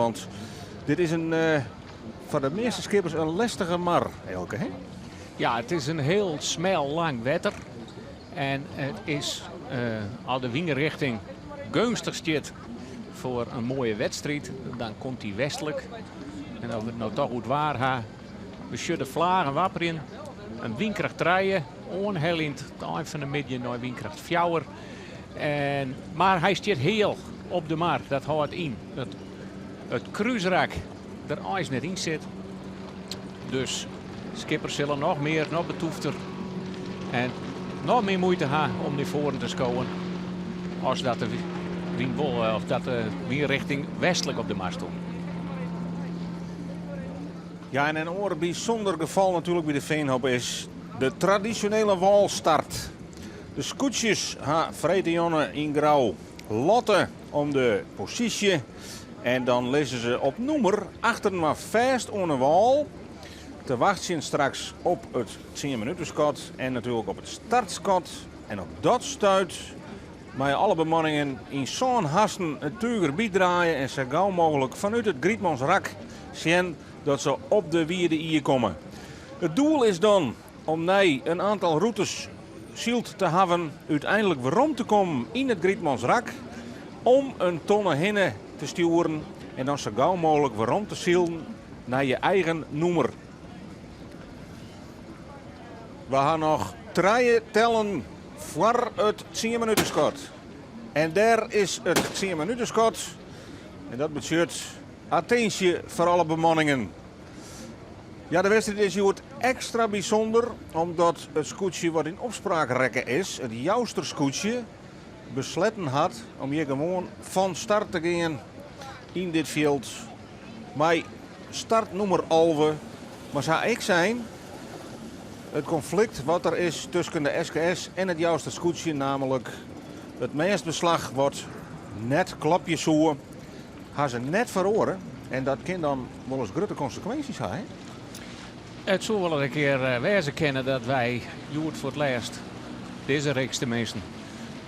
Want dit is in, foar de measte skippers in lestige mar, Elke, hè? Ja, it is in hiel smel lang wetter. En it is as de wynrichting geunstich stiet foar in moaie wedstriid, dan komt dy westlik. En as we it no toch oer it waar ha, we sjogge de flagen wapperjen. In wynkracht trije, oanheljend it ein fan de middei nei wynkracht fjouwer. En, mar hy stiet heal op de mar, dat hâldt yn dat it krúsrak der eins net yn sit. Dus skippers sille noch mear, noch betûfter en noch mear muoite ha om nei foaren te skowen as dat de wyn wol, of dat de wynrichting westlik op de mar stond. Ja, en in oar bysûnder gefal natuerlik by de Feanhoop is de tradisjonele wâlstart. De skûtsjes ha freedtejûn yn Grou lotte om de posysje en dan lizze se op nûmer achterinoar fêst oan 'e wâl te wachtsjen straks op it tsienminuteskot en natuerlik op it startskot. En op dat stuit meie alle bemanningen yn sân hasten it túch derby draaie en sa gau mooglik fanút it Grytmansrak sjen dat se op de Wide Ie komme. It doel is dan om nei in oantal rûtes syld te hawwen úteinlik werom te kommen yn it Grytmansrak om in tonne hinne te stjoeren en dan sa gau mooglik werom te silen nei je eigen nûmer. We ha noch trije tellen foar it tsienminuteskot. En dêr is it tsienminuteskot. En dat betsjut attinsje foar alle bemanningen. Ja, de wedstriid is hjoed ekstra bysûnder omdat it skûtsje wat yn opspraak rekke is, it Jouster skûtsje, besletten hat om hjir gewoan fan start te gean yn dit fjild mei startnûmer 11. Mar sa ek sein, it konflikt wat der is tusken de SKS en it Jouster skûtsje, namelijk it mêstbeslach wat net klopje soe, ha se net feroare en dat kin dan wolris grutte konsekwinsjes ha, hè? It soe wol in kear wêze kinne dat wy hjoed foar it lêst, dizze riks teminsten,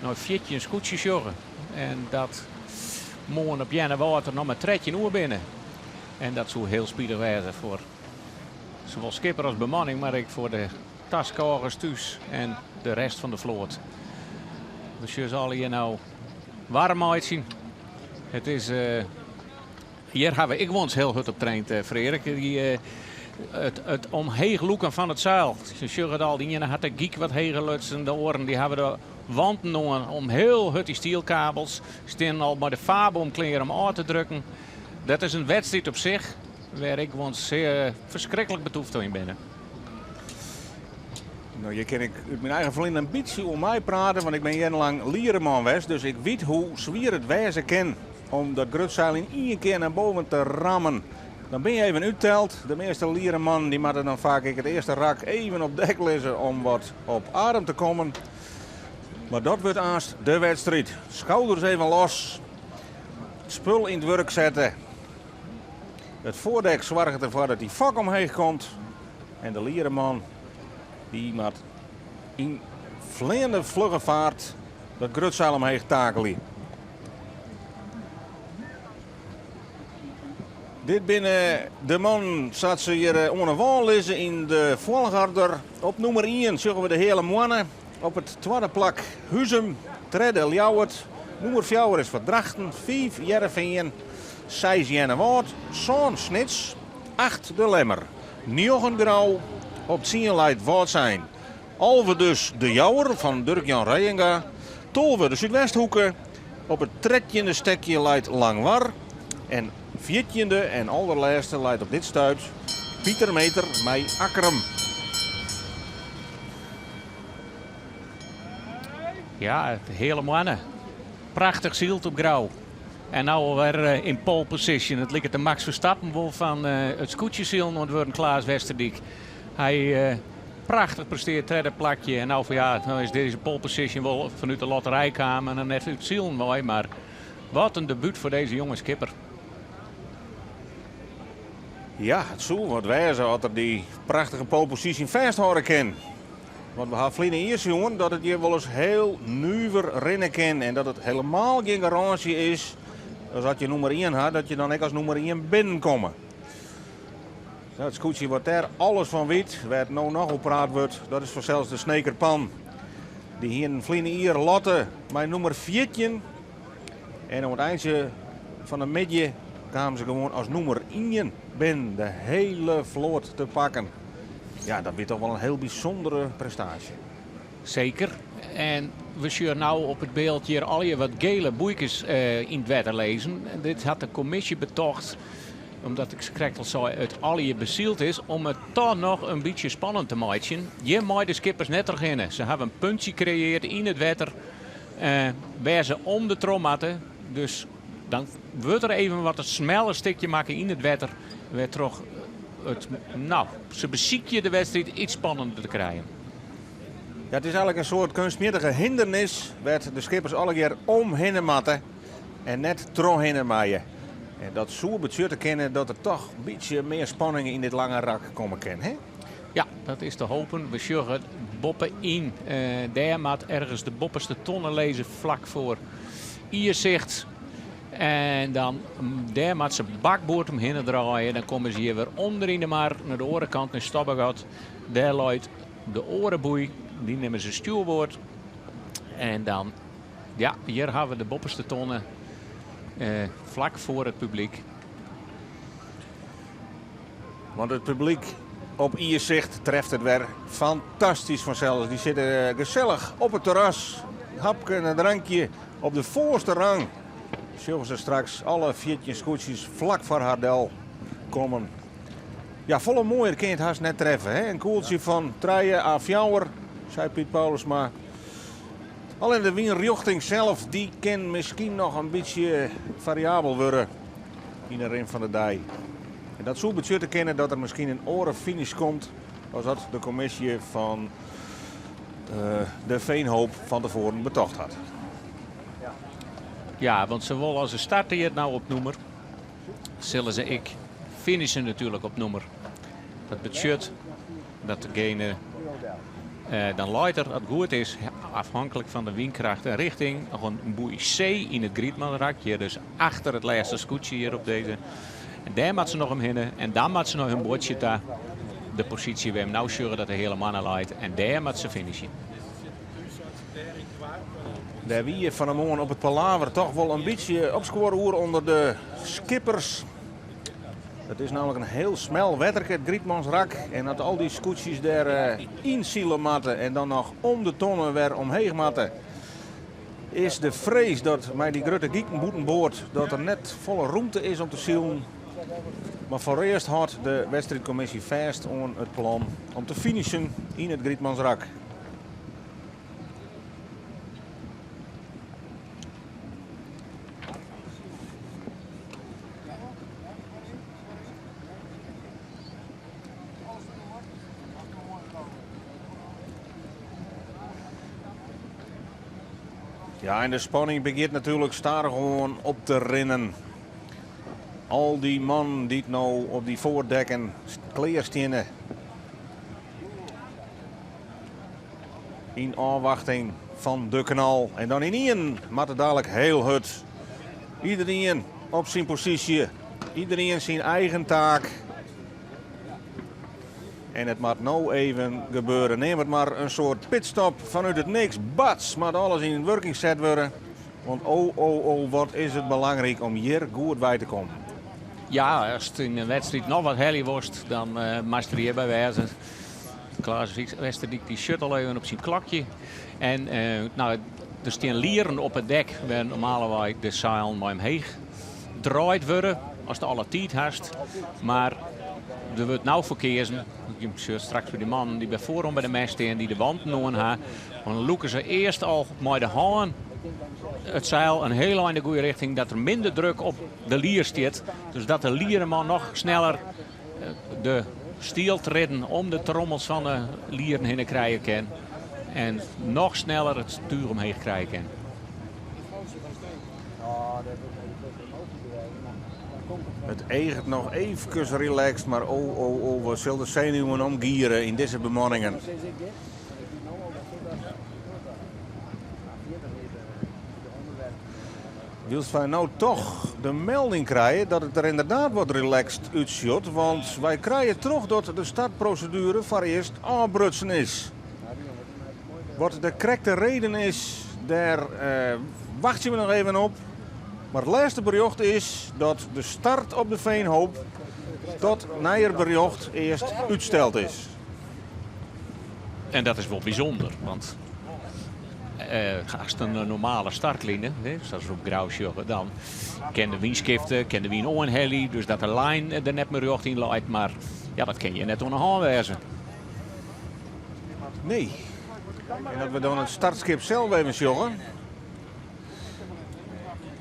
nei 14 skûtsjes sjogge en dat moarn op Earnewâld der noch mar 13 oer binne. En dat soe hiel spitich wêze foar sawol skipper as bemanning, mar ek foar de taskôgers thús en de rest fan de float. We sjogge se allegear no waarm meitsjen. It is, hjir hawwe we ek wolris hiel hurd op traind, Freark. Dy, it omheech lûken fan it seil. Se sjogge it al, de iene hat de gyk wat heger lutsen, de oaren dy hawwe de wanten oan om hiel hurd dy stielkabels. Stean al mei de faarbom klear om ôf te drukken. Dat is in wedstriid op sich wêr ik gewoan ferskriklik betûft yn bin. No, hjir kin ik út myn eigen ferline in bytsje oer meiprate, want ik bin jierrenlang liereman west, dus ik wit hoe swier it wêze kin om dat grutseil yn ien kear nei boven te rammen. Dan bin je even útteld. De measte lieremannen dy moatte dan faak ek it earste rak even op dek lizze om wat op adem te kommen. Mar dat wurdt aanst de wedstriid. Skouders even los, it spul yn it wurk sette. It foardek soarget derfoar dat dy fok omheech komt. En de liereman dy moat yn fleanende flugge faart dat grutseil omheech takelje. Dit binne de mannen sa't se hjir oan 'e wâl lizze yn de folchoarder. Op nûmer ien sjogge we de Heale Moanne. Op it twadde plak Huzum, tredde Ljouwert, nûmer fjouwer is foar Drachten, fiif Hearrenfean, seis Earnewâld, sân Snits, acht De Lemmer, njoggen Grou, op tsien leit Wâldsein, 11 dus De Jouwer fan Durk-Jan Reijenga, 12 de Súdwesthoeke, op it trettjinde stekje leit Langwar en fjirtjinde en alderlêste leit op dit stuit Pieter Meeter mei Akkrum. Ja, de Heale Moanne. Prachtich syld op Grou. En no alwer yn pole position. It liket de Max Verstappen wol fan it skûtsjesilen oan it wurden Klaas Westerdyk. Hy prachtich presteart tredde plakje. En no fan ja, no is dizze pole position wol fanút de lotterij kaam en net út silen wei. Mar wat in debút foar dizze jonge skipper. Ja, it soe wat wêze as er dy prachtige pole position fêsthâlde kin. Want we ha ferline jier sjoen dat it hjir wolris hiel nuver rinne kin en dat it helemaal gjin garânsje is. As dat je nûmer ien ha, dat je dan ek as nûmer ien binnenkomme. Dat skûtsje wat dêr alles fan wit, wêr't no noch oer praat wurdt, dat is fansels de Sneker Pan. Dy hienen ferline jier lotte mei nûmer 14 en oan it eintsje fan de middei kamen se gewoan as nûmer ien binnen de hele float te pakken. Ja, dat wie toch wol in hiel bysûndere prestaasje. Seker. En we sjogge no op it byld hjir allegear wat gele boeikes yn it wetter lizzen. Dit hat de kommisje betocht, omdat ik krekt al sei, it allegear besyld is, om it toch noch in bytsje spannend te meitsjen. Hjir meie de skippers net trochhinne. Se hawwe in puntsje kreëarre yn it wetter wêr se om de troch moatte. Dus dan wurdt der even wat in smeller stikje makke yn it wetter, wêrtroch it, no, se besykje de wedstriid iets spannender te krijen. Ja, it is eigenlik in soart keunstmjittige hindernis wêr't de skippers allegear omhinne moatte en net trochhinne meie. En dat soe betsjutte kinne dat der toch in bytsje mear spanning yn dit lange rak komme kin, hè? Ja, dat is te hopen. We sjogge boppe-yn. Dêr moat ergens de boppeste tonne lizze flak foar Iersicht. En dan dêr moat se bakboard omhinne draaie. Dan komme se hjir wer ûnder yn de mar, nei de oare kant, nei Stobbegat. Dêr leit de oare boei, dy nimme se stjoerboard. En dan, ja, hjir hawwe we de boppeste tonne, flak foar it publyk. Want it publyk op Iersicht treft it wer fantastysk fansels. Dy sitte gesellich op it terras, hapke en in drankje op de foarste rang. Sjogge se straks alle 14 skûtsjes flak foar har del kommen. Ja, folle moaier kin je it hast net treffe. Hè? In koeltsje fan trije à fjouwer, sei Piet Paulusma. Allinnich de wynrjochting sels, dy kin miskien noch in bytsje fariabel wurde yn de rin fan de dei. En dat soe betsjutte kinne dat der miskien in oare finish komt as dat de kommisje fan de Veenhoop fan tefoaren betocht hat. Ja, want sawol as de starte hjir no op nûmer, sille se ek finishen natuerlik op nûmer. Dat betsjut dat degene dan leit er, as it goed is, afhanklik fan de wynkracht en richting, noch in boei C yn it Grietmanrak. Hjir dus achter it lêste skûtsje hjir op dizze. En dêr moat se noch omhinne en dan moat se nei hun boatsje ta. De posysje wêr we no sjogge dat de Heale Moanne leit en dêr moat se finishen. Dêr wie fan 'e moarn op it palaver toch wol in bytsje opskuor oer ûnder de skippers. It is nammentlik in hiel smel wetterke, it Grietmansrak. En as al dy skûtsjes dêr ynsile moatte en dan noch om de tonne wer omheech moatte, is de frees dat mei dy grutte giken bûtenboard dat der net folle rûmte is om te silen. Mar foarearst hâldt de wedstriidkommisje fêst oan it plan om te finishen yn it Grietmansrak. Ja, en de spanning begjint natuerlik stadichoan op te rinnen. Al dy mannen dy't no op dy foardekken klear steane. Yn ôfwachting fan de knal. En dan ynienen moat it dalik hiel hurd. Iderien op syn posysje. Iderien syn eigen taak. En it moat no even gebeure. Neam it mar in soart pitstop fanút it niks. Bats moat alles yn wurking set wurde. Want oh, oh, oh, wat is it belangryk om hjir goed wei te kommen. Ja, ast yn in wedstriid noch wat helje wolst, dan moatst der hjirby wêze. Klaas Westerdyk dy sjocht al even op syn klokje. En no, der stean lieren op it dek wêr normaalwei de seilen mei omheech draaid wurde, ast alle tiid hast. Mar der wurdt no foar keazen, je sjocht straks by de mannen dy't by foaroan by de mêst stean, dy't de wanten oan ha. Dan lûke se earst al mei de hân it seil in hiel ein de goede richting, dat der minder druk op de lier stiet. Dus dat de liereman noch sneller de stieltredden om de trommels fan de lieren hinne krije kin. En noch sneller it túch omheech krije kin. It eaget noch eefkes relaxed, mar oh, oh, oh, wat sil de senuwen omgiere yn dizze bemanningen. Wylst wy no toch de melding krije dat it der ynderdaad wat relaxed útsjocht, want wy krije troch dat de startproseduere foarearst ôfbrutsen is. Wat de krekte reden is, dêr wachtsje we noch even op. Mar it lêste berjocht is dat de start op de Veenhoop tot neier berjocht earst útsteld is. En dat is wol bysûnder, want ast in normale startline, sa as we op Grou sjogge, dan kin de wyn skifte, kin de wyn oanhelje, dus dat de line der net mear rjocht yn leit. Mar ja, dat kin hjir net oan de hân wêze. Nee. En as we dan it startskip sels even sjogge,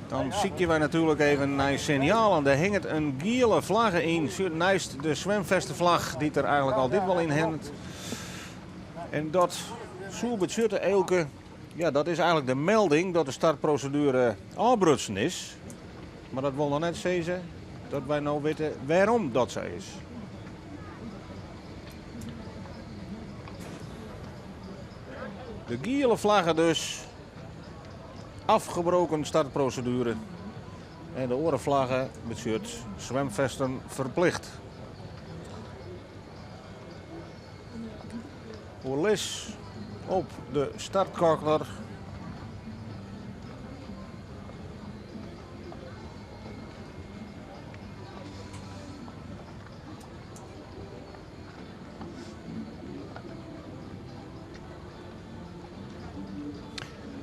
dan sykje wy natuerlik even nei sinjalen. Dêr hinget in giele flagge yn, neist de swimfesteflagge dy't der eigenlik altyd wol yn hinget. En dat soe betsjutte, Eelke, ja, dat is eigenlik de melding dat de startproseduere ôfbrutsen is. Mar dat wol noch net sizze dat wy no witte wêrom dat sa is. De giele flagge dus. Afgebroken startprocedure. En de oare flagge betsjut zwemvesten verplicht. Oerlis op de startkorner.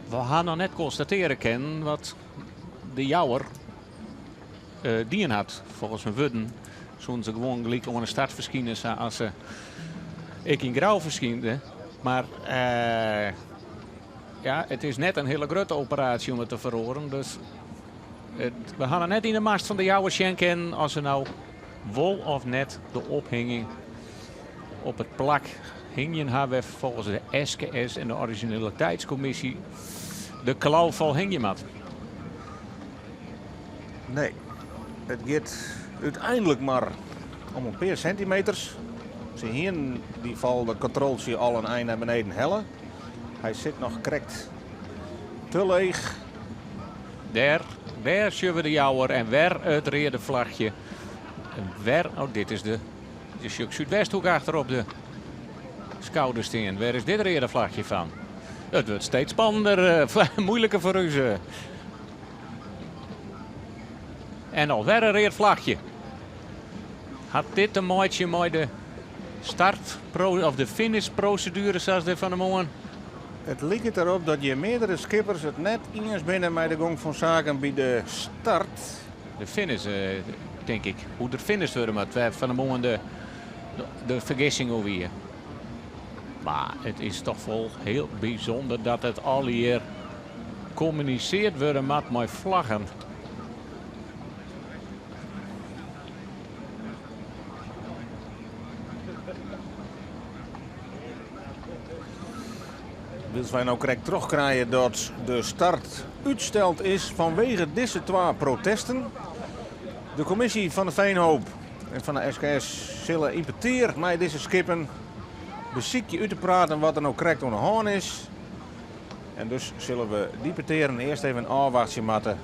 We ha noch net konstatearje kinnen wat de Jouwer dien hat. Folgens myn wurden soenen se gewoan gelyk oan de start ferskine sa as se ek yn Grou ferskynden. Mar ja, it is net in hiele grutte operaasje om it te feroaren. Dus we ha noch net yn de mast fan de Jouwer sjen kinnen as se no wol of net de ophinging op it plak hingjen ha wêr folgens de SKS en de orizjinaliteitskommisje de klaufal hingje moat. Nee, it giet úteinlik mar om in pear sintimeters. Se hienen dy fal de katroltsje al in ein nei beneden helle. Hy sit noch krekt te leech. Dêr, dêr sjogge we de Jouwer en wer it reade flachje. En wer, oh dit is de, de sjoch ik Súdwesthoek achter op de skouder stean. Wêr is dit reade flachje fan? It wurdt steeds spannender, moeiliker foar ús. En alwer in read flachje. Hat dit te meitsjen mei de start of de finishproseduere sa as dit fan 'e moarn? It liket derop dat hjir meardere skippers it net iens binne mei de gong fan saken by de start. De finish, tink ik. Hoe't der finished wurde moat, wêr fan 'e moarn de, de fergissing oer wie. Mar it is toch wol hiel bysûnder dat it allegear kommuniseard wurde moat mei flaggen. Wylst wy no krekt trochkrije dat de start útsteld is fanwege dizze twa protesten. De kommisje fan de Veenhoop en fan de SKS sille yn petear mei dizze skippen besykje út te praten wat der no krekt oan de hân is. En dus sille we dy petearen earst even ôfwachtsje moatte.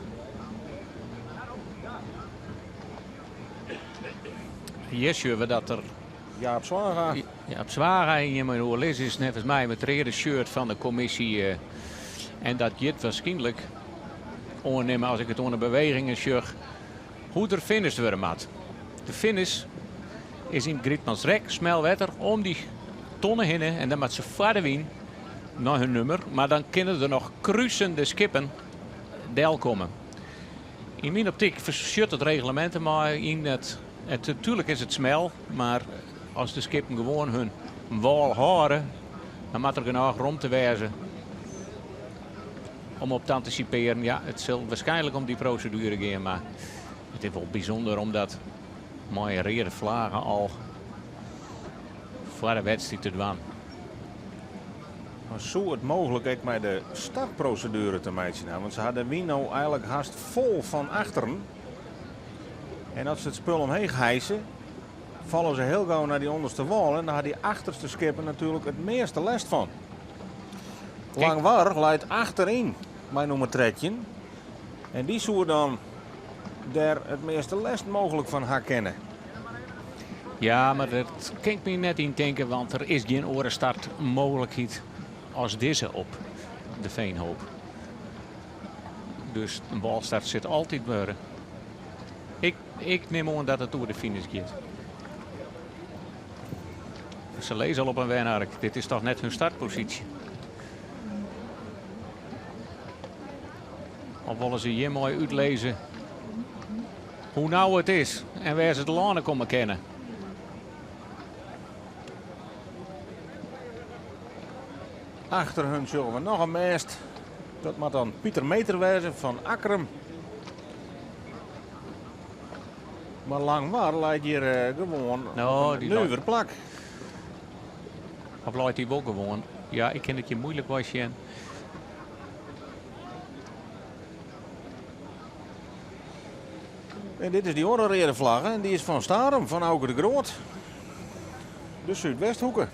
Hjir sjogge we dat der Jaap Zwaga. Jaap Zwaga yn jim oerlis is neffens my it reade shirt fan de kommisje. En dat giet wierskynlik oannimme as ik it oan de bewegingen sjoch hoe't der finished wurde moat. De finish is yn Grytmansrek, smel wetter, om dy tonne hinne en dan moat se foar de wyn nei hun nûmer, mar dan kinne der noch krusende skippen delkomme. Yn myn optyk fersjut it reglemint mei yn it, it natuerlik is it smel, mar as de skippen gewoan hun wâl hâlde, dan moat der genôch romte wêze om op te antisipearjen. Ja, it sil wierskynlik om dy proseduere gean, mar it is wol bysûnder omdat mei reade flagge al foar de wedstriid te dwaan. Mar soe it mooglik ek mei de startproseduere te meitsjen ha? Want se ha de wyn no eigenlik hast fol fan achteren. En as se it spul omheech hijse, falle se hiel gau nei dy ûnderste wâl en dan ha dy achterste skippen natuerlik it measte lêst fan. Langwar leit achteryn mei nûmer 13. En dy soe dan dêr it measte lêst mooglik fan ha kinne. Ja, mar dat kin ik my net yntinke, want der is gjin oare startmooglikheid as dizze op de Veenhoop. Dus in wâlstart sit altyd wurde. Ik, ik nim oan dat it oer de finish giet. Se lizze al op in wenark. Dit is toch net hun startposysje? Of wolle se hjir moai útlizze hoe nau it is en wêr se telâne komme kinne? Achter hun sjogge we noch in mêst. Dat moat dan Pieter Meter wêze fan Akkrum. Mar Langwar leit hjir eh, gewoan No, op in dy leit- nuver plak. Of leit hy wol gewoan? Ja, ik kin it hjir muoilik wei sjen. En dit is dy oare reade flagge en dy is fan Starum, fan Auke de Groot. De Súdwesthoeke.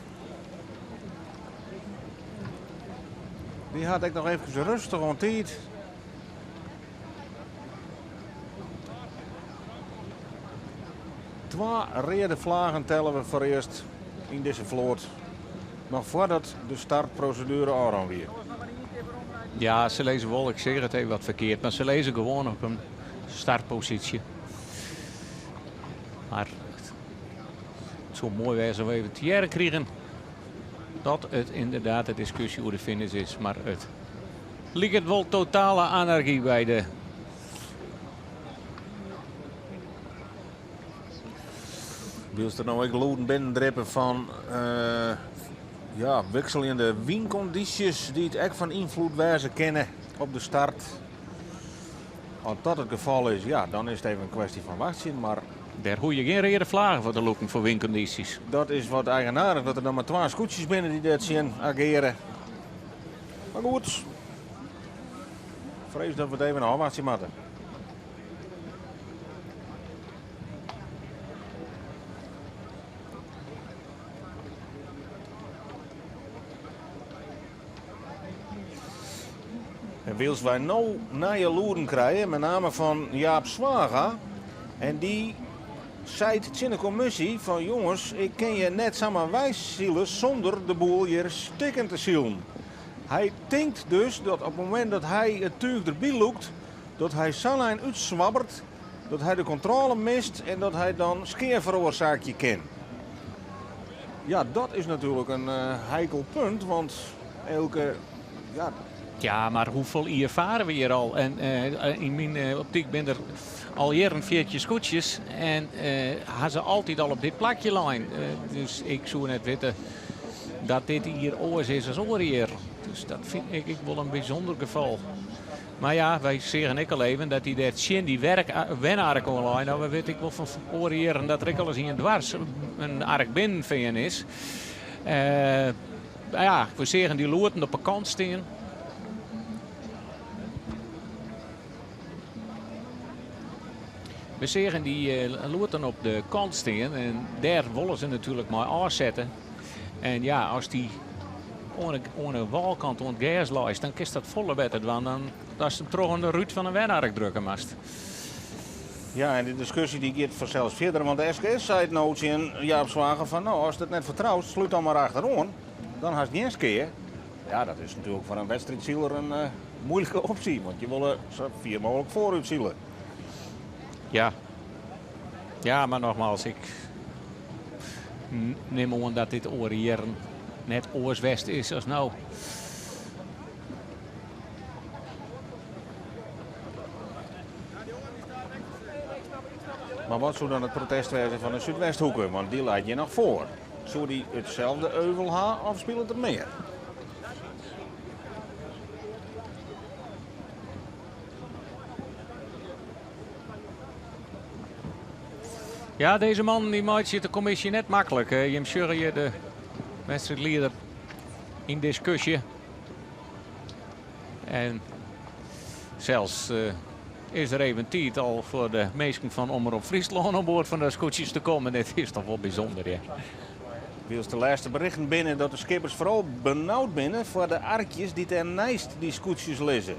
Dy hat ek noch efkes rêstich oan tiid. Twa reade flaggen telle we foarearst yn dizze float. Noch foardat de startproseduere ôfrûn wie. Ja, se lizze wol, ik seach it even wat ferkeard, mar se lizze gewoan op in startposysje. Mar it soe moai wêze as we even te hearren krigen dat it ynderdaad de diskusje oer de finish is. Mar it liket wol totale anargy by de Wylst der no ek lûden binnendrippe fan eh, ja, wikseljende wynkondysjes dy't ek fan ynfloed wêze kinne op de start. As dat it gefal is, ja, dan is it even in kwestje fan wachtsjen. Mar Dêr hoege je gjin reade flaggen foar te lûken foar wynkondysjes. Dat is wat eigenaardich dat der dan mar twa skûtsjes binne dy't dêr tsjin ageare. Mar goed, frees dat we it even ôfwachtsje moatte. En wylst wy no nije lûden krije, met name fan Jaap Zwaga, en dy seit tsjin de kommisje fan jonges, ik kin hjir net samar weisile sûnder de boel hjir stikken te silen. Hy tinkt dus dat op it momint dat hy it túch derby lûkt, dat hy sa'n ein útswabberet dat hy de kontrôle mist en dat hy dan skea feroarsaakje kin. Ja, dat is natuerlik in heikel punt, want elke ja, Ja, mar hoefolle jier fare we hjir al? En yn myn optyk binne der al jierren 14 skûtsjes en ha se altyd al op dit plakje lein. Dus ik soe net witte dat dit jier oars is as oare jier. Dus dat fyn ik ek wol in bysûnder gefal. Mar ja, wy seagen ek al even dat hy dêr tsjin dy werk, wenark oan lei. No, we witte ek wol fan oare jierren dat der ek al ris ien dwars in ark binnen fearn is. Ja, we seagen dy loaten op 'e kant stean. We seagen dy loaten op de kant stean en dêr wolle se natuerlik mei ôfsette. En ja, as dy oan de wâlkant oan it gers leist, dan kinst dat folle better dwaan dan datst him troch in rút fan in wenark drukke moatst. Ja, en dy diskusje dy giet fansels fierder, want de SKS seit no tsjin Jaap Zwaga fan no, ast it net fertroust, slút dan mar achteroan, dan hast gjin skea. Ja, dat is natuerlik foar in wedstriidsiler in muoilike opsje, want je wolle sa fier mooglik foarút sile. Ja. Ja, mar nogmaals, ik nim oan dat dit oare jierren net oars west is as no. Mar wat soe dan it protest wêze fan de Súdwesthoeke? Want dy leit hjir noch foar. Soe dy itselde euvel ha of spilet der mear? Ja, dizze mannen dy meitsje it de kommisje net maklik. Jim sjogge hjir de wedstriidlieder yn diskusje. En sels is der even tiid al foar de minsken fan Omrop Fryslân oan board fan de skûtsjes te kommen. Dit is toch wol bysûnder, ja. Wylst de lêste berichten binne dat de skippers foaral benaud binne foar de arkjes dy't dêrneist dy skûtsjes lizze.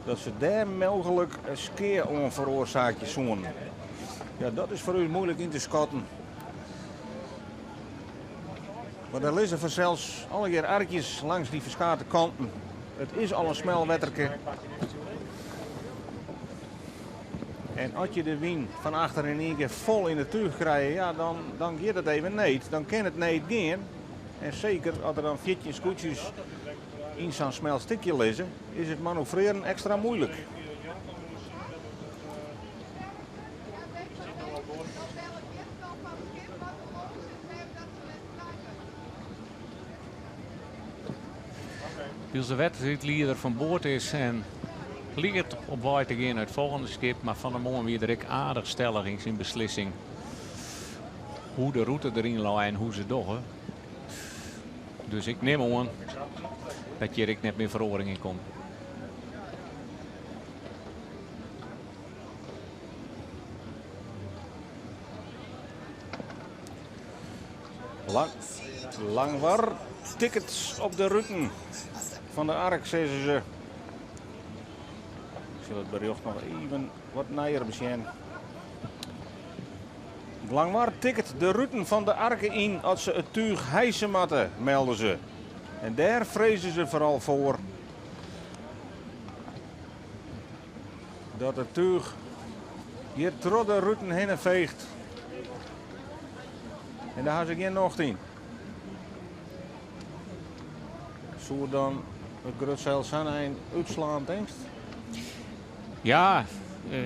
Dat se dêr mooglik skea oan feroarsaakje soenen. Ja, dat is foar ús muoilik yn te skatten. Mar der lizze fansels allegear arkjes langs dy ferskate kanten. It is al in smel wetterke. En as je de wyn fan achter yn ien kear fol yn it túch krije, ja, dan, dan giet it even need. Dan kin it need gean. En seker as der dan 14 skûtsjes yn sa'n smel stikje lizze, is it manoeuvrearen ekstra muoilik. Wylst de wedstriidlieder fan board is en liket op wei te gean nei it folgjende skip. Mar fan 'e moarn wie er ek aardich stellich yn syn beslissing hoe de rûte deryn lei en hoe se dogge. Dus ik nim oan dat hjir ek net mear feroaring yn komt. Lang, Langwar tickets op de ruten fan de ark, sizze se. Ik sil it berjocht noch even wat neier besjen. Langwar tikket de ruten fan de arke yn as se it túch hijse moatte, melde se. En dêr freze se foaral foar dat it túch hjir troch de ruten hinne feecht. En dêr ha se gjin nocht yn. Soe dan it grutseil sa'n ein útslaan, tinkst? Ja,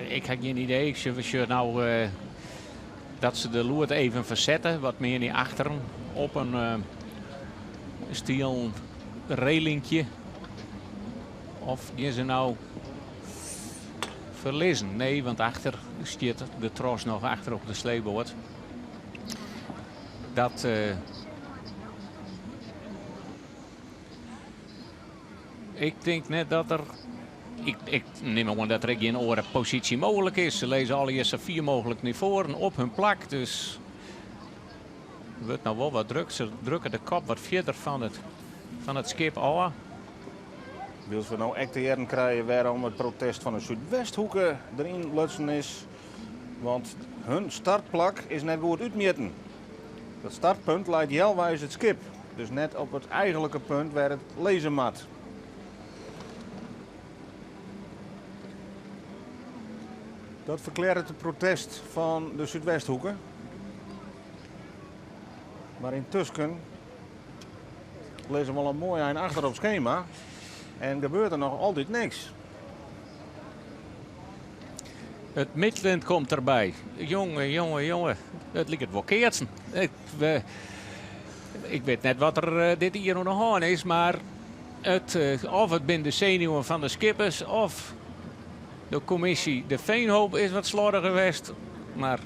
ik ha gjin idee. Ik sjoch no dat se de loed even fersette, wat mear nei achteren op in stielen relinkje. Of gean se no ferlizzen? Nee, want achter stiet de tros noch achter op de sleepboat. Dat ik tink net dat der. Ik nim oan dat der ek gjin oare posysje mooglik is. Se lizze allegear sa fier mooglik nei foaren op hun plak. Dus wurdt no wol wat druk. Se drukke de kop wat fierder fan it skip ôf. Wylst we no ek te hearren krije wêrom it protest fan de Súdwesthoeke deryn lutsen is. Want hun startplak is net goed útmjitten. Dat startpunt leit healweis it skip, dus net op it eigentlike punt wêr it lizze moat. Dat ferklearret it protest fan de Súdwesthoeke. Mar yntusken lizze we al in moai ein achter op skema en gebeurt der noch altyd niks. It Midlint komt derby. Jonge, jonge, jonge. It liket wol keatsen. Ik wit net wat der dit jier oan de hân is, mar of it binne de senuwen fan de skippers of de kommisje De Veenhoop is wat sloardiger west. Mar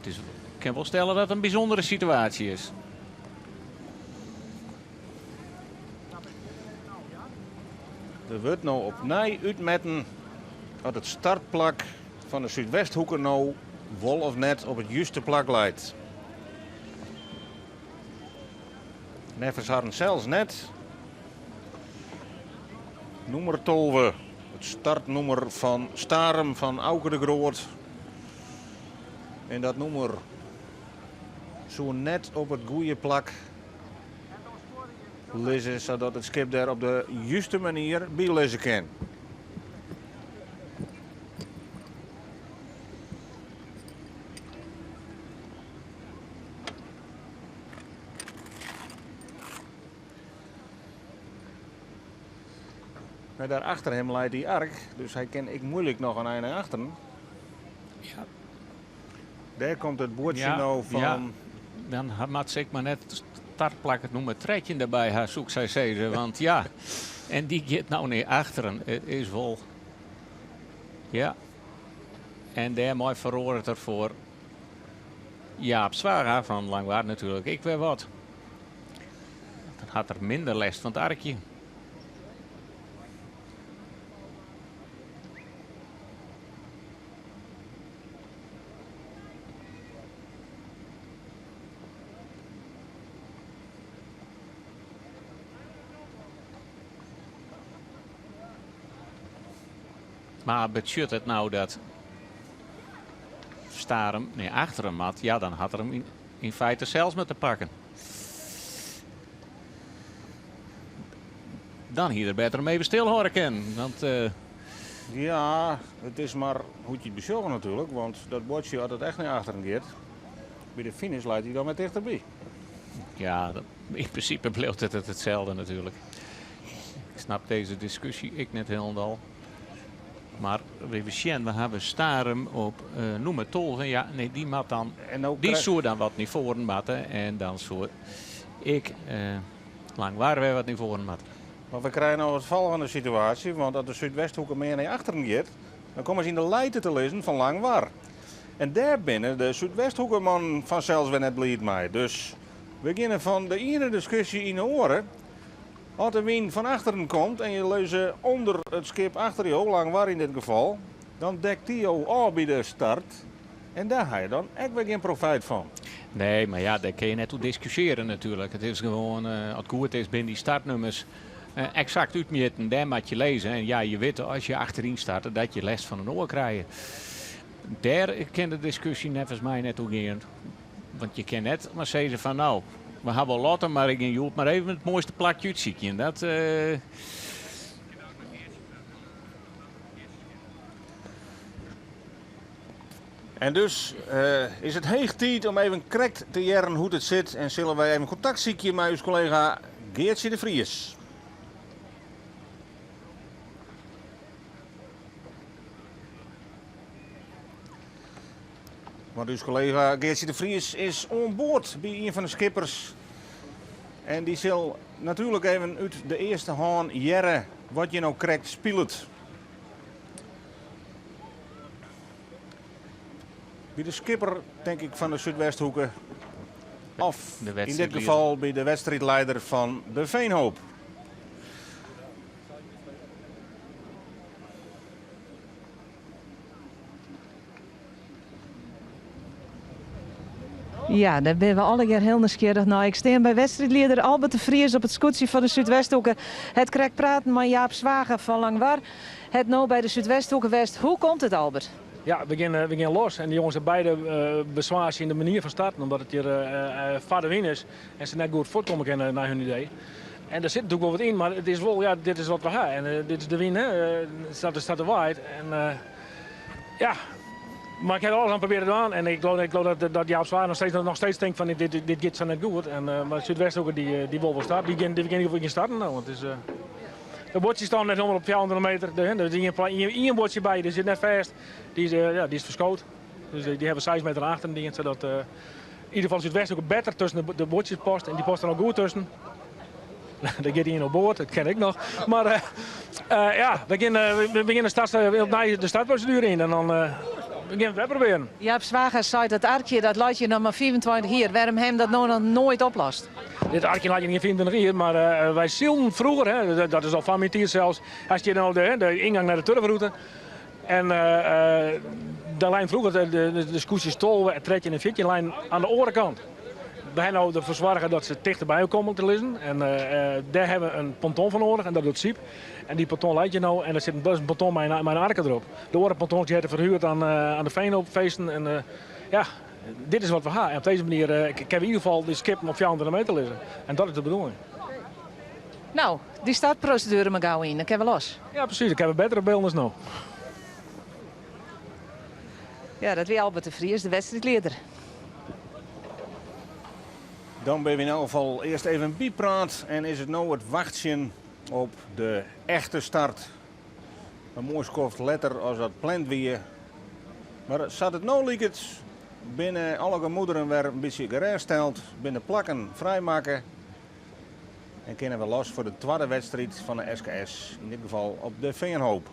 ik kin wol stelle dat it in bysûndere situaasje is. Der wurdt no opnij útmetten oft it startplak fan de Súdwesthoeke no wol of net op it juste plak leit. Neffens harren sels net. Nûmer 12, it startnûmer fan Starum fan Auke de Groot. En dat nûmer soe net op it goede plak lizze, sadat it skip dêr op de juste manier by lizze kin. Mar dêr achter him leit dy ark, dus hy kin ek muoilik noch in ein nei achteren. Dêr komt it buordsje no fan. Ja, dan moat se ek mar net startplak it nûmer 13 derby ha, soe ik sa sizze. Want ja, en dy giet no nei achteren. It is wol. Ja. En dêrmei feroaret er foar Jaap Zwaga fan Langwar natuerlik ek wer wat. Dan hat er minder lêst fan it arkje. Mar betsjut it no dat Starum nei achteren moat? Ja, dan hat er him yn feite sels mar te pakken. Dan hie er better him even stilhâlde kinnen. Want, Ja, it is mar hoe't je it besjogge natuerlik, want dat buordsje as it echt nei achteren giet, by de finish leit hy dan wer tichterby. Ja, yn prinsipe bliuwt it itselde natuerlik. Ik snap dizze diskusje ek net hielendal. Mar even sjen, we hawwe Starum op nûmer 12. Ja, nee, dy moat dan, En no dy krij- soe dan wat nei foaren moatte en dan soe ek Langwar wer wat nei foaren moatte. Mar we krije no it folgjende situaasje, want as de Súdwesthoeke mear nei achteren giet, dan komme se yn de lijte te lizzen fan Langwar. En dêr binne de Súdwesthoekemannen fansels wer net bliid mei. Dus we geane fan de iene diskusje yn de oare. As de wyn fan achteren komt en je lizze ûnder it skip achter jo, Langwar yn dit gefal, dan dekt dy jo ôf by de start en dêr ha je dan ek wer gjin profijt fan. Nee, mar ja, dêr kinne je net oer diskusjearje natuerlik. It is gewoan, as it goed is, binne dy startnummers eksakt útmjitten. Dêr moat je lizze. En ja, je witte as je achteryn starte dat je lêst fan in oar krije. Dêr kin de diskusje neffens my net oer gean. Want je kinne net mar sizze fan no, we ha wol lotte, mar ik gean hjoed mar even it moaiste plakje útsykjen. Dat, En dus is it heech tiid om even krekt te hearren hoe't it sit en sille wy even kontakt sykje mei ús kollega Geartsje de Vries. Want ús kollega Geartsje de Vries is oan board by ien fan de skippers. En dy sil natuerlik even út de earste hân hearre wat hjir no krekt spilet. By de skipper, tink ik, fan de Súdwesthoeke. Of yn dit gefal by de wedstriidleider fan de Veenhoop. Ja, dêr binne we allegear hiel nijsgjirrich nei. Ik stean by wedstriidlieder Albert de Vries op it skûtsje fan de Súdwesthoeke. Hat krekt praten mei Jaap Zwaga fan Langwar. Hat no by de Súdwesthoeke west. Hoe komt it, Albert? Ja, we gean los en de jonges ha beide beswaar tsjin de manier fan starten, omdat it hjir foar de wyn is en se net goed fuortkomme kinne nei hun idee. En der sit natuerlik wol wat yn, mar it is wol, ja, dit is wat we ha en dit is de wyn, hè, sa't er waait. En ja, mar ik ha der alles oan probearre te dwaan en ik geloof dat Jaap Zwaga noch steeds tinkt fan dit giet sa net goed. En, mar Súdwesthoeke dy wol wol starten, dy gean yn ieder gefal gjin starten no, want it is, de buordsjes stean net helemaal op 400 meter, der is ien buordsje by, dy sit net fêst, dy is, ja, dy is ferskood. Dus dy hawwe 6 meter achteren dien, sadat yn ieder gefal Súdwesthoeke better tusken de buordsjes past en dy past der al goed tusken. Der giet ien op board, dat ken ik noch. Mar ja, we begjinne straks opnij de startproseduere yn en dan gean we it wer probearjen. Jaap Zwaga seit dat arkje dat leit hjir noch mar 25 jier. Wêrom ha jim dat no noch noait oplost? Dit arkje leit hjir gjin 25 jier, mar wy sylden froeger, hè, dat is al foar myn tiid sels, hast hjir no de yngang nei de turfrûte. En daar leinen froeger de skûtsjes 12, 13 en 14 leinen aan de oare kant. We ha no derfoar soarge dat se tichterby komme te lizzen. En dêr ha we in ponton foar noadich en dat docht Syb. En dy ponton leit hjir no en der sit in ponton mei in arke derop. De oare pontons dy hat er ferhuurd aan de Veenhoopfeesten. En ja, dit is wat we ha. En op dizze manier kinne we yn ieder gefal de skippen op 400 meter lizze. En dat is de bedoeling. No, dy startproseduere mar gau yn, dan kinne we los. Ja, presys. Dan kinne we bettere bylden as no. Ja, dat wie Albert de Vries, de wedstriidlieder. Dan binne we yn elk gefal earst even bypraat en is it no it wachtsjen op de echte start. In moai skoft letter as dat pland wie. Mar sa't it no liket binne alle gemoederen wer in bytsje gerêststeld, binne plakken frijmakke en kinne we los foar de twadde wedstriid fan de SKS, yn dit gefal op de Feanhoop.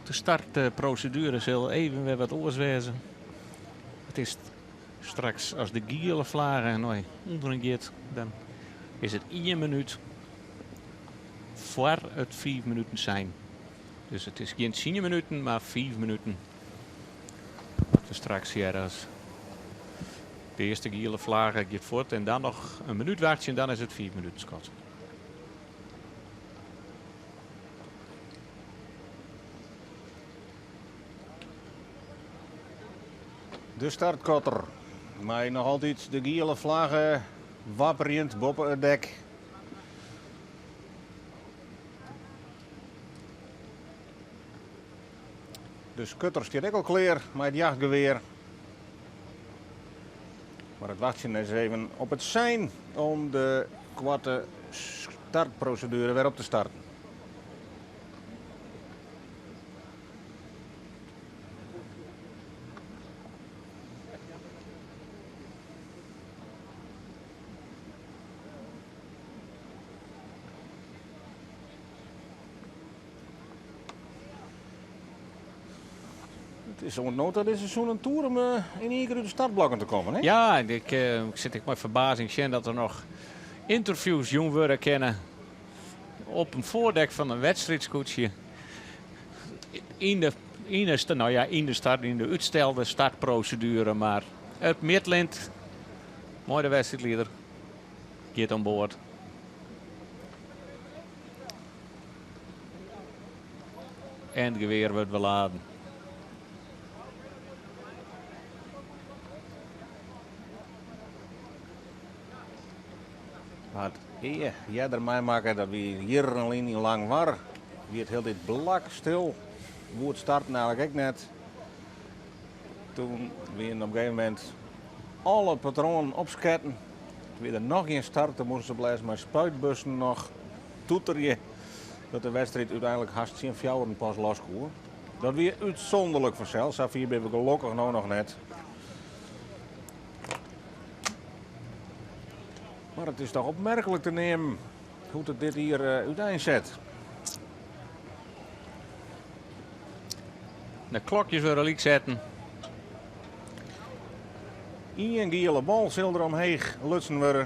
De startproseduere sil even wer wat oars wêze. It is straks as de giele flage nei ûnderen giet, dan is it ien minút foar it fiif minuten sein. Dus it is gjin tsien minuten, mar fiif minuten. Wat we straks hearre as De earste giele flagge giet fuort en dan noch in minút wachtsje en dan is it 5 minuten skot. De startkotter mei noch altyd de giele flagge wapperjend boppe it dek. De skutter stiet ek al klear mei it jachtgewear. Mar it wachtsjen is even op it sein om de koarte startproseduere wer op te starten. It is oant no ta dit seizoen in toer om yn ien kear út de startblokken te kommen, hè? Ja, en ik sit ek mei ferbazing sjen dat der noch ynterviews jûn wurde kinne op in foardek fan in wedstriidskûtsje. Yn de, yn de, nou ja, yn de start, yn de útstelde startproseduere, mar it mjitlint mei de wedstriidlieder giet oan board. En it gewear wurdt wer laden. Hat ea earder meimakke dat wie jierren lyn yn Langwar. Wie it hieltyd blakstil. Woe it starten eigentlik ek net. Toen wienen op in gegeven momint alle patroanen opsketten. Toen wie der noch gjin start. Toen moasten se blêst mei spuitbussen noch toeterje dat de wedstriid úteinlik hast tsjin fjouweren pas los koe. Dat wie útsûnderlik fansels, safier binne we gelokkich no noch net. Mar it is toch opmerklik te neamen hoe't it dit jier úteinset. De klokjes wurde lyk setten. Ien giele bal sil der omheech lutsen wurde.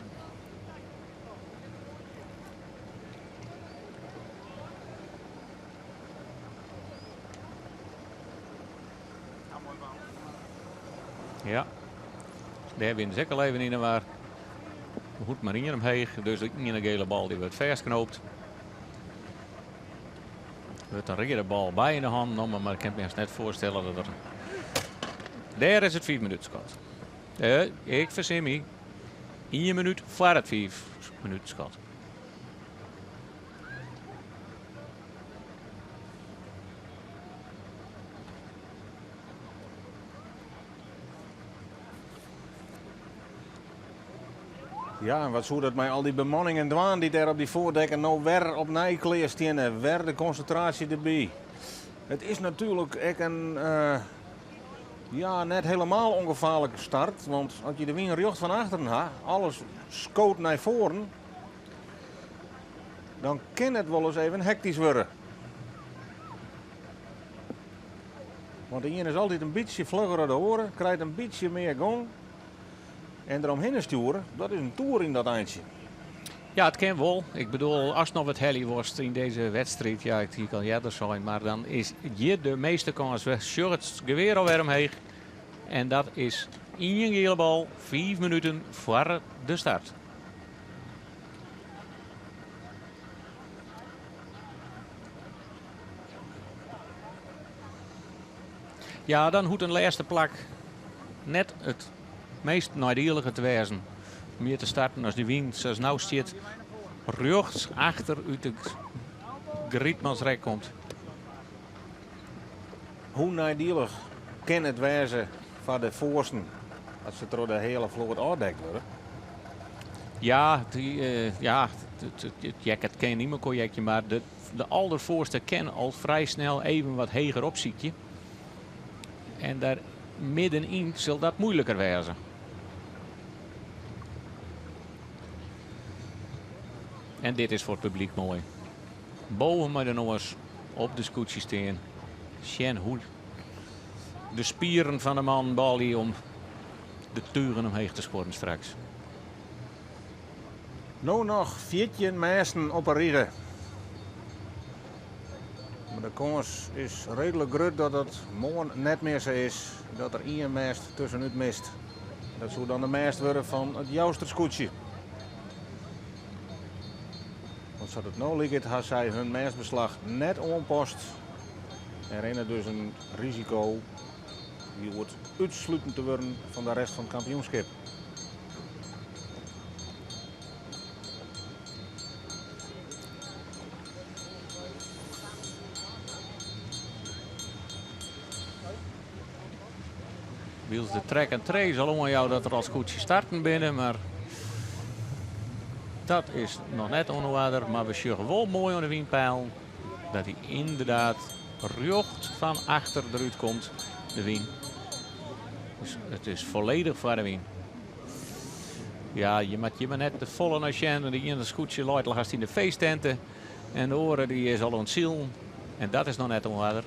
Ja, dêr wiene se ek al even yn 'e war. Hoecht mar ien omheech, dus de iene gele bal dy wurdt fêstknoopt. Wurdt in reade bal by yn de hannen nommen, mar ik kin my hast net foarstelle dat er. Dêr is it 5 minuten skot. Ik fersin my. Ien minút foar it 5 minuten skot. Ja, en wat soe dat mei al dy bemanningen dwaan dy't dêr op dy foardekken no wer opnij klear steane? Wer de konsintraasje derby. It is natuerlik ek in ja, net helemaal ûngefaarlike start, want as je de wyn rjocht fan achteren ha, alles skoot nei foaren, dan kin it wolris even hektysk wurde. Want de ien is altyd in bytsje flugger as de oare, krijt in bytsje mear gong. En deromhinne stjoere, dat is in toer yn dat eintsje. Ja, it kin wol. Ik bedoel, ast noch wat helje wolst yn dizze wedstriid, ja, ik hie al earder sein, mar dan is hjir de measte kâns. We sjogge it gewear alwer omheech. En dat is ien giele bal, 5 minuten foar de start. Ja, dan hoecht in lêste plak net it meast neidielige te wêzen. Om hjir te starten as dy wyn sa as no stiet rjochts achter út de Grytmansrek komt. Hoe neidielich kin it wêze foar de foarsten as se troch de hiele float ôfdekt wurde? Ja, ja, it kin yn mekoar jekje, mar de alderfoarste kin al frij snel even wat heger opsykje. En dêr middenyn sil dat muoiliker wêze. En dit is foar it publyk moai. Boven mei de noas op de skûtsje stean. Sjen hoe de spieren fan de man balje om de tugen omheech te skuorren straks. No noch 14 mêsten op 'e rige. Mar de kâns is reedlik grut dat it moarn net mear sa is dat der ien mêst tuskenút mist. Dat soe dan de mêst wurde fan it Jouster skûtsje. Want sa't it no liket ha sy hun mêstbeslach net oanpast en rinne dus in risiko hjoed útsluten te wurden fan de rest fan it kampioenskip. Wylst de track and trace al oanjout dat der al skûtsjes starten binne, mar dat is noch net oan de oarder. Mar we sjogge wol moai oan de wynpeilen dat hy ynderdaad rjocht fan achter derút komt, de wyn. Dus it is folledich foar de wyn. Ja, je moat hjir mar net te folle nei sjen, want de iene skûtsje leit al hast yn de feesttinte en de oare dy is al oan it silen en dat is noch net oan oarder.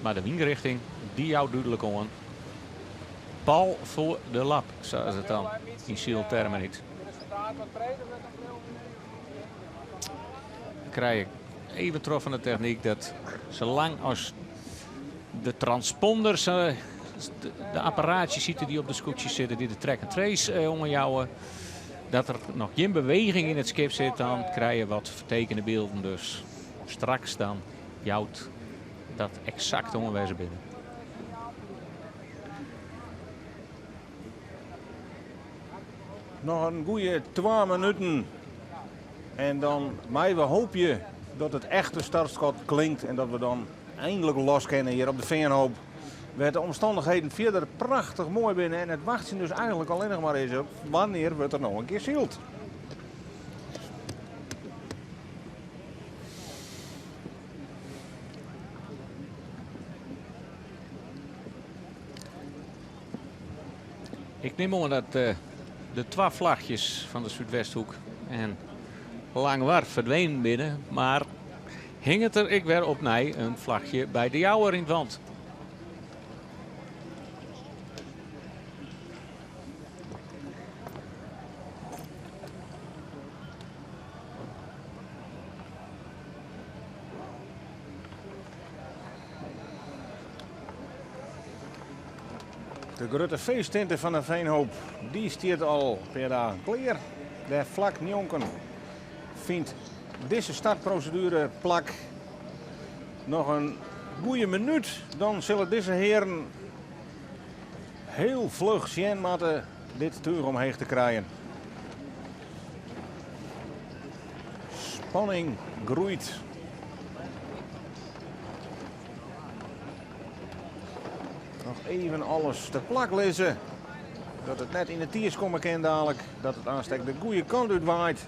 Mar de wynrichting dy jout dúdlik oan. Bal foar de lap, sa is it dan yn syltermen hyt. We krije even troch fan de technyk dat salang as de transponders, de apparaatsjes sitte dy't op de skûtsjes sitte, dy't de track and trace oanjouwe, dat der noch gjin beweging yn it skip sit, dan krije je wat fertekene bylden. Dus straks dan jout dat eksakt oan wêr se binne. Noch in goede 2 minuten en dan meie we hoopje dat it echte startskot klinkt en dat we dan eindelijk los kinne hjir op de Feanhoop. Wêr't de omstannichheden fierder prachtich moai binne en it wachtsjen dus eigenlik allinnich mar is op wannear wurdt der no in kear syld. Ik nim oan dat de twa flachjes fan de Súdwesthoek en Langwar ferdwenen binne, mar hinget der ek wer opnij in flachje by de Jouwer yn it want. De grutte feesttinte fan de Veenhoop dy stiet al in pear dagen klear. Dêr flak njonken fynt dizze startproseduere plak. Noch in goede minút, dan sille dizze hearen hiel fluch sjen moatte dit túch omheech te krijen. Spanning groeit. Noch even alles te plak lizze. Dat it net yn de tiers komme kin dadelijk. Dat it aanstek de goede kant út waait.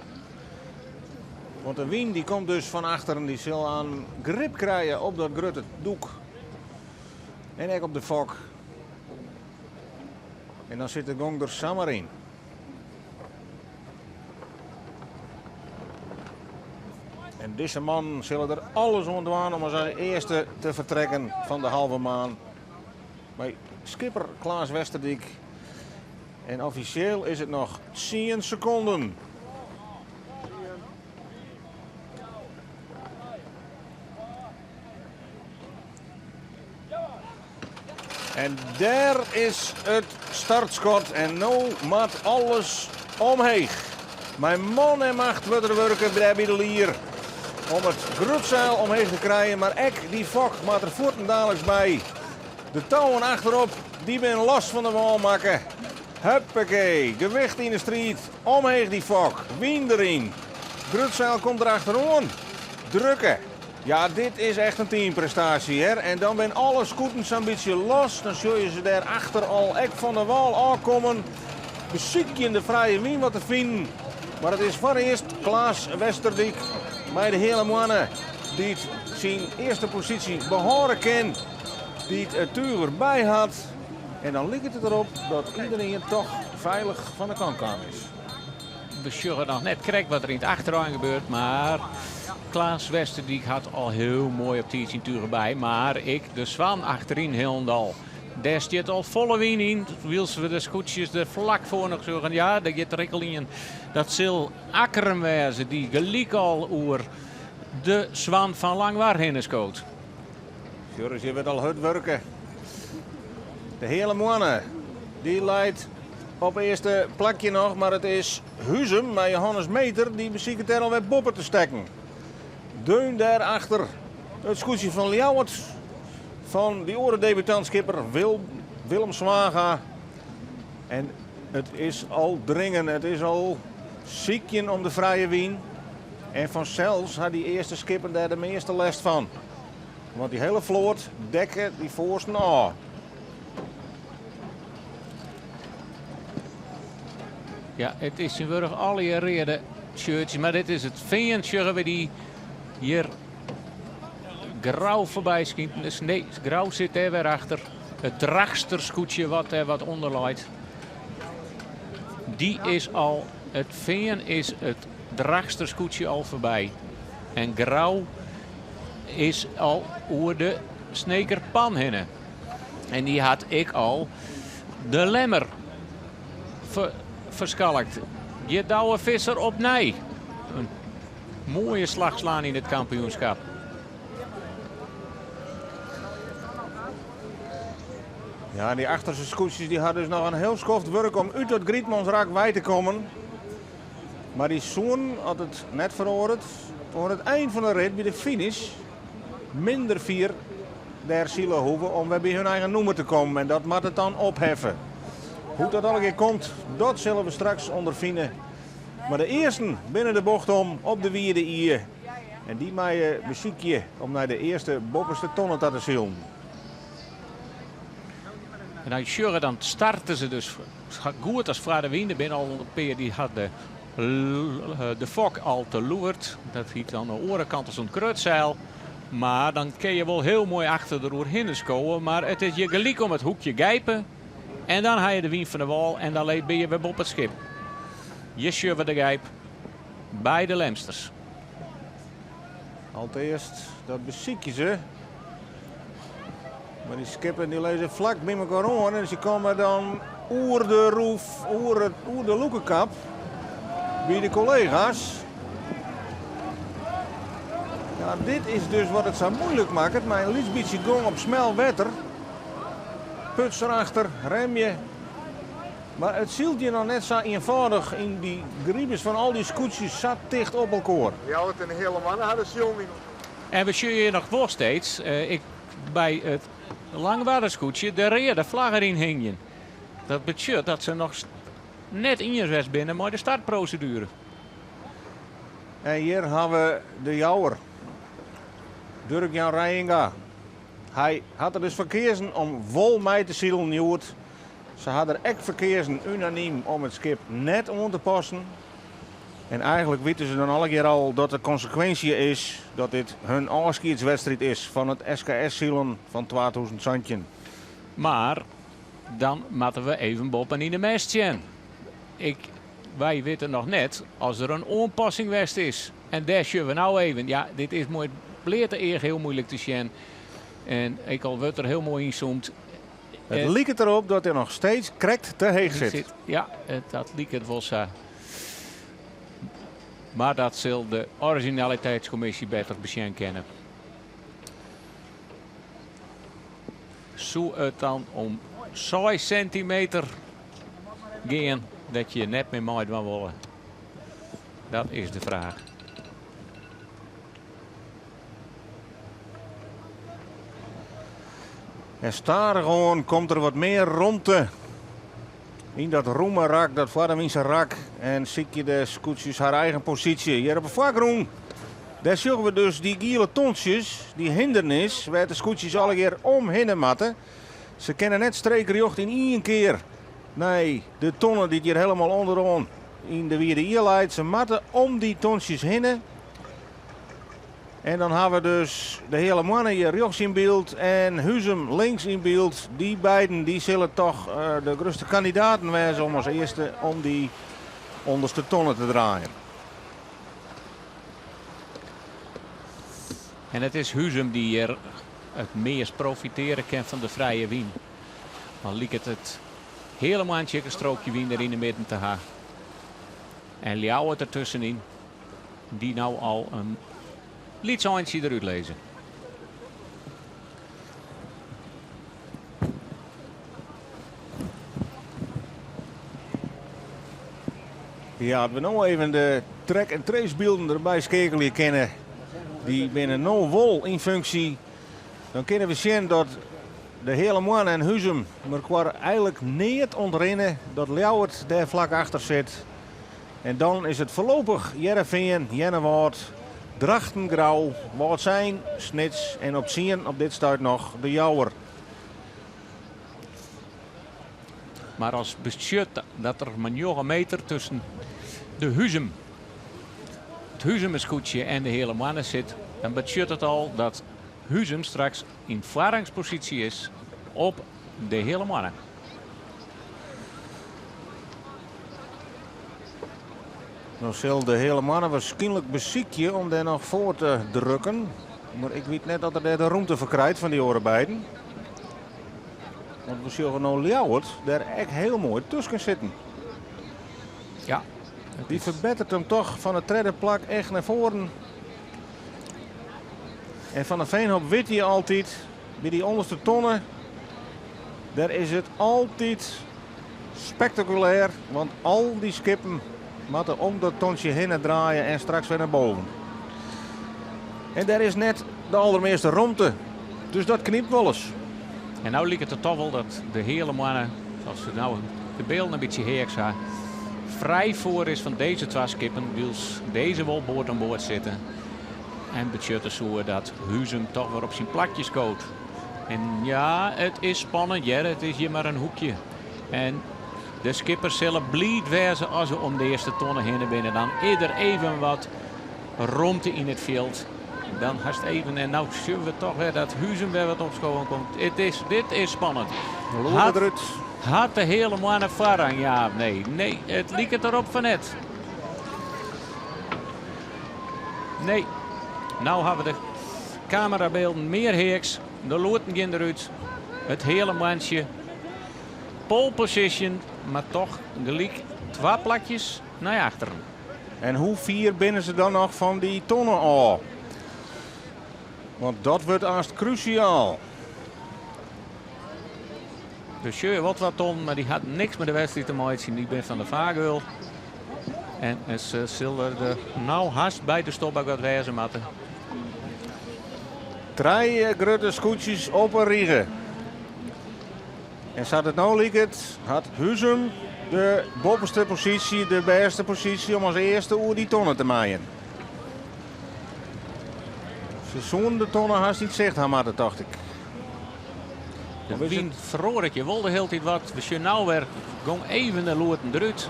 Want de wyn die komt dus fan achteren. Dy sil aan grip krije op dat grutte doek. En ek op de fok. En dan sit de gong der samar yn. En dizze mannen sille der alles oan dwaan om as earste te fertrekken fan de halve maan. Mei skipper Klaas Westerdyk. En offisjeel is it noch 10 sekonden. En dêr is it startskot en no moat alles omheech. Mei man en macht wurdt der wurke dêr by de lier om it grutseil omheech te krijen, mar ek dy fok moat der fuortendaliks by. De touwen achterop, dy binne los fan de wâl makke. Huppakee, gewicht yn de striid, omheech dy fok, wyn deryn. Grutseil komt der achteroan. Drukke. Ja, dit is echt in teamprestaasje hear. En dan binne alle skûten sa'n bytsje los. Dan sjogge je se dêr achter al ek fan de wâl ôfkommen. Besykjen de frije wyn wat te finen. Mar it is foarearst Klaas Westerdyk mei de Heale Moanne dy't syn earste posysje behâlde kin. Dy't it túch derby hat. En dan liket it derop dat iedereen toch feilich fan de kant kaam is. We sjogge noch net krekt wat der yn it achterein gebeurt, mar Klaas Westerdyk hat al hiel moai op tiid syn tugen by. Mar ek de Swan achteryn hielendal. Dêr stiet al folle wyn yn, wylst we de skûtsjes der flak foar noch sjogge. Ja, dêr giet der ek al ien. Dat sil Akkrum wêze, dy't gelyk al oer de Swan fan Langwar hinne skoot. Sjoch ris, hjir wurdt al hurd wurke. De Heale Moanne. Dy leit op earste plakje noch, mar it is Huzum mei Johannes Meeter dy besiket dêr alwer boppe te stekken. Deun dêrachter it skûtsje fan Ljouwert fan dy oare debutantskipper Willem Zwaga. En it is al dringen, it is al sykjen om de frije wyn. En fansels ha dy earste skippen dêr de measte lêst fan. Want dy hele float dekke dy foarsten ôf. Ja, it is tsjintwurdich allegear reade shirtsjes, mar dit is it Fean. Sjogge we dy hjir Grou foarby skynt. Dus nee, Grou sit dêr wer achter. It Drachtster skûtsje wat dêr wat ûnder leit. Dy is al, it Fean is it Drachtster skûtsje al foarby. En Grou is al oer de Sneker Pan hinne. En dy hat ek al de Lemmer ferskalkt. Giet Douwe Visser opnij in moaie slach slaan yn it kampioenskap. Ja, en dy achterste skûtsjes dy ha dus noch in hiel skoft wurk om út dat Grietmansrak wei te kommen. Mar dy soenen, as it net feroaret, oan it ein fan de rit by de finish minder fier dêr sile hoege om wer by hun eigen nûmer te kommen. En dat moat it dan opheffe. Hoe't dat allegear komt, dat sille we straks ûnderfine. Mar de earsten binne de bocht om op de Wierde Ie. En dy meie besykje om nei de earste boppeste tonne ta te silen. En dan sjogge, dan starte se dus goed as foar de wyn. Der binne al in pear dy ha de fok al te loerd. Dat hiet dan de oare kant as in grutseil. Mar dan kin je wol hiel moai achter der oerhinne skowe. Mar it is je gelyk om it hoekje gijpen. En dan ha je de wyn fan de wâl en dan bin je wer boppe it skip. Hjir sjogge we de gijp by de Lemsters. Alteast, dat besykje se. Mar dy skippen dy lizze flak by mekoar oan en se komme dan oer de roef, oer, it, oer de lûkekap by de kollega's. Ja, dit is dus wat it sa moeilik makket, mei in lyts bytsje gong op smel wetter. Puts erachter, remje. Mar it sylt hjir noch net sa ienfâldich yn dy gribus fan al dy skûtsjes sa ticht op elkoar. Ljouwert en de Heale Moanne ha de silen yn. En we sjogge hjir noch wol steeds ek by it Langwarderskûtsje de reade flagge deryn hingjen. Dat betsjut dat se noch net iens west binne mei de startproseduere. En hjir ha we de Jouwer, Durk Jan Reijenga. Hy hat der dus foar keazen om wol mei te silen hjoed. Se ha der ek foar keazen unanym om it skip net oan te passen. En eigenlik witte se dan allegear al dat de konsekwinsje is dat dit hun ôfskiedswedstriid is fan it SKS-silen fan 2017. Mar dan moatte we even boppen yn de mêst sjen. Ik, wy witte noch net as der in oanpassing west is. En dêr sjogge we no even. Ja, dit is mei it bleate each hiel muoilik te sjen. En ek al wurdt der hiel moai ynzoomd. It liket derop dat er noch steeds krekt te heech sit. Ja, dat liket wol sa. Mar dat sil de orizjinaliteitskommisje better besjen kinne. Soe it dan om 6 sintimeter gean dat je net mear meidwaan wolle? Dat is de fraach. En stadichoan komt der wat mear romte yn dat rûme rak, dat foarderwynse rak. En sykje de skûtsjes har eigen posysje. Hjir op de foargrûn, dêr sjogge we dus dy giele tontsjes, dy hindernis wêr't de skûtsjes allegear omhinne moatte. Se kinne net streekrjocht yn ien kear nei de tonne dy't hjir helemaal ûnderoan yn de Wierde Ie leit. Se moatte om dy tontsjes hinne. En dan ha we dus de Heale Moanne hjir rjochts yn byld en Huzum links yn byld. Dy beiden dy sille toch eh, de grutste kandidaten wêze om as earste om dy ûnderste tonne te draaien. En it is Huzum dy't hjir it meast profitearje kin fan de frije wyn. Dan liket it Heale Moantsje ek in strookje wyn der yn de midden te ha. En Ljouwert der tuskenyn. Dy no al in lyts eintsje derút lizze. Ja, as we no even de track en tracebylden derby skeakelje kinne, dy binne no wol yn funksje, dan kinne we sjen dat de Heale Moanne en Huzum mekoar eigenlik neat ûntrinne, dat Ljouwert dêr flak achter sit. En dan is it foarlopich Hearrenfean, Earnewâld, Drachten, Grou, Wâldsein, Snits en op tsien op dit stuit noch De Jouwer. Mar as betsjut dat der mar njoggen meter tusken de Huzum, it Huzumer skûtsje en de Heale Moanne sit, dan betsjut it al dat Huzum straks yn foarrangsposysje is op de Heale Moanne. No sil de Heale Moanne wierskynlik besykje om dêr noch foar te drukken. Mar ik wit net oft er dêr de rûmte foar krijt fan dy oare beiden. Want we sjogge no Ljouwert dêr ek hiel moai tusken sitten. Ja. Dy ferbetteret him toch fan it tredde plak echt nei foaren. En fan de Veenhoop wit je altyd, by dy ûnderste tonne, dêr is it altyd spektakulêr, want al dy skippen moatte om dat tontsje hinne draaie en straks wer nei boven. En dêr is net de aldermeaste romte, dus dat knypt wolris. En no liket it toch wol dat de Heale Moanne, sa't se no de bylden in bytsje heaks ha, frij foar is fan dizze twa skippen, wylst dizze wol board oan board sitte. En betsjutte soe dat Huzum toch wer op syn plakje skoot. En ja, it is spannend hear, it is hjir mar in hoekje. En de skippers sille bliid wêze as se om de earste tonne hinne binne. Dan is der even wat romte yn it fjild. Dan hast even, en no sjogge we toch wer dat Huzum wer wat opskowen komt. It is, dit is spannend. Hat, derút. Hat de Heale Moanne foarrang, ja of nee? Nee, it liket derop fan net. Nee, no hawwe de kamerabylden mear heaks. De lûden gean derút. It Heale Moantsje. Pole position, mar toch gelyk twa plakjes nei achteren. En hoe fier binne se dan noch fan dy tonne ôf? Want dat wurdt aanst krúsjaal. De sjeu wat wat ton, mar dy hat niks mei de wedstriid te meitsjen. Dy bin fan de fargeul. En se sille der no hast by de stopbak wat wêze moatte. Trije grutte skûtsjes op in rige. En sa't it no liket, hat Huzum de boppeste posysje, de bêste posysje om as earste oer dy tonne te meien. Se soenen de tonne hast yn 't sicht ha moatte, tocht ik. De wyn feroaret hjir wol de hiele tiid wat. We sjogge no wer gong even de lûden derút.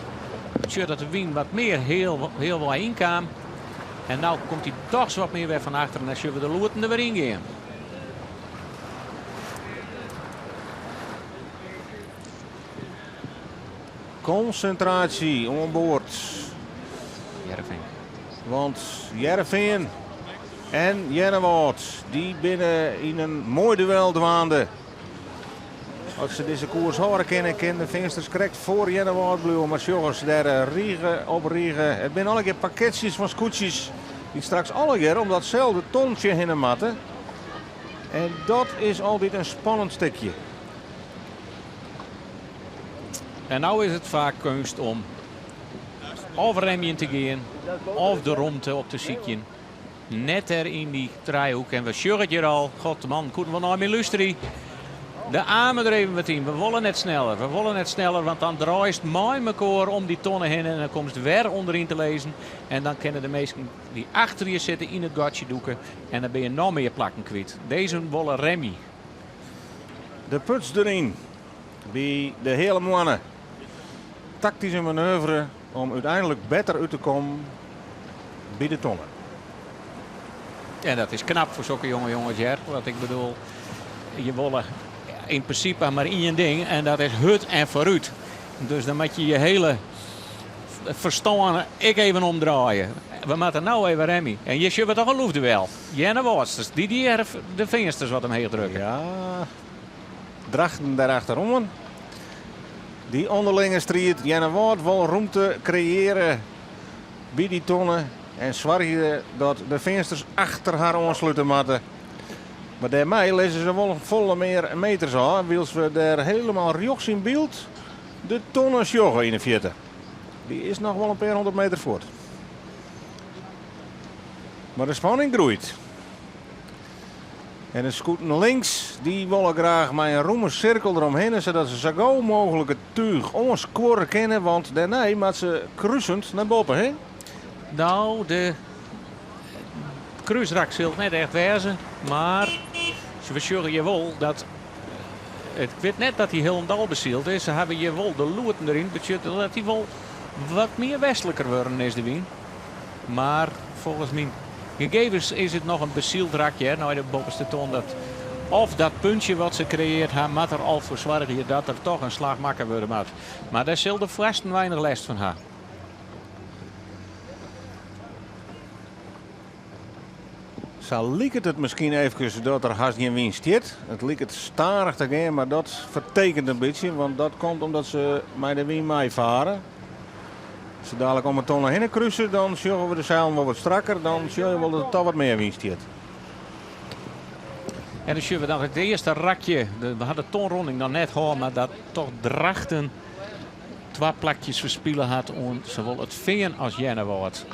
Betsjut dat de wyn wat mear heal, healwei ynkaam. En no komt hy dochs wat mear wer fan achteren en sjogge we de lûden der wer yn gean. Konsintraasje oan board. Hearrenfean. Want Hearrenfean en Earnewâld dy binne yn in moai duel dwaande. As se dizze koers hâlde kinne, kin de Feansters krekt foar Earnewâld bliuwe. Mar sjogge se dêr rige op rige. It binne allegear pakketsjes fan skûtsjes dy't straks allegear om datselde tontsje hinne moatte. En dat is altyd in spannend stikje. En no is it faak keunst om of remjen te gean of de romte op te sykjen. Net dêr yn dy trijehoek. En we sjogge it hjir al. God man, koenen we nei my lústerje. De aarmen der even wat yn. We wolle net sneller. We wolle net sneller, want dan draaist mei mekoar om dy tonne hinne en dan komst wer ûnderyn te lizzen. En dan kinne de minsken dy't achter je sitte yn it gatsje dûke en dan binne je noch mear plakken kwyt. Dizze wolle remje. De puts deryn by de Heale Moanne. Taktyske manoeuvre om úteinlik better út te kommen by de tonne. En dat is knap foar sokke jonge jonges, hear. Want ik bedoel, je wolle yn prinsipe mar ien ding en dat is hurd en foarút. Dus dan moat je je hiele ferstân ek even omdraaie. We moatte no even remje. En hjir sjogge we toch in loefduel. Earnewâldsters, dy die de Feansters wat omheech drukke. Ja, Drachten dêrachteroan. Dy ûnderlinge striid. Earnewâld wol rûmte kreëarje by dy tonne en soargje dat de Feansters achter har oanslute moatte. Mar dêrmei lizze se wol folle mear meters ôf, wylst we dêr hielendal rjochts yn byld de tonne sjogge yn 'e fierte. Dy is noch wol in pear hûndert meter fuort. Mar de spanning groeit. En de skûten links dy wolle graach mei in rûme sirkel deromhinne sadat se sa gau mooglik it túch oanskuorre kinne, want dêrnei moat se krusend nei boppe, hè? No, de krúsrak sil it net echt wêze, mar we sjogge hjir wol dat ik wit net dat hy hielendal besyld is. Se hawwe hjir wol de lûden deryn, betsjut dat hy wol wat mear westliker wurden is, de wyn. Mar folgens myn gegevens is it noch in besyld rakje nei de boppeste ton. Dat, of dat puntsje wat se kreëard ha, moat der al foar soargje dat der toch in slach makke wurde moat. Mar dêr sil de foarsten weinich lêst fan ha. Sa liket it miskien efkes dat der hast gjin wyn stiet. It liket stadich te gean, mar dat fertekent in bytsje, want dat komt omdat se mei de wyn meifare. As se dadlik om 'e tonne hinne kruse, dan sjogge we de seilen wol wat strakker. Dan sjogge je wol dat der toch wat mear wyn stiet. En dan sjogge we dan it earste rakje. We ha de tonrûning noch net hân, mar dat toch Drachten twa plakjes ferspile hat oan sawol It Fean as Earnewâld.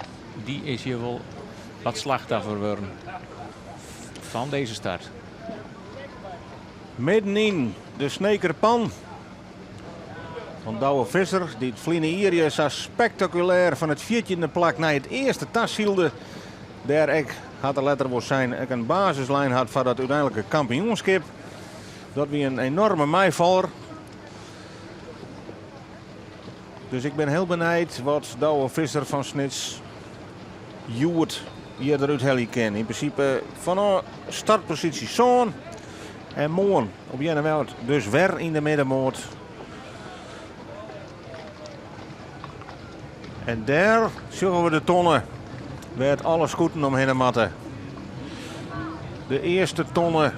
Dy is hjir wol wat slachtoffer wurden fan dizze start. Middenyn de Sneker Pan fan Douwe Visser, dy't ferline jier sa spektakulêr fan it fjirtjinde plak nei it earste ta sylde. Dêr ek, hat er letter wol sein, ek in basis lein hat foar dat úteinlike kampioenskip. Dat wie in enorme meifaller. Dus ik bin hiel benijd wat Douwe Visser fan Snits hjoed hjir derút helje kin. Yn prinsipe fanôf startposysje sân en moarn op Earnewâld dus wer yn de middenmoat. En dêr sjogge we de tonne wêr't alle skûten omhinne moatte. De earste tonne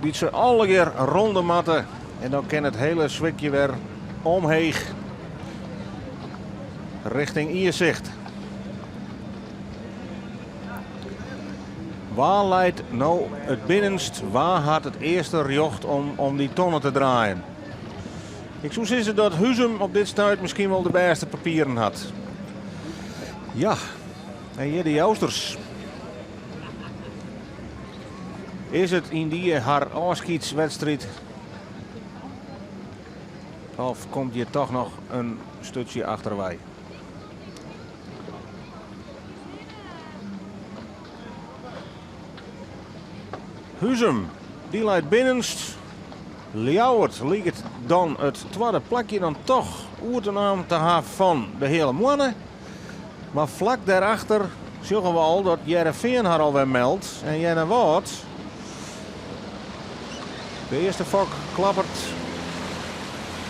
dy't se allegear ronde moatte. En dan kin it hiele swikje wer omheech richting Iersicht. Wa leit no it binnenst? Wa hat it earste rjocht om om dy tonne te draaien? Ik soe sizze dat Huzum op dit stuit miskien wol de bêste papieren hat. Ja, en hjir de Jousters. Is it yndie har ôfskiedswedstriid? Of komt hjir toch noch in sturtsje achterwei? Huzum, dy leit binnenst. Ljouwert liket dan it twadde plakje dan toch oer te naam te ha fan de Heale Moanne. Mar flak dêrachter sjogge we al dat Hearrenfean har alwer meldt en Earnewâld. De earste fok klappert.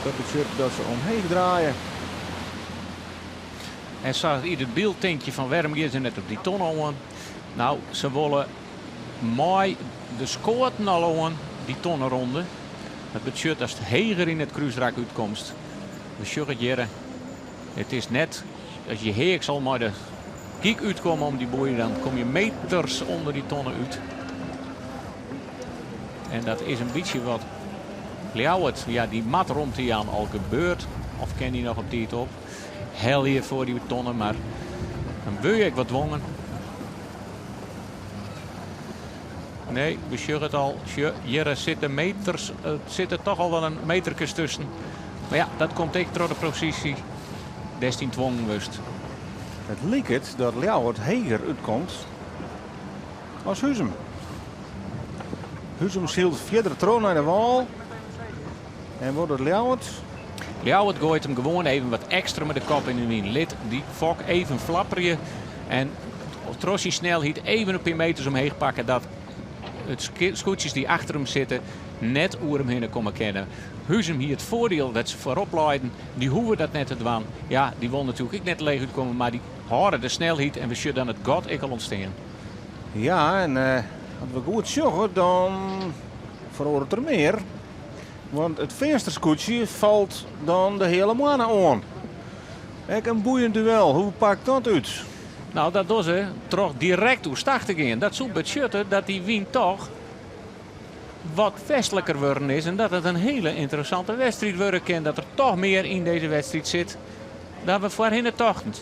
Dat betsjut dat se omheech draaie. En sa yn it byld tink je fan wêrom gean se net op dy tonne oan? No, se wolle mei de skoaten al oan dy tonne ronde. Dat betsjut ast heger yn it krúsrak útkomst. We sjogge it hjirre. It is net, as je heaks al mei de gyk útkomme om dy boei, dan kom je meters ûnder dy tonne út. En dat is in bytsje wat Ljouwert, ja, dy moat romte jaan al gebeurt. Of kin dy noch op tiid op? Helje foar dy tonne, mar dan wurd je ek wat dwongen. Nee, we sjogge it al. Sjoch, hjir sitte meters, it sitte toch al wel in meterkes tusken. Mar ja, dat komt ek troch de posysje dêr'tst yn twongen wurdst. It liket dat Ljouwert heger útkomt as Huzum. Huzum sylt fierder troch nei de wâl en wurdt it Ljouwert. Ljouwert goait him gewoan even wat ekstra mei de kop yn de wyn. Lit dy fok even flapperje en troch syn snelheid even in pear meters omheech pakke dat it skûtsjes dy't achter him sitte net oer him hinne komme kinne. Huzum hie it foardiel dat se foarop leiden. Dy hoege dat net te dwaan. Ja, dy wolle natuerlik ek net leech útkomme, mar dy hâlde de snelheid en we sjogge dan it gat ek al ûntstean. Ja, en as we goed sjogge, dan feroaret der mear. Want it Feanster skûtsje falt dan de Heale Moanne oan. Ek in boeiend duel. Hoe pakt dat út? No, dat dogge se troch direkt oerstach te gean. Dat soe betsjutte dat dy wyn toch wat westliker wurden is en dat it in hiele ynteressante wedstriid wurde kin. Dat der toch mear yn dizze wedstriid sit. Dan we foarhinne tochten.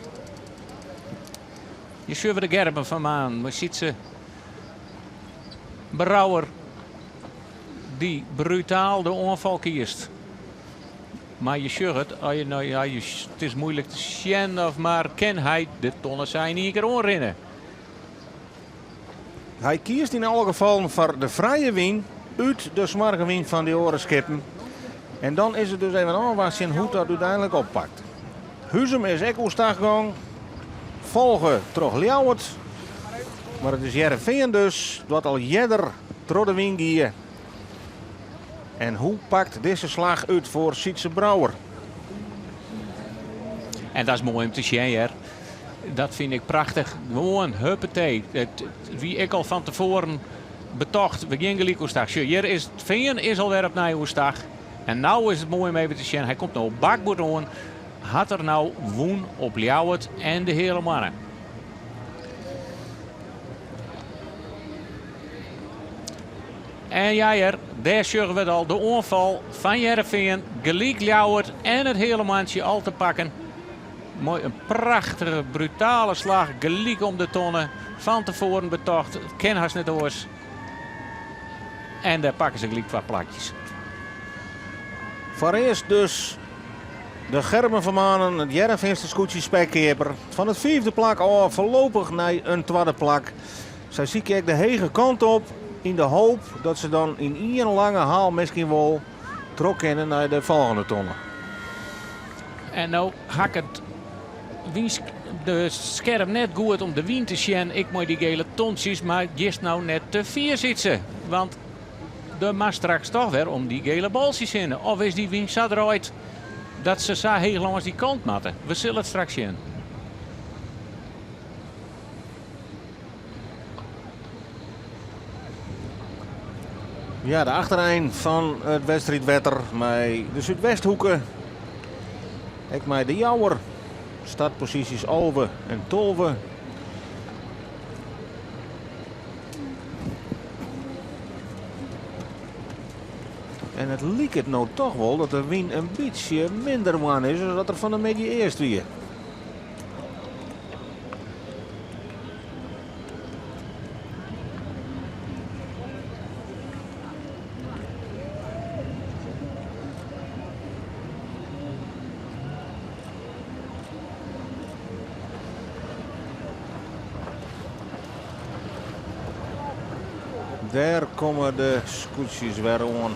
Je sjogge de Gerben van Maan, mei Sytze Brouwer dy't brutaal de oanfal kiest. Mar je sjogge it, as je, no, ja, je, it is muoilik te sjen of mar kin hy de tonne sa yn ien kear oanrinne. Hy kiest yn alle gefallen foar de frije wyn út de smoarge wyn fan dy oare skippen. En dan is it dus even ôfwachtsjen hoe't dat úteinlik oppakt. Huzum is ek oerstach gong, folge troch Ljouwert. Mar it is Hearrenfean dus dat al earder troch de wyn gie. En hoe pakt dizze slach út foar Sytze Brouwer? En dat is moai om te sjen, hear. Dat fyn ik prachtich. Gewoan, huppatee. It wie ek al fan tefoaren betocht. We gean gelyk oerstach. Sjoch, hjir is it Fean is alwer opnij oerstach. En no is it moai om even te sjen. Hy komt no op bakboard oan. Hat er no wûn op Ljouwert en de Heale Moanne? En ja hear, dêr sjogge we it al. De oanfal fan Hearrenfean, gelyk Ljouwert en it Heale Moantsje al te pakken. Mei in prachtige, brutale slach, gelyk om de tonne. Fan tefoaren betocht, it kin hast net oars. En dêr pakke se gelyk twa plakjes. Foarearst dus de Gerben van Manen, it Hearrenfeanster skûtsje Spekkeaper. Fan it fiifde plak ôf foarlopich nei in twadde plak. Sy sykje ek de hege kant op yn de hoop dat se dan yn ien lange haal miskien wol troch kinne nei de folgjende tonne. En no ha ik it de skerm net goed om de wyn te sjen, ek mei dy gele tontsjes, mar giest no net te fier Sytze, want der moat straks toch wer om dy gele boltsjes hinne. Of is dy wyn sa draaid dat se sa heech lâns dy kant moatte? We sille it straks sjen. Ja, de achterein fan it wedstriidwetter mei de Súdwesthoeke. Ek mei de Jouwer. Startposysjes 11 en 12. En it liket no toch wol dat de wyn in bytsje minder wurden is as dat er fan 'e middei earst wie. Dêr komme de skûtsjes wer oan.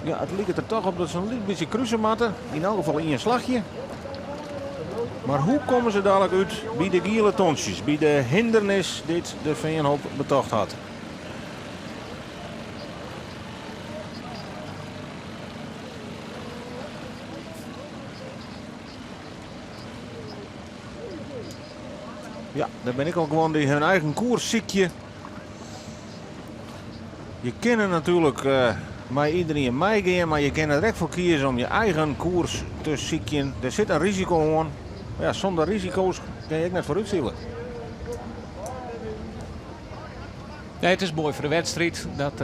Ja, it liket der toch op dat se in lyts bytsje kruse moatte. Yn elk gefal ien slachje. Mar hoe komme se dadlik út by de giele tontsjes, by de hindernis dy't de Feanhoop betocht hat? Ja, dêr binne ek al guon dy't hun eigen koers sykje. Je kinne natuerlik mei iderien meigean, mar je kinne der ek foar kieze om je eigen koers te sykjen. Der sit in risiko oan. Mar ja, sûnder risiko's kin je ek net foarútsile. Nee, it is moai foar de wedstriid dat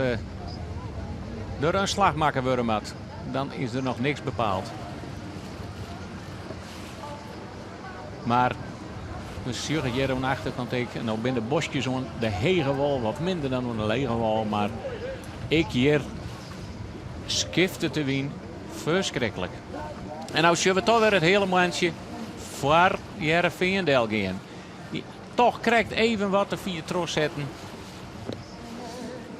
der in slach makke wurde moat. Dan is der noch niks bepaald. Mar we sjogge hjir oan de achterkant ek, en no binne de boskjes oan de hege wâl wat minder dan oan de lege wâl, mar ek hjir skiftet de wyn ferskriklik. En no sjogge we toch wer it Heale Moantsje foar Hearrenfean delgean. Toch krekt even wat te fier trochsetten.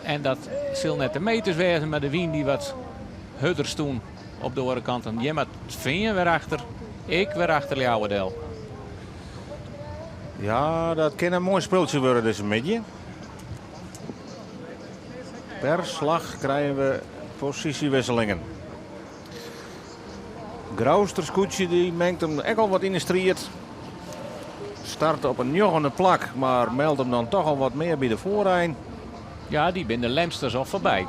En dat sil net de meters wêze, mar de wyn dy't wat hurder stûn op de oare kant. En hjir moat Fean wer achter, ek wer achter Ljouwert del. Ja, dat kin in moai spultsje wurde dizze middei. Per slach krije we posysjewisselingen. Grouster skûtsje dy mengt him ek al wat yn de striid. Start op in njoggende plak, mar meldt him dan toch al wat mear by de foarein. Ja, dy binne de Lemsters al foarby.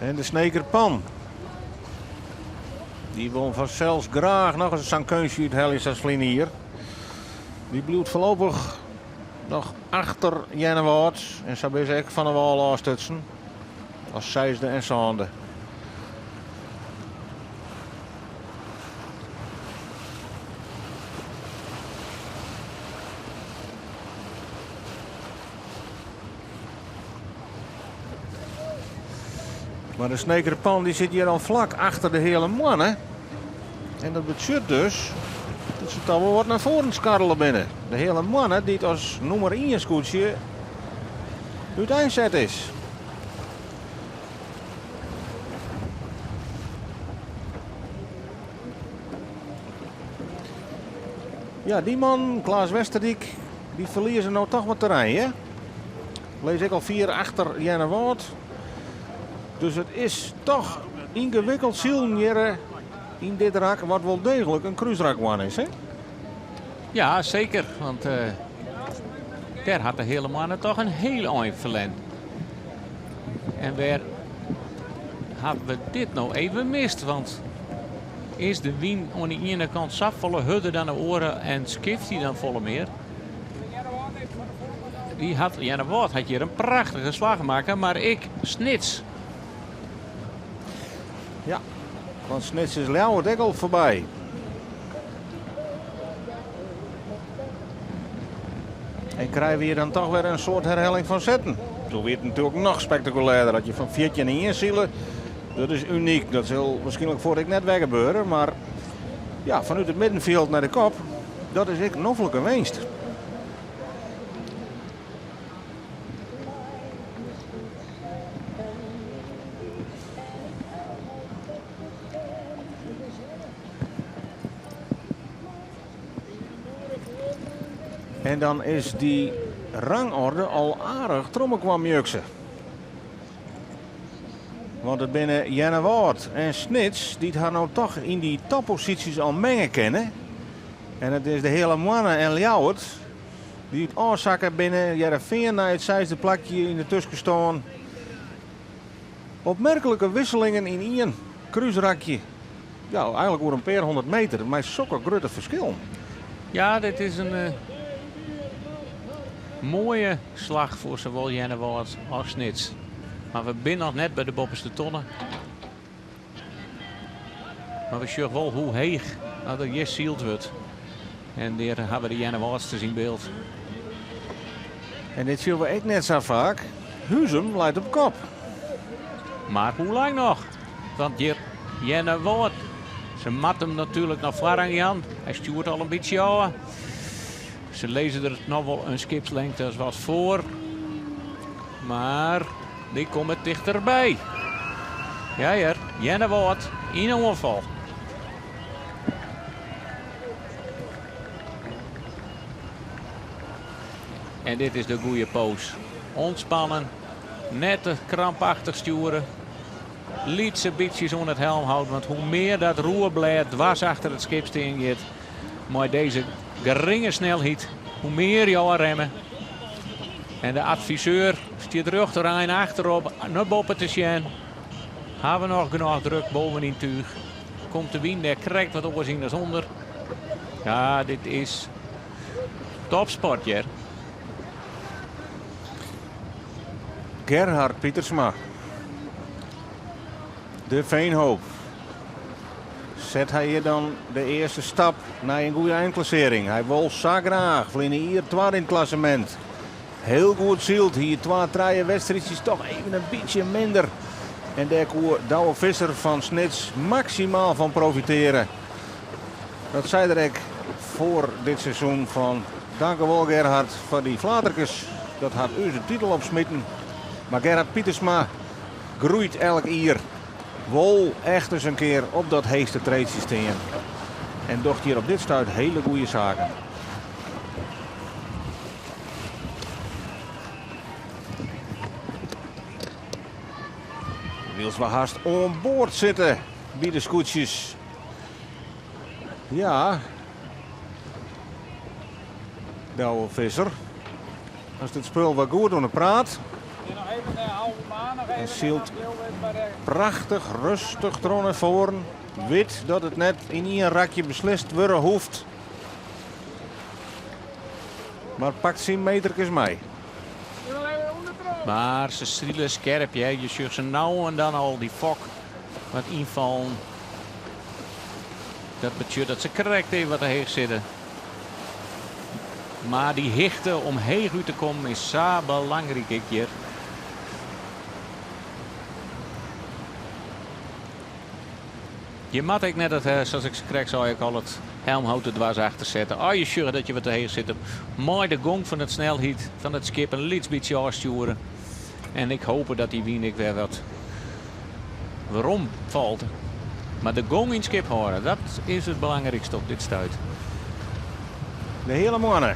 En de Sneker Pan. Dy wol fansels graach noch ris sa'n keunstje úthelje sa as ferline jier. Dy bliuwt foarlopich noch achter Earnewâld en sa binne se ek fan de wâl ôfstutsen. As seisde en sânde. Mar de Sneker Pan die sit hjir al flak achter de Heale Moanne. En dat betsjut dus dat se toch wol wat nei foaren skarrele binne. De Heale Moanne dy't as nûmer ien skûtsje úteinset is. Ja, dy man, Klaas Westerdyk, dy ferlieze no toch wat terrein, hè? Lees ik al fier achter Earnewâld. Dus it is toch yngewikkeld silen hjir yn dit rak, wat wol deeglik in krúsrak one is, hè? Ja, seker. Want dêr hat de Heale Moanne toch in hiel ein ferlern. En wêr hawwe we dit no even mist? Want is de wyn oan de iene kant safolle hurder dan de oare en skift hy dan folle mear? Dy hat, Earnewâld hat hjir in prachtige slach makke, mar ek Snits. Ja, want Snits is Ljouwert ek al foarby. En krije we hjir dan toch wer in soart herhelling fan setten. Doe wie it natuerlik noch spektakulêrder dat je fan 14 ien sile. Dat is unyk. Dat sil wierskynlik foar ek net wer gebeure. Mar ja, fanút it middenfjild nei de kop, dat is ek noflike winst. En dan is dy rangorde al aardich trommekwam mjukse. Want it binne Earnewâld en Snits dy't har no toch yn dy topposysjes al menge kinne. En it is de Heale Moanne en Ljouwert dy't ôfsakke binne. Hearrenfean nei it seisde plakje yn de tuskenstân. Opmerklike wisselingen yn ien krúsrakje. Ja, eigenlik oer in pear hûndert meter mei sokke grutte ferskillen. Ja, dit is in moaie slach foar sawol Earnewâld as Snits. Mar we binne noch net by de boppeste tonne. Mar we sjogge wol hoe heech dat der hjir syld wurdt. En dêr hawwe we de Earnewâldsters yn byld. En dit sjogge we ek net sa faak. Huzum leit op kop. Mar hoe lang noch? Want hjir Earnewâld, se moat him natuerlik noch foarrang jaan. Hy stjoert al in bytsje ôf. Se lizze der noch wol in skipslengte as wat foar. Mar dy komme tichterby. Ja hear, Earnewâld yn oanfal. En dit is de goede poos. Ontspannen, net te krampachtich stjoere. Lytse bytsjes oan it helmhout, want hoe mear dat roerblêd dwars achter it skip stean giet, mei dizze geringe snelheid, hoe mear jo remme. En de adviseur stiet rjochterein achterop nei boppe te sjen. Hawwe we noch genôch druk bovenyn túch? Komt de wyn dêr krekt wat oars yn as ûnder? Ja, dit is topsport hjir. Gerhard Pietersma. De Veenhoop. Set hy hjir dan de earste stap nei in goede einklassearring? Hy wol sa graach. Ferline jier twadde yn it klassemint. Hiel goed syld. Hie twa, trije wedstriidsjes toch even in bytsje minder. En dêr koe Douwe Visser fan Snits maksimaal fan profiteare. Dat sei er ek foar dit seizoen fan dankewol Gerhard foar dy flaterkes. Dat hat ús de titel opsmiten. Mar Gerhard Pietersma groeit elk jier. Wol echt ris in kear op dat heechste treedsje stean. En docht hjir op dit stuit hiele goede saken. Wylst we hast oan board sitte by de skûtsjes. Ja, Douwe Visser. As it spul wat goed oan de praat. En sylt prachtich rêstich troch nei foaren. Wit dat it net yn ien rakje beslist wurde hoecht. Mar pakt syn meterkes mei. Mar se sile skerp, hear. Je sjogge se no en dan al dy fok wat ynfallen. Dat betsjut dat se krekt even wat te heech sitte. Mar dy hichte om heech út te kommen is sa belangryk ek hjir. Je moatte ek net, it, sa't ik krekt sei, ek al it helmhout der dwers achter sette. As je sjogge dat je wat te heech sitte, mei de gong fan it snelheid fan it skip in lyts bytsje ôfstjoere. En ik hoop dat dy wyn ek wer wat werom falt. Mar de gong yn it skip hâlde, dat is it belangrykste op dit stuit. De Heale Moanne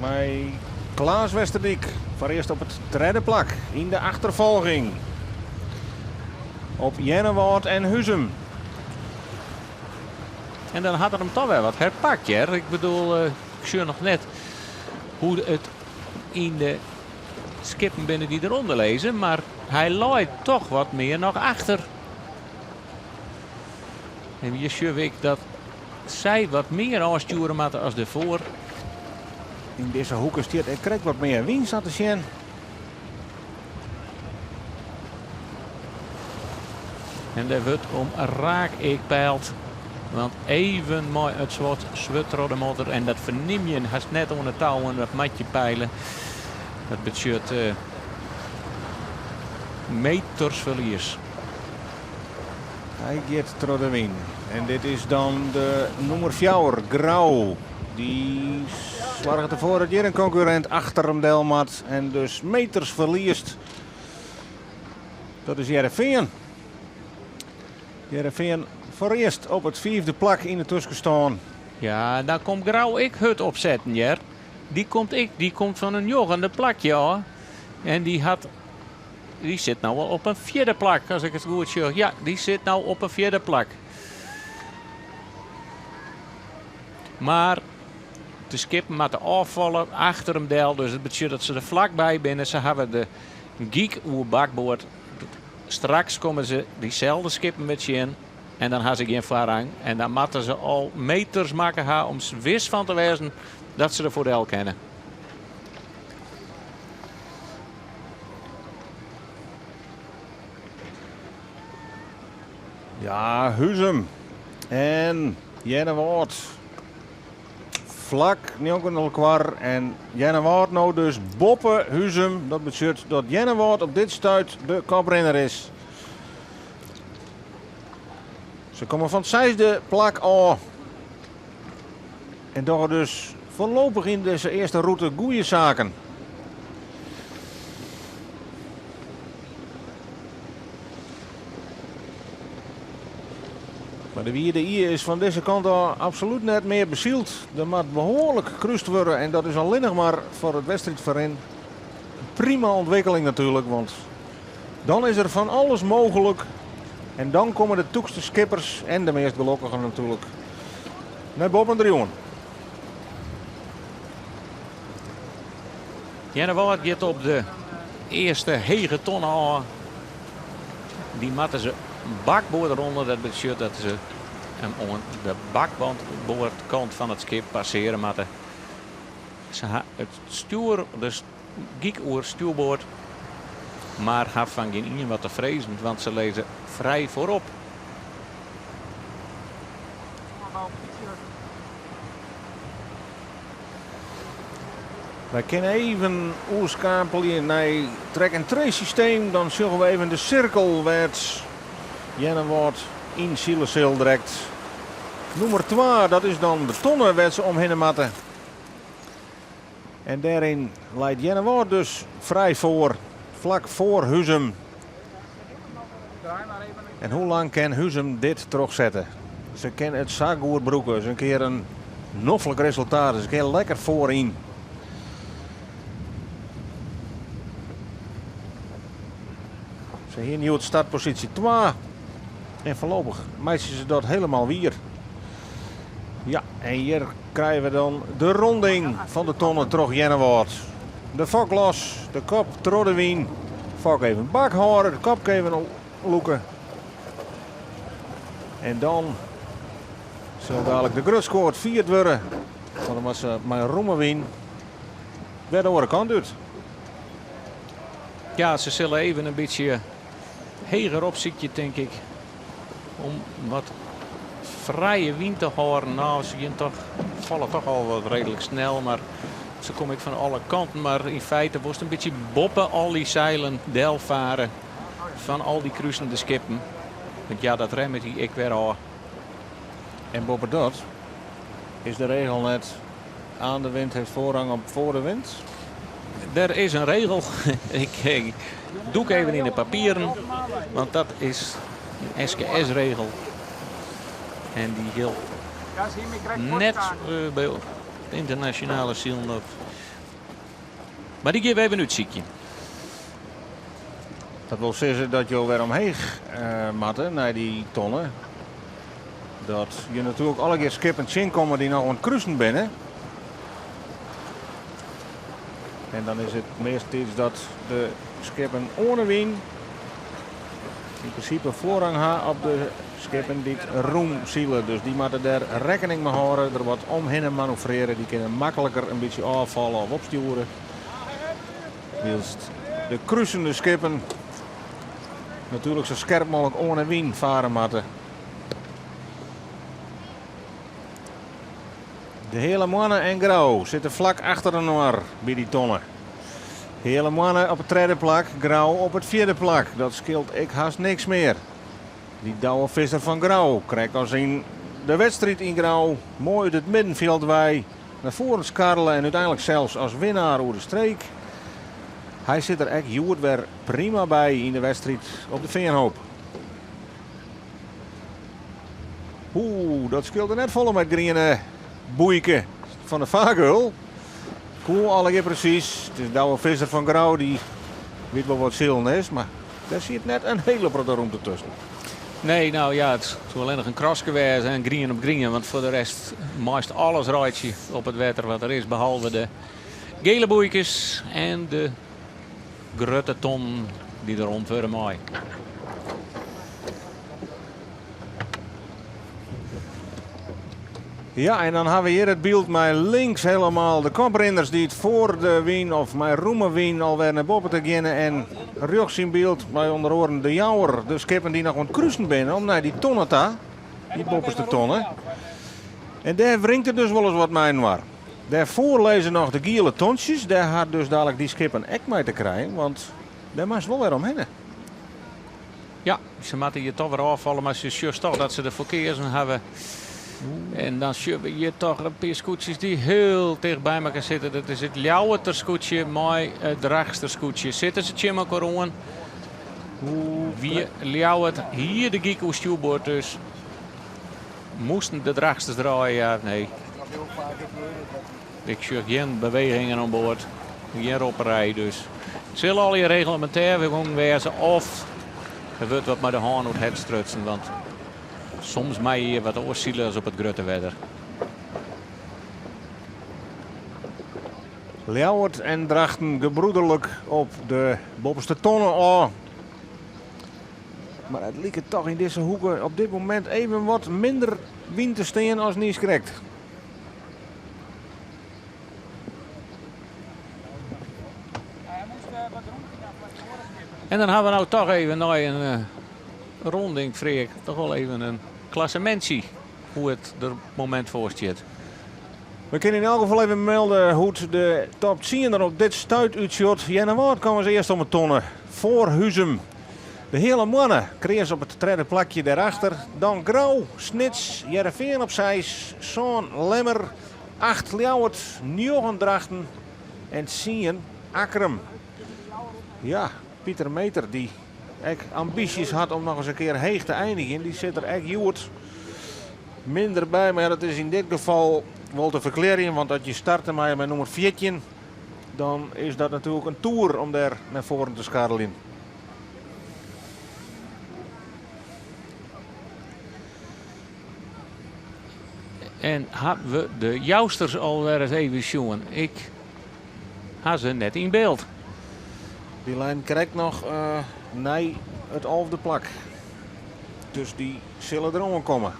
mei Klaas Westerdyk foarearst op it tredde plak yn de achterfolging op Earnewâld en Huzum. En dan hat er him toch wer wat herpakt, hear. Ik bedoel, ik sjoch noch net hoe't it yn de skippen binne dy't derûnder lizze, mar hy leit toch wat mear noch achter. En hjir sjogge ik dat sy wat mear ôfstjoere moatte as derfoar. Yn dizze hoeke stiet ek krekt wat mear wyn sa te sjen. En der wurdt om raak ek peild. Want even mei it swurd swurd troch de modder en dat fernim je hast net oan de touwen, dat moat je peile. Dat betsjut uh, meters ferlies. Hy giet troch de wyn. En dit is dan de nûmer 4, Grou. Dy soarget derfoar dat hjir in konkurrint achter him del moat en dus meters ferliest. Dat is Hearrenfean. Hearrenfean foarearst op it fiifde plak yn de tuskenstân. Ja, dan komt Grou ek hurd opsetten, hear. Dy komt ek, dy komt fan in njoggende plakje ôf. En dy hat dy sit no al op in fjirde plak, as ik it goed sjoch. Ja, dy sit no op in fjirde plak. Mar de skippen moatte ôffalle achter him del, dus it betsjut dat se der flakby binne. Se hawwe de gyk oer bakboard. Straks komme se dyselde skippen wer tsjin en dan ha se gjin foarrang. En dan moatte se al meters makke ha om wis fan te wêzen dat se der foar del kinne. Ja, Huzum en Earnewâld flak njonken elkoar. En Earnewâld no dus boppe Huzum. Dat betsjut dat Earnewâld op dit stuit de koprinner is. Se komme fan it seisde plak ôf. En dogge dus foarlopich yn dizze earste rûte goede saken. Mar de Wide Ie is fan dizze kant ôf absolút net mear besyld. Der moat behoarlik krúst wurde en dat is allinnich mar foar it wedstriidferrin prima ûntwikkeling natuerlik, want dan is der fan alles mooglik en dan komme de tûkste skippers en de meast gelokkigen natuerlik nei boppen driuwen. Earnewâld giet op de earste hege tonne ôf. Dy moatte se bakboard ronde. Dat betsjut dat se him oan de bakboardkant fan it skip passearje moatte. Se ha it stjoer, de gyk oer stjoerboard, mar ha fan gjin ien wat te frezen, want se lizze frij foarop. Wy kinne even oerskeakelje nei track and trace systeem. Dan sjogge we even de sirkel wêr't Earnewâld yn sile sil direkt. Nûmer 2, dat is dan de tonne wêr't se omhinne moatte. En dêryn leit Earnewâld dus frij foar, flak foar Huzum. En hoe lang kin Huzum dit trochsette? Se kinne it sa goed brûke. Ris in kear in noflik resultaat. Se kinne lekker foaryn. Se hiene hjoed startposysje 2. En foarlopich meitsje se dat hielendal wier. Ja, en hjir krije we dan de ronding fan de tonne troch Earnewâld. De fok los, de kop troch de wyn. Fok even bak hâlde, de kop even lûke. En dan sil dalik de grutskoat fierd wurde. Want dan moat se mei romme wyn wer de oare kant út. Ja, se sille even in bytsje heger opsykje, tink ik. Om wat frije wyn te hâlden. No, se gean toch, falle toch al wat reedlik snel, mar se komme ek fan alle kanten. Mar yn feite wolst in bytsje boppe al dy seilen delfare fan al dy krusende skippen. Want ja, dat remmet hy ek wer ôf. En boppedat is de regel net aan de wind heeft voorrang op voor de wind. Der is in regel. Ik dûk even yn de papieren, want dat is in SKS-regel. En dy jildt net by it ynternasjonale silen. Mar dy gean we even útsykjen. Dat wol sizze dat jo wer omheech moatte nei dy tonne. Dat je natuerlik allegear skippen tsjinkomme dy't noch oan it krusen binne. En dan is it meastentiids dat de skippen oan 'e wyn yn prinsipe foarrang ha op de skippen dy't rûn sile. Dus dy moatte dêr rekkening mei hâlde, der wat omhinne manoeuvrearje. Dy kinne makliker in bytsje ôffalle of opstjoere. Wylst de krusende skippen natuerlik sa skerp mooglik oan 'e wyn fare moatte. De Heale Moanne en Grou sitte flak achter inoar by dy tonne. Heale Moanne op it tredde plak, Grou op it fjirde plak. Dat skeelt ek hast niks mear. Dy Douwe Visser fan Grou, krekt as yn de wedstriid yn Grou, moai út it middenfjild wei nei foaren skarrele en úteinlik sels as winnaar oer de streek. Hy sit der ek hjoed wer prima by yn de wedstriid op de Feanhoop. Oeh, dat skeelde net folle mei it griene boeike fan de fargeul. Koe allegear presys. It is Douwe Visser fan Grou, dy wit wol wat silen is, mar dêr siet net in hiele protte rûmte tusken. Nee, no ja, it soe allinnich in kraske wêze en grien op grien, want foar de rest meist alles reitsje op it wetter wat der is, behalve de gele boeikes en de grutte tonnen dy't der omfurde mei. Ja, en dan ha we hjir it byld mei links helemaal de koprinners dy't foar de wyn of mei rûme wyn alwer nei boppe te geane. En rjochts yn byld mei ûnder oaren de Jouwer, de skippen dy't noch oan it krusen binne om nei dy tonne ta, dy boppeste tonne. En dêr wringt it dus wolris wat mei-inoar. Dêrfoar lizze noch de giele tontsjes, dêr ha dus dadlik dy skippen ek mei te krijen, want dêr moatst wol wer omhinne. Ja, se moatte hjir toch wer ôffalle, mar se sjochst toch dat se derfoar keazen hawwe. En dan sjogge we hjir toch in pear skûtsjes dy't hiel ticht by elkoar sitte. Dat is it Ljouwerter skûtsje mei it Drachtster skûtsje. Sitte se tsjin elkoar oan? Wie Ljouwert hie de gyk oer stjoerboard, dus moasten de Drachtsters draaie? Ja, nee. Ik sjoch gjin bewegingen oan board, gjin ropperij, dus it sil allegear reglemintêr gongen wêze of der wurdt wat mei de hân oer it hert strutsen, want soms mei je hjir wat oars sile as op it grutte wetter. Ljouwert en Drachten gebroederlik op de boppeste tonne ôf. Mar it liket toch yn dizze hoeke op dit momint even wat minder wyn te stean as niiskrekt. En dan ha we no toch even nei in ronding, Freark, toch wol even in klassemintsje hoe't it der momint foar stiet. We kinne yn elk gefal even melde hoe't de top 10 der op dit stuit útsjocht. Earnewâld kaam as earste om 'e tonne foar Huzum. De Heale Moanne kreas op it tredde plakje dêrachter. Dan Grou, Snits, Hearrenfean op seis, sân Lemmer, acht Ljouwert, njoggen Drachten en tsien Akkrum. Ja, Pieter Meeter dy't ek ambysjes hat om noch ris in kear heech te einigjen, dy sit der ek hjoed minder by. Mar ja, dat is yn dit gefal wol te ferklearjen, want as je starte mei mei nûmer 14, dan is dat natuerlik in toer om dêr nei foaren te skarreljen. En ha we de Jousters al wer ris even sjoen? Ik ha se net yn byld. Dy leinen krekt noch nei it alfde plak. Dus dy sille der oankomme.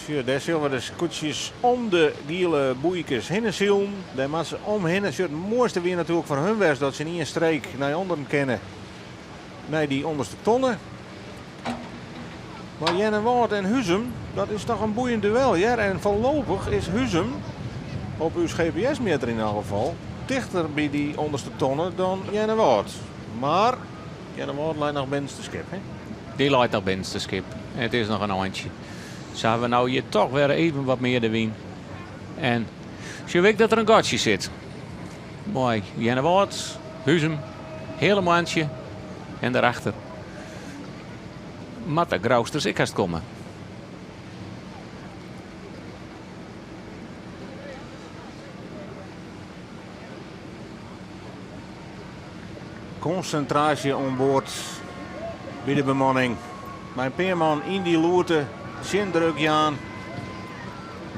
Sjoch, dêr sille we de skûtsjes om de giele boeikes hinne silen. Dêr moatte se omhinne. Sjoch, it moaiste wie natuerlik foar hun west dat se yn ien streek nei ûnderen kinne, nei dy ûnderste tonne. Mar Earnewâld en Huzum, dat is toch in boeiend duel, hear. En foarlopich is Huzum, op ús GPS-mjitter yn elk gefal, tichter by dy ûnderste tonne dan Earnewâld. Mar Earnewâld leit noch binnenste skip, hè? Dy leit noch binnenste skip. It is noch in eintsje. Sa hawwe we no hjir toch wer even wat mear de wyn. En sjoch ik dat der in gatsje sit. Mei Earnewâld, Huzum, Heale Moantsje en dêrachter moat de Grousters ek hast komme. Konsintraasje oan board by de bemanning. Mei in pear man yn dy loerte tsjindruk jaan.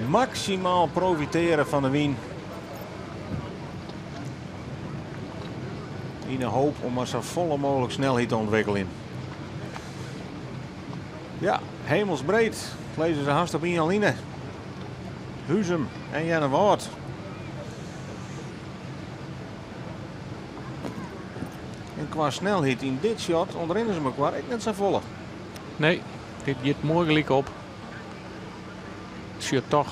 Maksimaal profiteare fan de wyn. Yn de hoop om mar sa folle mooglik snelheid te ûntwikkeljen. Ja, hemelsbreed lizze se hast op ien line. Huzum en Earnewâld. En kwa snelheid yn dit shot ûntrinne se mekoar ek net sa folle. Nee, dit giet moai gelyk op. Sjoch toch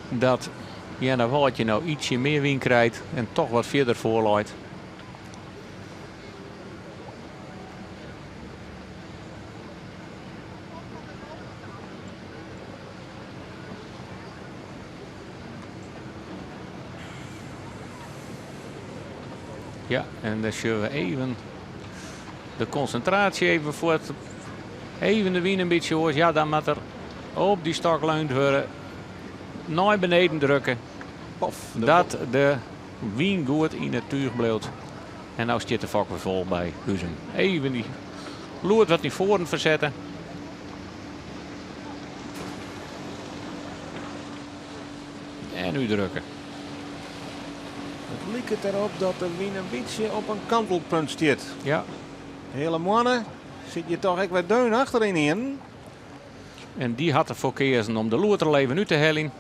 dat Earnewâld no ytsje mear wyn krijt en toch wat fierder foarleit. Ja, en dan sjogge we even de konsintraasje even fuort. Even de wyn in bytsje oars. Ja, dan moat der op dy stok leund wurde. Nei beneden drukke. Pof, de Dat de wyn goed yn it túch bliuwt. En no stiet de fok wer fol by Huzum. Even dy loert wat nei foaren fersette. En útdrukke. It liket derop dat de wyn in bytsje op in kantelpunt stiet. Ja. Heale Moanne sit hjir toch ek wer deun achter yn. En dy hat derfoar keazen om de loert der even út te heljen.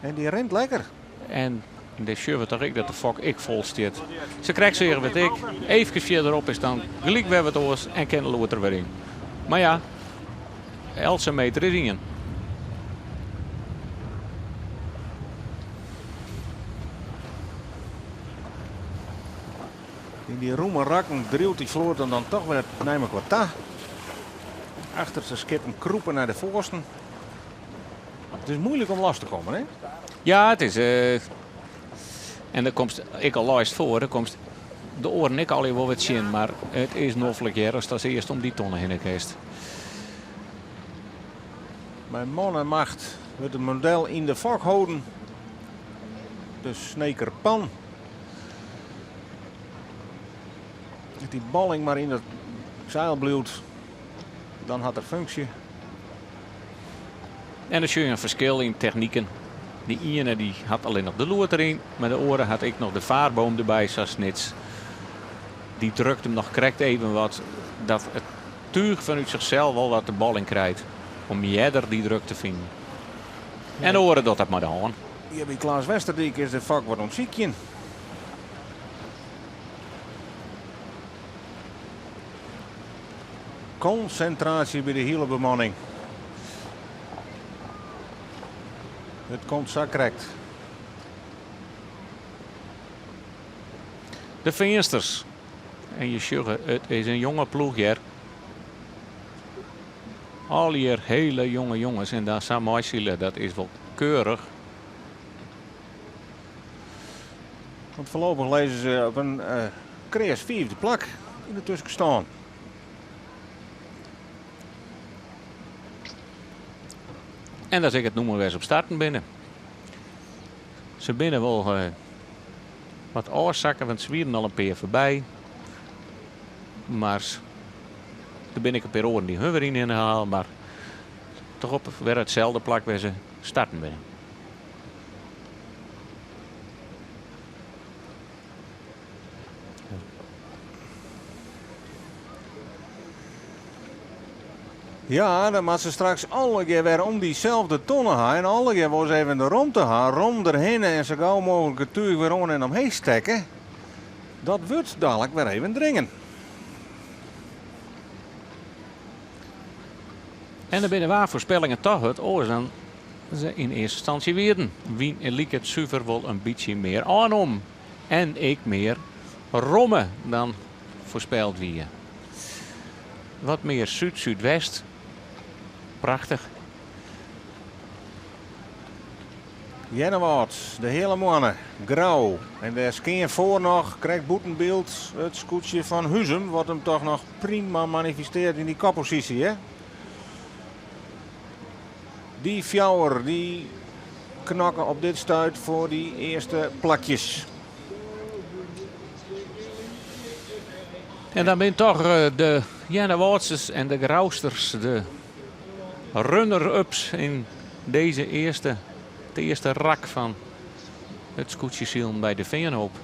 En dy rint lekker. En dêr sjogge we toch ek dat de fok ek fol stiet. Se krekt seagen we it ek. Eefkes fierderop is dan gelyk wer wat oars en kin de loert der wer yn. Mar ja, eltse meter is ien. Yn dy rûme rakken driuwt dy float dan toch wer nei mekoar ta. Achterste skippen krûpe nei de foarsten. It is muoilik om los te kommen, hè? Ja, it is. En dan komst ek al leist foar, dan komst de oaren ek allegear wol wer tsjin. Mar it is noflik hear, ast as earst om dy tonne hinne kinst. Mei man en macht wurdt it model yn de fok holden. De Sneker Pan. As dy balling mar yn it seil bliuwt, dan hat er funksje. En dan sjoch je in ferskil yn techniken. De iene dy hat allinnich de loert deryn, mar de oare hat ek noch de vaarboom derby, sa Snits. Dy drukt him noch krekt even wat dat it túch fanút sichsels wol wat de balling krijt om earder dy druk te finen. En de oare docht dat mei de hân. Hjir by Klaas Westerdyk is de fok wat oan it sykjen. Konsintraasje by de hiele bemanning. It komt sa krekt. De Feansters. En je sjogge, it is in jonge ploech hjir. Allegear hiele jonge jonges en dan sa meisile, dat is wol keurich. Want foarlopich lizze se op in kreas fiifde plak yn de tuskenstân. En dat is ek it nûmer wêr't se op starten binne. Se binne wol wat ôfsakke, want se wienen al in pear foarby. Mar der binne ek in pear oaren dy't hun wer yn hinne halen, mar toch op wer itselde plak wêr't se starten binne. Ja, dan moat se straks allegear wer om dyselde tonne ha en allegear wolris even de romte ha, rom derhinne en sa gau mooglik it túch wer oan en omheech stekke. Dat wurdt dalik wer even dringen. En der binne waarfoarspellingen toch wat oars dan se yn earste ynstânsje wienen. Wyn liket suver wol in bytsje mear oannommen en ek mear romme dan foarspeld wie. Wat mear súd-súdwest. Prachtich. Earnewâld, de Heale Moanne, Grou en dêr skean foar noch, krekt bûten byld, it skûtsje fan Huzum, wat him toch noch prima manifestearret yn dy kopposysje. Hè? Dy fjouwer dy knokke op dit stuit foar dy earste plakjes. En dan binne toch de Earnewâldsters en de Grousters de runner-ups yn dizze earste, it earste rak fan it skûtsjesilen by de Feanhoop.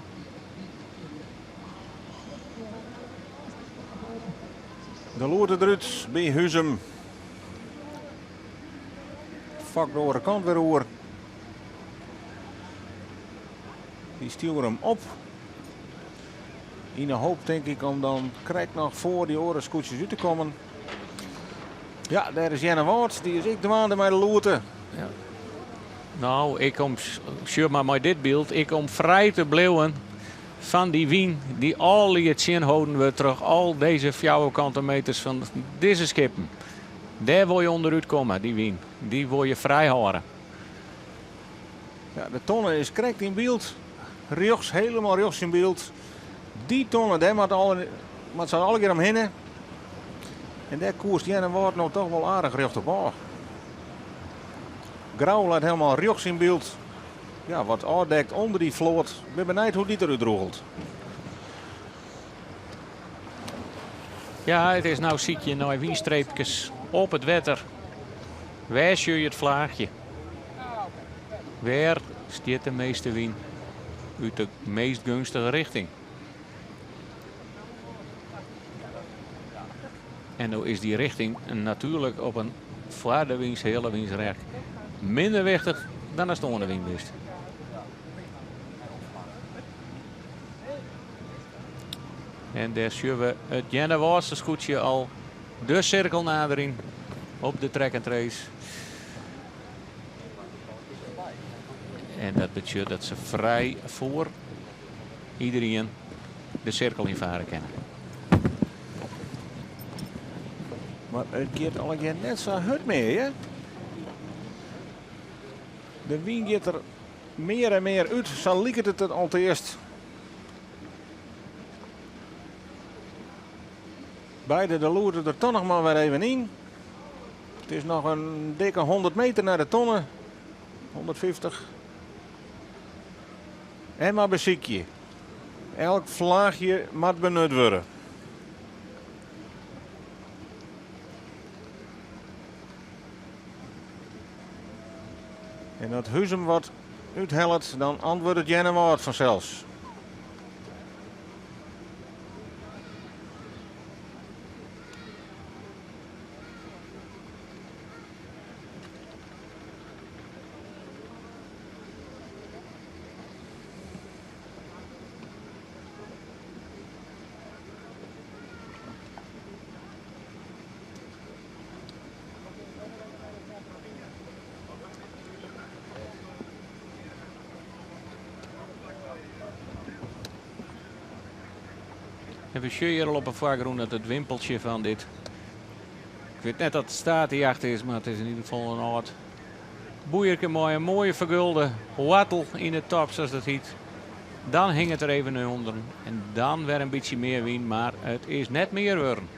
De loerde derút by Huzum. Fok de oare kant wer oer. Dy stjoere him op. Yn de hoop, tink ik, om dan krekt noch foar dy oare skûtsjes út te kommen. Ja, dêr is Earnewâld. Dy is ek dwaande mei de loerte. Ja. No, ik kom, sjoch mar mei dit byld, ik om frij te bliuwen fan dy wyn dy't allegear tsjinholden wurdt troch al dizze fjouwerkante meters fan dizze skippen. Dêr wol je ûnderút komme, dy wyn. Dy wol je frij hâlde. Ja, de tonne is krekt yn byld. Rjochts, hielendal rjochts yn byld. Dy tonne, dêr moat, alle, moat se allegear omhinne. En dêr koerst Earnewâld no toch wol aardich rjocht op ôf. Grou leit hielendal rjochts yn byld. Ja, wat ôfdekt ûnder dy float. Ik bin benijd hoe't dy derút drûgelt. Ja, it is no sykjen nei wynstreepkes op it wetter. Wêr sjoch je it flaachje? Wêr stiet de measte wyn út de meast geunstige richting? En no is dy richting natuerlik op in foar de wyn, heale wynrek minder wichtich dan ast oan de wyn bist. En dêr sjogge we it Earnewâldster skûtsje al de sirkel naderjen op de track and trace. En dat betsjut dat se frij foar iderien de sirkel ynfarre kinne. Mar it giet allegear net sa hurd mear, hè? De wyn giet der mear en mear út, sa liket it alteast. Beide de loerde der toch noch mar wer even yn. It is noch in dikke 100 meter nei de tonne. 150. En mar besykje. Elk flaachje moat benut wurde. En as Huzum wat úthellet, dan antwurdet Earnewâld fansels. En we sjogge hjir al op 'e foargrûn dat it wimpeltsje fan dit. Ik wit net oft it statejacht is, mar it is yn ieder gefal in âld boeierke mei in moaie fergulde woartel yn de top, sa as dat hjit. Dan hinget der even ûnder en dan wer in bytsje mear wyn, mar it is net mear wurden.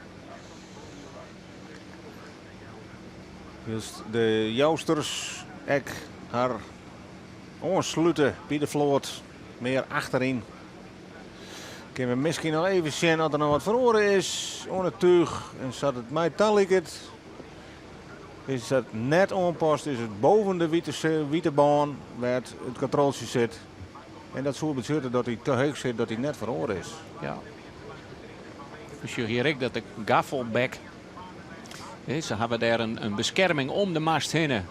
Wylst de Jousters ek har oanslute by de float, mear achteryn. Kinne we miskien noch even sjen oft der noch wat feroare is oan it túch. En sa't it my taliket, is dat net oanpast, is it boven de wite bân wêr't it katroltsje sit. En dat soe betsjutte dat hy te heech sit, dat hy net feroare is. Ja. We sjogge hjir ek dat de gaffelbek. Se hawwe dêr in beskerming om de mast hinne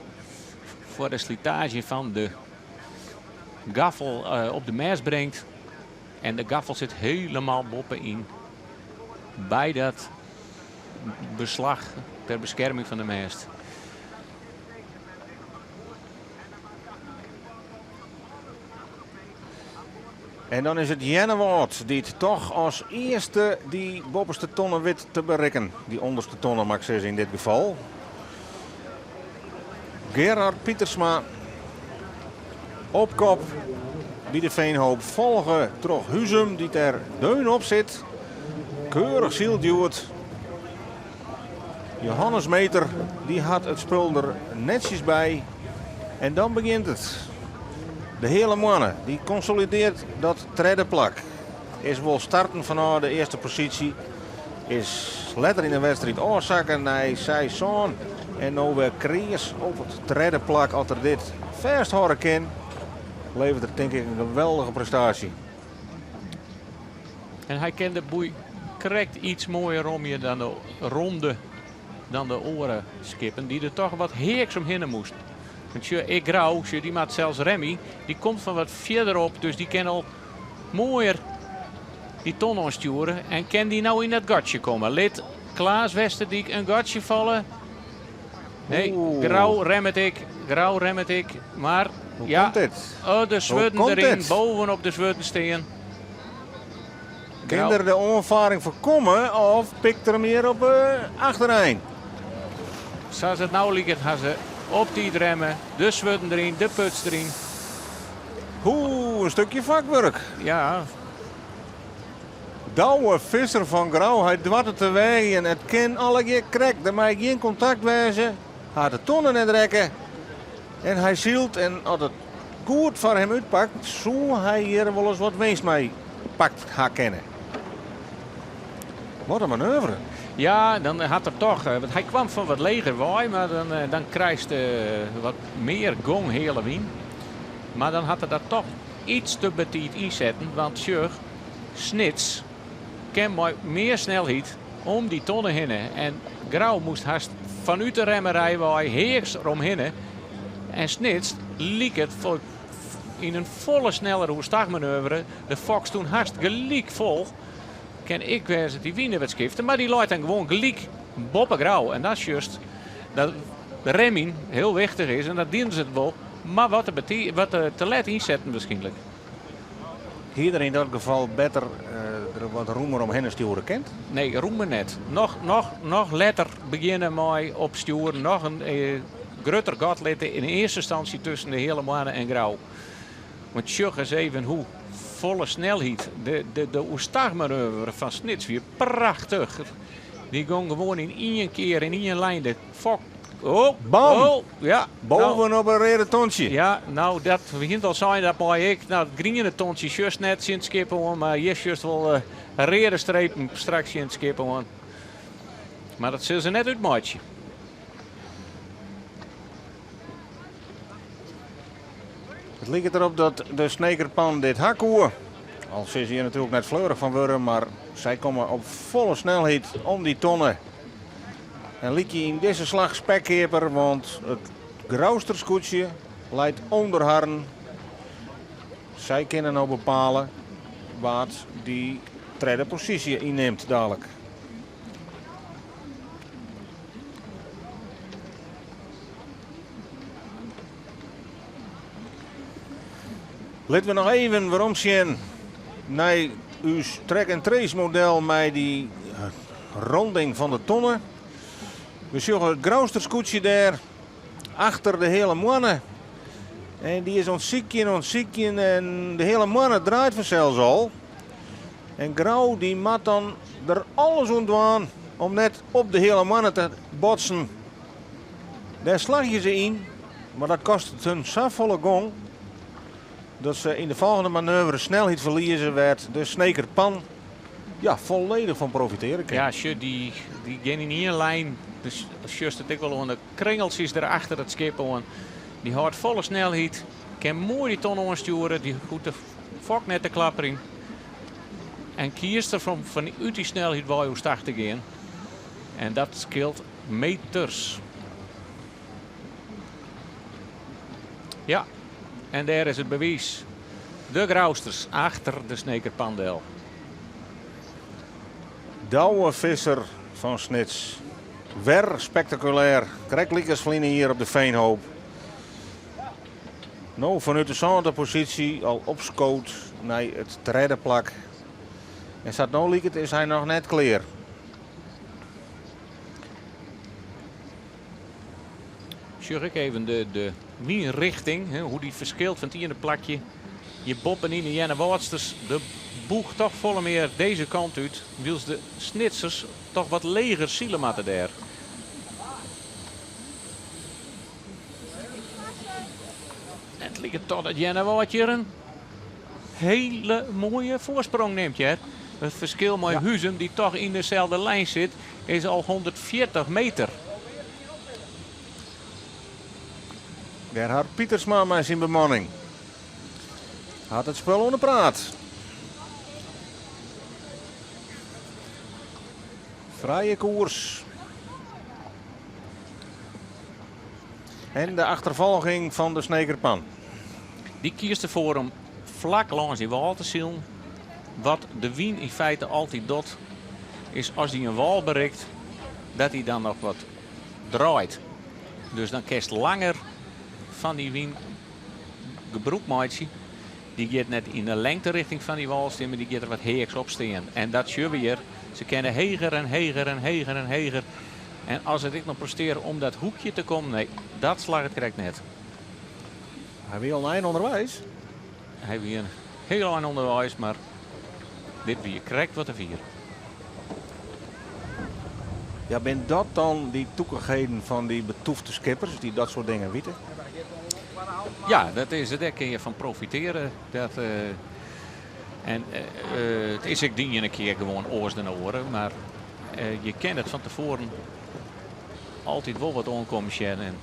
foar de slitaazje fan de gaffel op de mêst bringt. En de gaffel sit hielendal boppe-yn by dat beslach ter beskerming fan de mêst. En dan is it Earnewâld dy't toch as earste dy boppeste tonne wit te berikken. Dy ûnderste tonne, moat ik sizze yn dit gefal. Gerard Pietersma op kop by de Veenhoop, folge troch Huzum dy't der deun op sit. Keurich syld hjoed. Johannes Meter dy hat it spul der netsjes by. En dan begjint it. De Heale Moanne dy konsolidearret dat tredde plak. Is wol starten fanôf de earste posysje. Is letter yn de wedstriid ôfsakke nei 6-7. En no wer kreas op it tredde plak. As er dit fêsthâlde kin, leveret er tink ik in geweldige prestaasje. En hy kin de boei krekt iets moaier romje dan de ronde dan de oare skippen, dy't der toch wat heaks omhinne moasten. Want sjoch, ek Grou, sjoch, dy moat sels remmje. Dy komt fan wat fierderop, dus dy kin al moaier dy ton oanstjoere. En kin dy no yn dat gatsje komme? Lit Klaas Westerdyk in gatsje falle? Nee, Grou remmet ek. Grou remmet ek. Mar Hoe ja, komt dit? oh, de Hoe swurden komt deryn, dit? bovenop de swurden stean. Kin Grou. er de oanfaring foarkomme of pikt er him hjir op 'e achterein? Sa't it no liket ha se op tiid remme, de swurden deryn, de puts deryn. Oeh, in stikje fakwurk. Ja. Douwe Visser fan Grou, hy doart it te weagjen. It kin allegear krekt, der mei gjin kontakt wêze. Hy hat de tonne net rekke. En hy sylt en as it goed foar him útpakt, soe hy hjir wolris wat winst mei pakt ha kinne. Wat in manoeuvre. Ja, dan hat er toch, want hy kwam fan wat leger wei, mar dan, dan krijst wat mear gong heale wyn. Mar dan hat er dat toch iets te betiid ynsetten, want sjoch, Snits kin mei mear snelheid om dy tonne hinne. En Grou moast hast fanút de remmerij wei heaks eromhinne. En Snits liket yn in folle snellere oerstachmanoeuvre. De fok toen hast gelyk fol. Kin ek wêze dat dy wyn wat skifte, mar dy leit dan gewoan gelyk boppe Grou. En dat is just dat de remming hiel wichtich is en dat dienen se it wol, mar wat te, wat te let ynsetten wierskynlik. Hie er yn dat gefal better der wat rûmer omhinne stjoere kind? Nee, rûmer net. Noch, noch, noch letter begjinne mei opstjoeren. Noch in grutter gat litte yn earste ynstânsje tusken de Heale Moanne en Grou. Want sjoch ris even hoe folle snelheid. De oerstachmanoeuvre fan Snits wie prachtich. Dy gong gewoan yn ien kear yn ien lijn de fok. Oh, Bam! Oh, ja. Bovenop in reade tontsje. Ja, no, dat begint al sein, dat mei ik. No, it griene tontsje sjochst net tsjin it skip oan, mar hjir sjochst wol reade strepen straks tsjin it skip oan. Mar dat sille se net útmeitsje. It liket derop dat de Snekerpan dit ha koe. Al sil se hjir natuerlik net fleurich fan wurde, mar sy komme op folle snelheid om dy tonne. En lykje yn dizze slach spekkeaper, want it Grouster skûtsje leit ûnder harren. Sy kinne no bepale wa't dy tredde posysje ynnimt dalik. Litte we noch even weromsjen nei ús track and trace model mei dy ronding fan de tonne. We sjogge it Grouster skûtsje dêr achter de Heale Moanne. En dy is oan it sykjen, oan it sykjen en de Heale Moanne draait fansels al. En Grou dy moat dan der alles oan dwaan om net op de Heale Moanne te botsen. Dêr slagje se yn, mar dat kostet hun safolle gong dat se yn de folgjende manoeuvre snelheid ferlieze wêr't de Snekerpan ja, folledich fan profitearje kin. Ja, sjoch, dy, dy gean yn ien lijn. Dus sjochst it ek wol oan de kringeltsjes der achter it skip oan. Dy hâldt folle snelheid, kin moai dy ton oanstjoere, dy hoecht de fok net te klapperjen. En kiest der fan út dy snelheid wei oerstach te gean. En dat skeelt. Meters. Ja, en dêr is it bewiis. De Grousters achter de Sneker Pan del. Douwe Visser fan Snits. Wer spektakulêr, krekt lykas ferline jier op de Veenhoop. No fanút de sânde posysje al opskood nei it tredde plak. En sa't no liket is hy noch net klear. Sjoch ik even de, de wynrichting, hè, hoe dy ferskilt fan it iene plakje. Hjir boppenyn de Earnewâldsters, de boech toch folle mear dizze kant út, wylst de Snitsers toch wat leger sile moatte dêr. It liket toch dat Earnewâld hjir in hele moaie foarsprong nimt, hear. It ferskil mei Huzum, dy't toch yn deselde lijn sit, is al 140 meter. Gerhard Pietersma mei syn bemanning hat it spul oan de praat. Frije koers. En de achterfolging fan de Sneker Pan. Dy kiest derfoar om flak lâns dy wâl te silen. Wat de wyn yn feite altyd docht, is as dy in wâl berikt, dat hy dan noch wat draait. Dus dan kinst langer fan dy wyn gebrûk meitsje. Dy giet net yn de lengterichting fan dy wâl stean, mar dy giet der wat heaks op stean. En dat sjogge we hjir. Se kinne heger en heger en heger en heger. En as it ek noch prestearje om dat hoekje te kommen, nee, dat slagget krekt net. Hy wie al ein ûnderweis. Hy wie in hiel ein ûnderweis, mar dit wie krekt wat te fier. Ja, binne dat dan dy tûkichheden fan dy betûfte skippers dy't dat soart dingen witte? Ja, dat is it. Dêr kinne je fan profitearje. Dat, eh, en eh, it is ek de iene kear gewoan oars dan de oare, mar eh, je kinne it fan tefoaren altyd wol wat oankommen sjen. En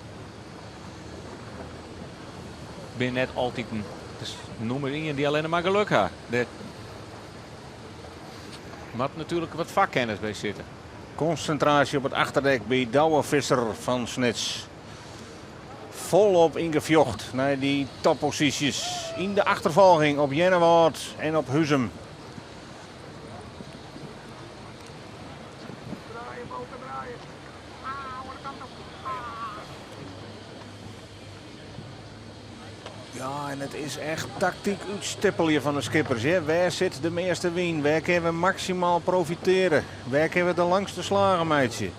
bin net altyd in dus nûmer ien dy't allinne mar gelok hat. Dêr moat natuerlik wat fakkennis by sitte. Konsintraasje op it achterdek by Douwe Visser fan Snits. Folop yn gefjocht nei dy topposysjes yn de achterfolging op Earnewâld en op Huzum. Ja, en it is echt taktyk útstippelje fan de skippers. Hè. Wêr sit de measte wyn? Wêr kinne we maksimaal profitearje? Wêr kinne we de langste slagen meitsje?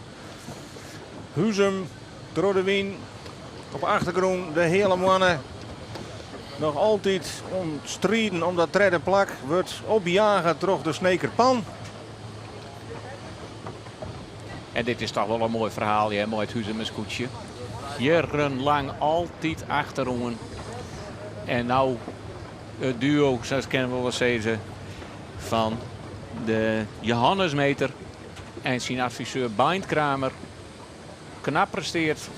Huzum troch de wyn op achtergrûn de Heale Moanne. Noch altyd oan it striden om dat tredde plak wurdt opjage troch de Sneker Pan. En dit is toch wol in moai ferhaal, hear, mei it Huzumer skûtsje. Jierrenlang altyd achteroan. En no it duo, sa kinne we wol sizze, fan de Johannes Meeter en syn adviseur Beint Kramer. Knap presteart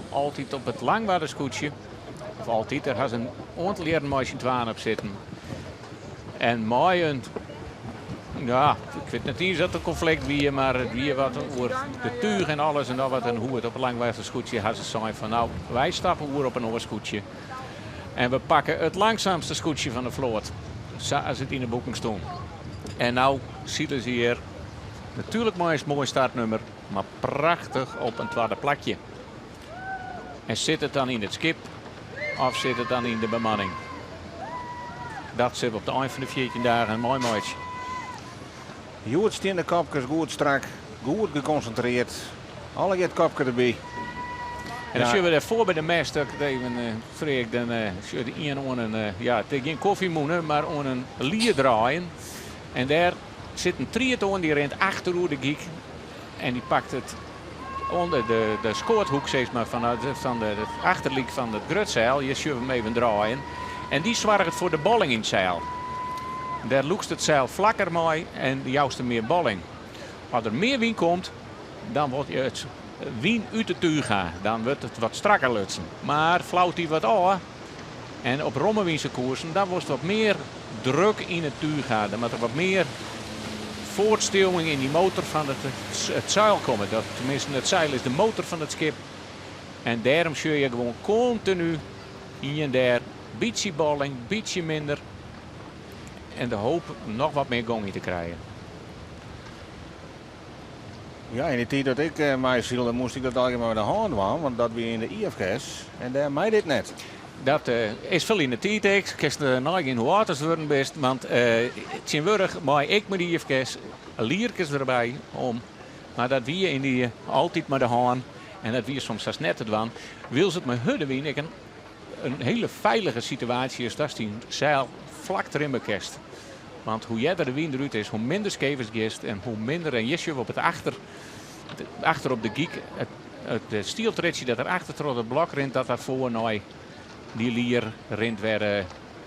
altyd op it Langwarder skûtsje. Of altyd, dêr ha se in oantal jierren mei syn twaen op sitten. En mei in, ja, ik wit net iens oft it in konflikt wie, mar it wie wat oer de túch en alles en noch wat en hoe it op it Langwarder skûtsje ha se sein fan nou, wy stappe oer op in oar skûtsje. En we pakke it langsamste skûtsje fan de float, sa as it yn de boeken stûn. En no sile se hjir natuerlik mei in moai startnummer, mar prachtich op in twadde plakje. En sit it dan yn it skip of sit it dan yn de bemanning? Dat sille we op de ein fan de 14 dagen meimeitsje. Hjoed stean de kopkes goed strak, goed gekonsintreard. Allegear it kopke derby. En dan sjogge we dêrfoar by de mêst, dat ik even uh, freeg, dan uh, sjoch de ien oan in, uh, ja, it is gjin kofjemûne, mar oan in lier draaien. En dêr sit in tried oan, dy rint achteroer de gyk en dy pakt it ûnder de, de skoathoek sis mar, fan, fan de, it achterlyk fan it grutseil. Hjir sjogge we him even draaien. En dy soarget foar de bolling yn it seil. Dêr lûkst it seil flakker mei en joust der mear bolling. As der mear wyn komt, dan wurdt it wyn út de túch ha. Dan wurdt it wat strakker lutsen. Mar flaut dy wat ôf en op romme wynse koersen, dan wolst wat mear druk yn it túch ha. Dan moat der wat mear Foartsteuwing yn dy motor fan it it seil komme. Dat, teminsten, it seil is de motor fan it skip. En dêrom sjogge je gewoan kontinu ien dêr bytsje bolling, bytsje minder. En de hoop noch wat mear gong yn te krijen. Ja, yn de tiid dat ik eh, meisylde, moast ik dat allegear mei de hân dwaan, want dat wie yn de IFKS en dêr mei dit net. Dat eh, is ferline tiid ek. Kinst uh, neigean hoe âld ast wurden bist, want uh, tsjintwurdich mei ik mei de IFKS lierkes derby om. Mar dat wie yn dy altyd mei de hân en dat wie soms sels net te dwaan. Wylst it mei hurde wyn ek in hiele feilige situaasje is datst dyn seil flak trimme kinst. Want hoe earder de wyn derút is, hoe minder skevers giest en hoe minder en hjir sjogge we op it achter, achter op de gyk it stieltriedsje dat der achter troch it blok rint, dat dat foar nei dy lier rint wêr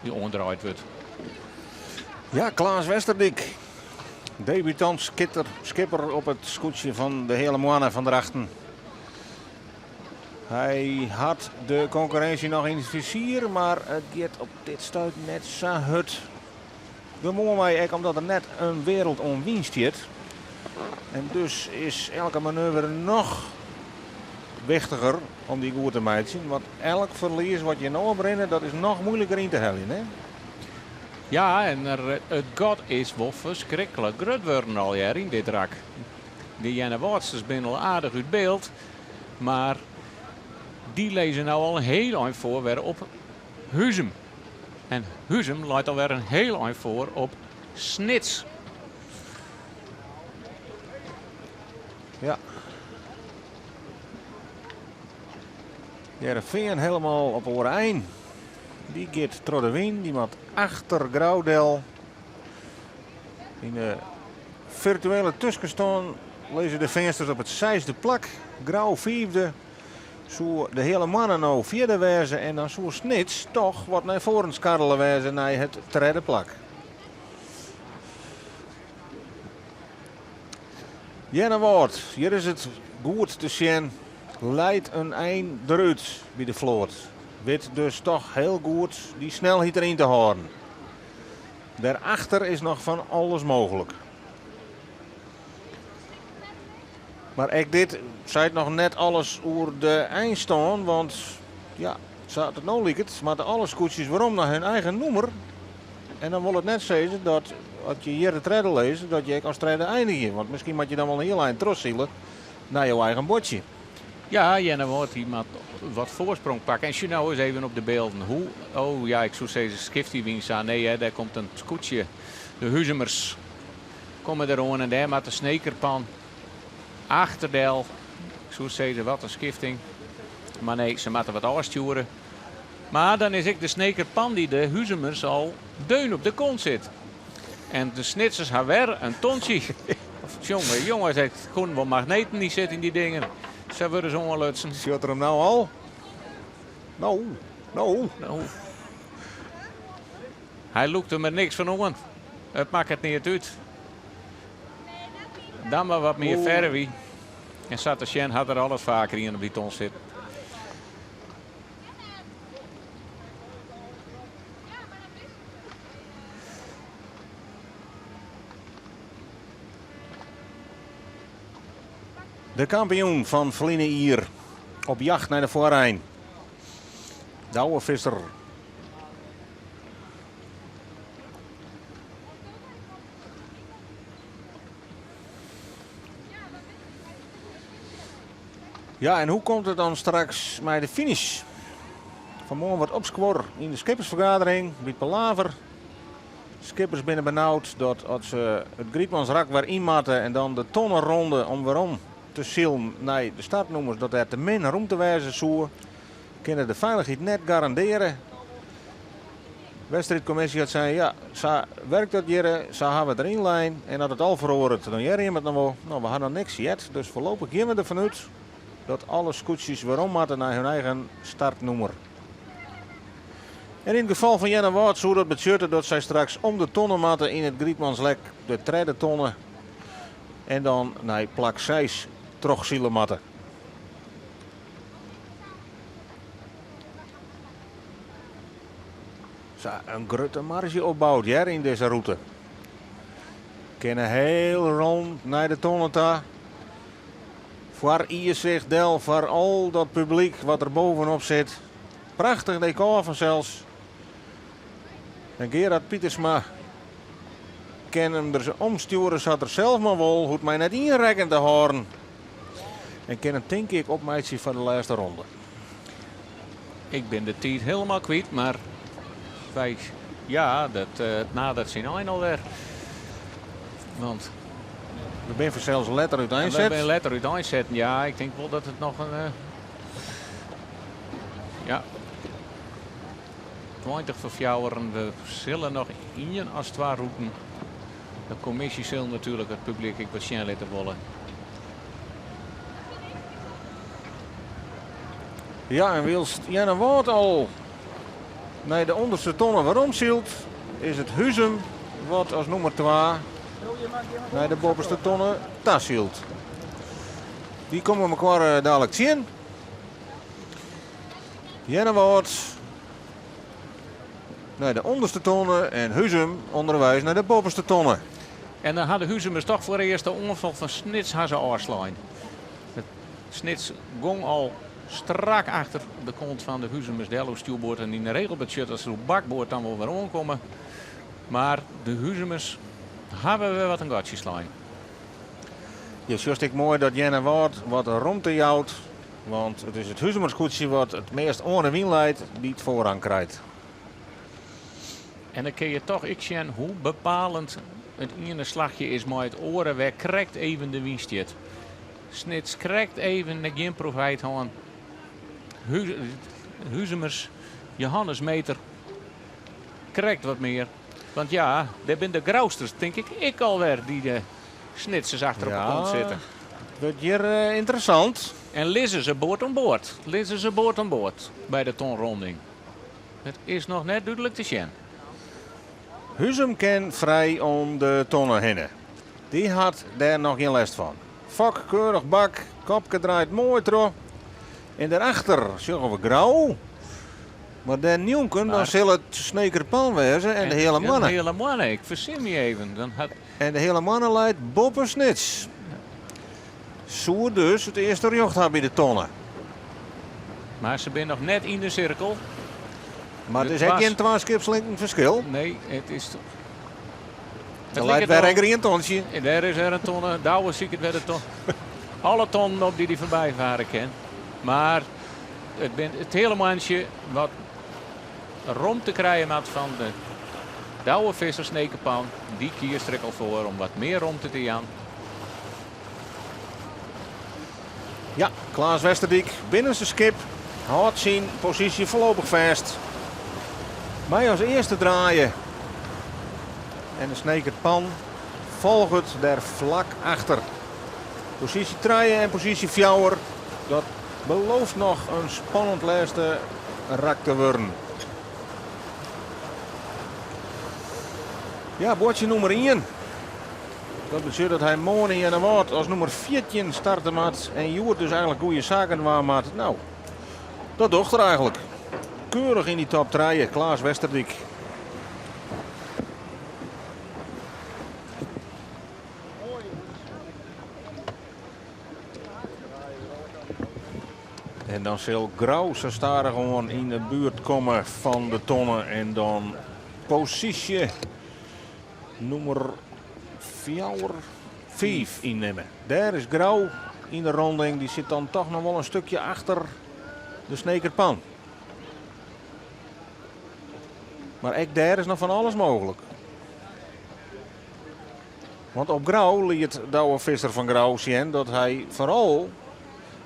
dy oandraaid wurdt. Ja, Klaas Westerdyk, debutant skitter, skipper op it skûtsje fan de Heale Moanne fan Drachten. Hy hat de konkurrinsje noch yn it fizier, mar it giet op dit stuit net sa hurd. Gewoanwei ek omdat der net in wereld oan wyn stiet. En dus is elke manoeuvre noch wichtiger om dy goed te meitsjen. Want elk ferlies wat je no oprinne, dat is noch muoiliker yn te heljen. Hè? Ja, en er, it gat is wol ferskriklik grut wurden al hear yn dit rak. De Earnewâldsters binne al aardich út byld, mar dy lizze no al in hiel ein foar wer op Huzum. En Huzum leit alwer in hiel ein foar op Snits. Ja. Hearrenfean helemaal op oare ein. Dy giet troch de wyn, dy moat achter Grou del. Yn de firtuele tuskenstân lizze de Feansters op it seisde plak. Grou fiifde. Soe de Heale Moanne no fjirde wêze en dan soe Snits toch wat nei foaren skarrele wêze nei it tredde plak. Earnewâld, hjir is it goed te sjen, leit in ein derút by de float. Wit dus toch hiel goed dy snelheid deryn te hâlden. Dêrachter is noch fan alles mooglik. Mar ek dit seit noch net alles oer de einstân, want ja, sa't it no liket, moatte alle skûtsjes werom nei hun eigen nûmer. En dan wol it net sizze dat as je hjir de tredde lizze, dat je ek as tredde einigje. Want miskien moat je dan wol in hiel ein trochsile nei jo eigen boatsje. Ja, Earnewâld dy moat wat foarsprong pakke. En sjoch no ris even op de bylden. Hoe, oh ja, ik soe sizze skift dy wyn sa. Nee, hè, dêr komt in skûtsje. De Huzumers komme deroan en dêr moat de Snekerpan achterdel. Ik soe sizze, wat in skifting. Mar nee, se moatte wat ôfstjoere. Mar dan is ek de Snekerpan dy't de Huzumers al deun op de kont sit. En de Snitsers ha wer in tontsje. Jonge, jonge, it koenen wol magneten yn sitte yn dy dingen. Sa wurde se oanlutsen. Sjocht er him no al? No, no. No. Hy lûkt der mar niks fan oan. It makket neat út. Dan mar wat mear ferve. En sa te sjen hat er alles faker ien op dy ton sitten. De kampioen fan ferline jier op jacht nei de foarein. Douwe Visser. Ja, en hoe komt it dan straks mei de finish? Fan 'e moarn wat opskuor yn de skippersfergadering by it Palaver. Skippers binne benaud dat as se it Grytmansrak wer yn moatte en dan de tonneronde om werom te silen nei de startnûmers, dat der te min rûmte wêze soe. Kinne de feilichheid net garandearje. Wedstriidkommisje hat sein, ja, sa wurket dat hjir, sa ha we it deryn lein. En as it al feroaret, dan hearre jim it noch wol. No, we ha noch niks heard, dus foarlopich gean we derfan út dat alle skûtsjes werom moatte nei hun eigen startnûmer. En yn it gefal fan Earnewâld soe dat betsjutte dat sy straks om de tonne moatte yn it Grytmanslek, de tredde tonne, en dan nei plak 6 trochsile moatte. Sa in grutte marzje opboud hear yn dizze rûte. Kinne hiel rom nei de tonne ta. Foar Iersicht del, foar al dat publyk wat der bovenop sit. Prachtich dekôr fansels. En Gerard Pietersma kin him der omstjoere sa't er sels mar wol, hoecht mei net ien rekken te hâlden. En kin him tink ik opmeitsje foar de lêste ronde. Ik bin de tiid hielendal kwyt, mar wy, ja, dat uh, nadert syn ein alwer. Want We binne fansels letter úteinset. We binne letter úteinsetten, ja. Ik tink wol dat it noch in. Uh, ja. 20 foar fjouweren. We sille noch ien as twa rûten. De kommisje sil natuerlik it publyk ek wat sjen litte wolle. Ja, en wylst Earnewâld al nei de ûnderste tonne werom sylt, is it Huzum wat as nûmer 2 nei de boppeste tonne ta sylt. Dy komme mekoar eh, dalik tsjin. Earnewâld nei de ûnderste tonne en Huzum ûnderweis nei de boppeste tonne. En dan ha de Huzumers toch foar earst de oanfal fan Snits ha se ôfslein. Snits gong al strak achter de kont fan de Huzumers del oer stjoerboard. En yn de regel betsjut dat se oer bakboard dan wol wer oankomme. Mar de Huzumers hawwe wer wat in gatsje slein. Je sjochst ek moai dat Earnewâld wat romte jout. Want it is it Huzumer skûtsje wat it meast oan de wyn leit dy't foarrang krijt. En dan kinne je toch ek sjen hoe bepalend it iene slachje is mei it oare wêr krekt even de wyn stiet. Snits krekt even gjin profyt hân. Huzumers, Johannes Meter krekt wat mear. Want ja, dêr binne de Grousters tink ik ek alwer dy't de Snitsers achter op de kont sitte. Wurdt hjir eh, ynteressant. En lizze se board oan board. Lizze se board oan board by de tonronding. It is noch net dúdlik te sjen. Huzum kin frij om de tonne hinne. Dy hat dêr noch gjin lêst fan. Fok keurich bak, kopke draait moai troch. En dêrachter sjogge we Grou. Mar dêrnjonken dan sil it Sneker Pan wêze en de Heale Moanne. De Heale Moanne, ik fersin my even. Dan hat... En de Heale Moanne leit boppe Snits. Soe dus it earste rjocht ha by de tonne. Mar se binne noch net yn de sirkel. Mar it is ek gjin twa skipslingten ferskil. Nee, it is. Der leit wer in grien tontsje. En dêr is wer in tonne. Douwe siket wer de ton. Alle tonnen op dy't hy foarby farre kin. Mar it bin it hiele mantsje wat romte krije moat fan de Douwe Visser Snekerpan. Dy kiest der ek al foar om wat mear romte te jaan. Ja, Klaas Westerdyk binnenste skip hâldt syn posysje foarlopich fêst. Mei as earste draaie. En de Sneker Pan folget dêr flak achter. Posysje trije en posysje fjouwer. Dat belooft noch in spannend lêste rak te wurden. Ja, boatsje nûmer ien. Dat betsjut dat hy moarn yn Earnewâld as nûmer 14 starte moat en hjoed dus eigenlik goede saken dwaan moat. Nou, dat docht er eigenlik. Keurich yn dy top trije, Klaas Westerdyk. En dan sil Grou sa stadichoan yn de buert komme fan de tonne en dan posysje nûmer 4, 5 ynnimme. Dêr is Grou yn de ronding. Dy sit dan toch noch wol in stikje achter de Snekerpan. Mar ek dêr is noch fan alles mooglik. Want op Grou liet Douwe Visser fan Grou sjen dat hy foaral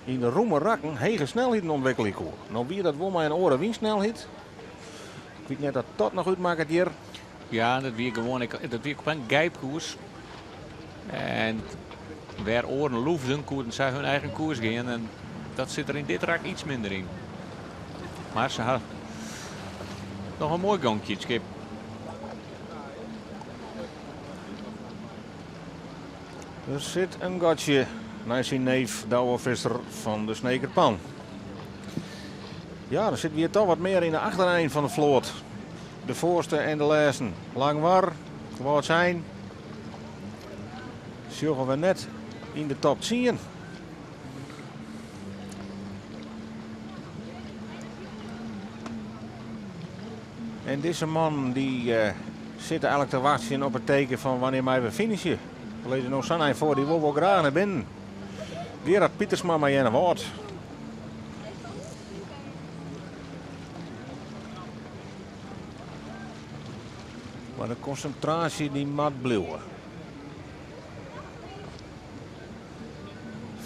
yn de rûme rakken hege snelheden ûntwikkelje koe. No wie dat wol mei in oare wynsnelheid. Ik wit net dat dat noch útmakket hjir. Ja, dat wie gewoan ek, dat wie op in gijpkoers. En wêr oaren loefden, koenen sy hun eigen koers gean. En dat sit der yn dit rak iets minder yn. Mar se ha noch in moai gonkje, it skip. Der sit in gatsje nei syn neef Douwe Visser fan de Snekerpan. Ja, der sit wer toch wat mear yn de achterein fan de float. De foarste en de lêsten. Langwar, Wâldsein. Sjogge we net yn de top 10. En dizze mannen dy sitte eigenlik te wachtsjen op it teken fan wannear meie we finishe. We lizze no sa'n ein foar, dy wol wol graach nei binnen. Gerard Pietersma mei Earnewâld. Mar de konsintraasje dy moat bliuwe.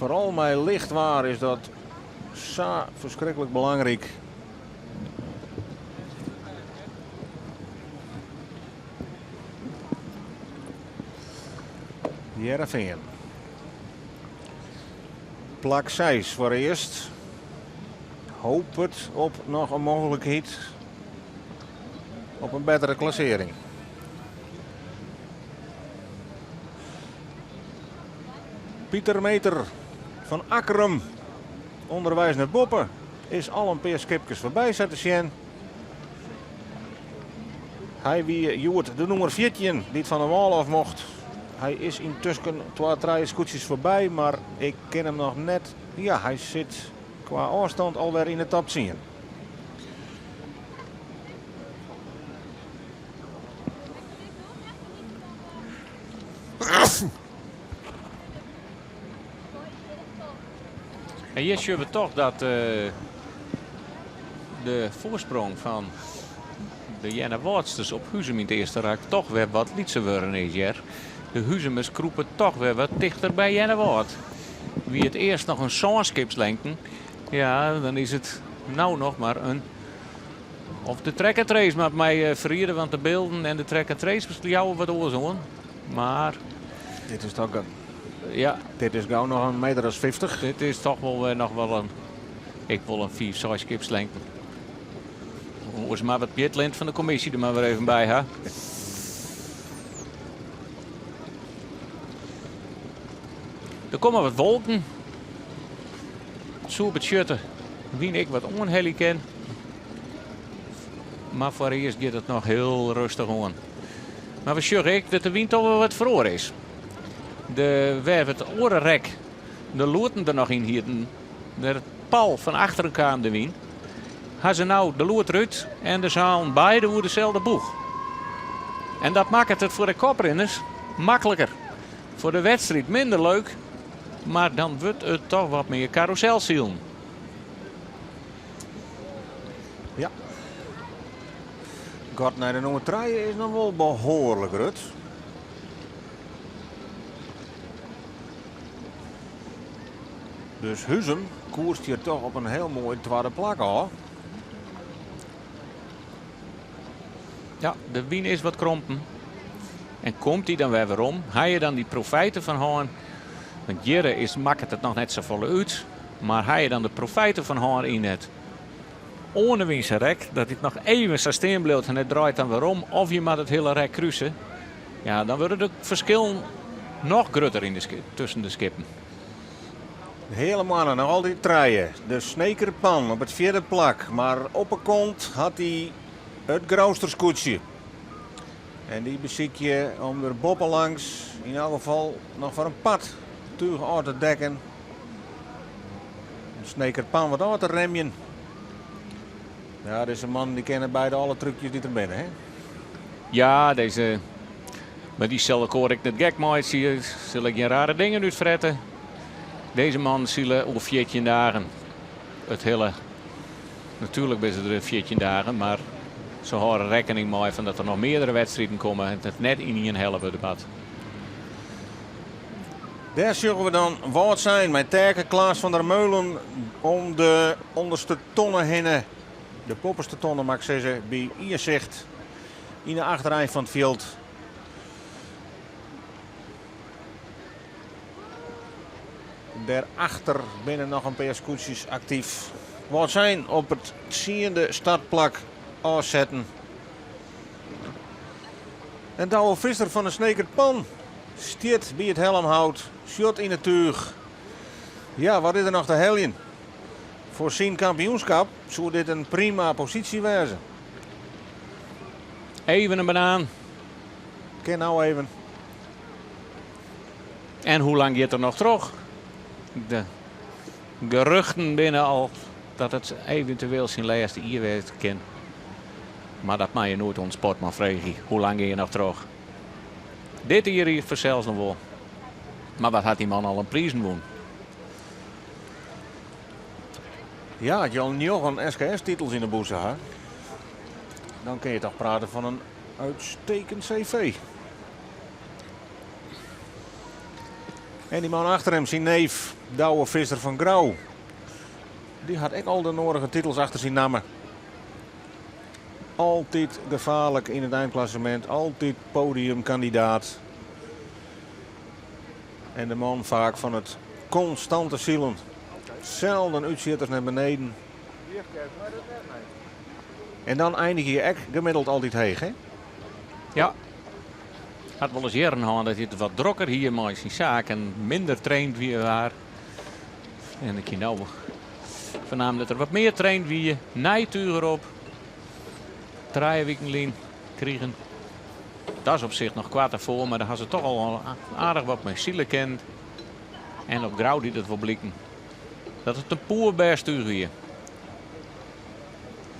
Foaral mei licht waar is dat sa ferskriklik belangryk. Hearrenfean. Plak 6 foarearst. Hopet op noch in mooglikheid op in bettere klassearring. Pieter Meter fan Akkrum ûnderweis nei boppe is al in pear skipkes foarby sa te sjen. Hy wie hjoed de nûmer 14 dy't fan de wâl ôf mocht. Hy is yntusken twa, trije skûtsjes foarby, mar ik kin him noch net. Ja, hy sit kwa ôfstân alwer yn de top 10. En hjir sjogge we toch dat de foarsprong fan de Earnewâldsters op Huzum yn it earste rak toch wer wat lytser wurden is hjir. De Huzumers krûpe toch wer wat tichter by Earnewâld. Wie it earst noch in sânskipslengten, ja, dan is it no noch mar in. Of de track and trace moat my ferriede, want de bylden en de track and trace jouwe wat oars oan. Mar. Dit is toch. Ja. Dit is gau noch in meter as 50. Dit is toch wol wer noch wol in. Ik wol in 5, 6 skipslengten. Oars mar wat mjitlint fan de kommisje der mar wer even by ha. Der komme wat wolken. It soe betsjutte wyn ek wat oanhelje kin. Mar foarearst giet it noch hiel rêstich oan. Mar we sjogge ek dat de wyn toch wol wat feroare is. De wêr't it oare rek de loeten der noch yn hieten, der pal fan achteren kaam de wyn, ha se no de loet derút en de seilen beide oer deselde boech. En dat makket it foar de koprinners makliker. Foar de wedstriid minder leuk, mar dan wurdt it toch wat mear karûselsilen. Ja. Gat nei de nûmer trije is noch wol behoarlik grut. Dus Huzum koerst hjir toch op in hiel moai twadde plak ôf. Ja, de wyn is wat krompen. En komt dy dan wer werom? Ha je dan dy profijten fan hân? Want hjir is, makket it noch net safolle út. Mar ha je dan de profijten fan hân yn it oanewynse rek, dat it noch even sa stean bliuwt en it draait dan werom, of je moat it hiele rek kruse, ja, dan wurde de ferskillen noch grutter yn de tusken de skippen. De Heale Moanne noch altyd trije. De Sneker Pan op it fjirde plak, mar op 'e kont hat hy it Grouster skûtsje. En dy besykje om der boppelangs yn elk gefal noch foar in part túch ôf te dekken. De Sneker Pan wat ôf te remjen. Ja, dizze mannen dy kenne beide alle trúkjes dy't der binne, hè? Ja, dizze. Mar dy sil elkoar ek net gek meitsje, sil ek gjin rare dingen útfrette. Dizze mannen sile oer 14 dagen it hiele. Natuerlik binne se der 14 dagen, mar se hâlde rekkening mei fan dat der noch meardere wedstriden komme en it net yn ien helle wurde moat. Dêr sjogge we dan Wâldsein mei Terke Klaas van der Meulen om de ûnderste tonne hinne. De boppeste tonne, moat ik sizze, by Iersicht yn de achterein fan it fjild. Dêrachter binne noch in pear skûtsjes aktyf. Wâldsein op it tsiende startplak ôfsetten. En Douwe Visser fan de Sneker Pan stiet by it helmhout, sjocht yn it túch. Ja, wat is der noch te heljen? Foar syn kampioenskap soe dit in prima posysje wêze. Even in banaan. Kin no even. En hoe lang giet er noch troch? De geruchten binne al dat it eventueel syn lêste jier wêze kin. Mar dat mei je noait oan sportman freegje. Hoe lang gean je noch troch? Dit jier hier fansels noch wol. Mar wat hat dy man al in prizen wûn? Ja, as je al njoggen SKS-titels yn 'e bûse ha, dan kinne je toch prate fan in uitstekend CV. En dy man achter him, syn neef Douwe Visser fan Grou, dy hat ek al de nedige titels achter syn namme. Altyd gefaarlik yn it einklassemint, altyd podiumkandidaat. En de man faak fan it konstante silen. Selden útsjitters nei beneden. En dan einigje je ek gemiddeld altyd heech, hè? Ja. Hat wolris jierren hân dat hy it wat drokker hie mei syn saak en minder traind wie waar. En ik hie no fernaam dat er wat mear traind wie. Nij túch derop. Trije wiken lyn krigen. Dat is op sich noch koart derfoar, mar dêr ha se toch al aardich wat mei sile kind. En op Grou die it wol bliken dat it in poerbêst túch wie.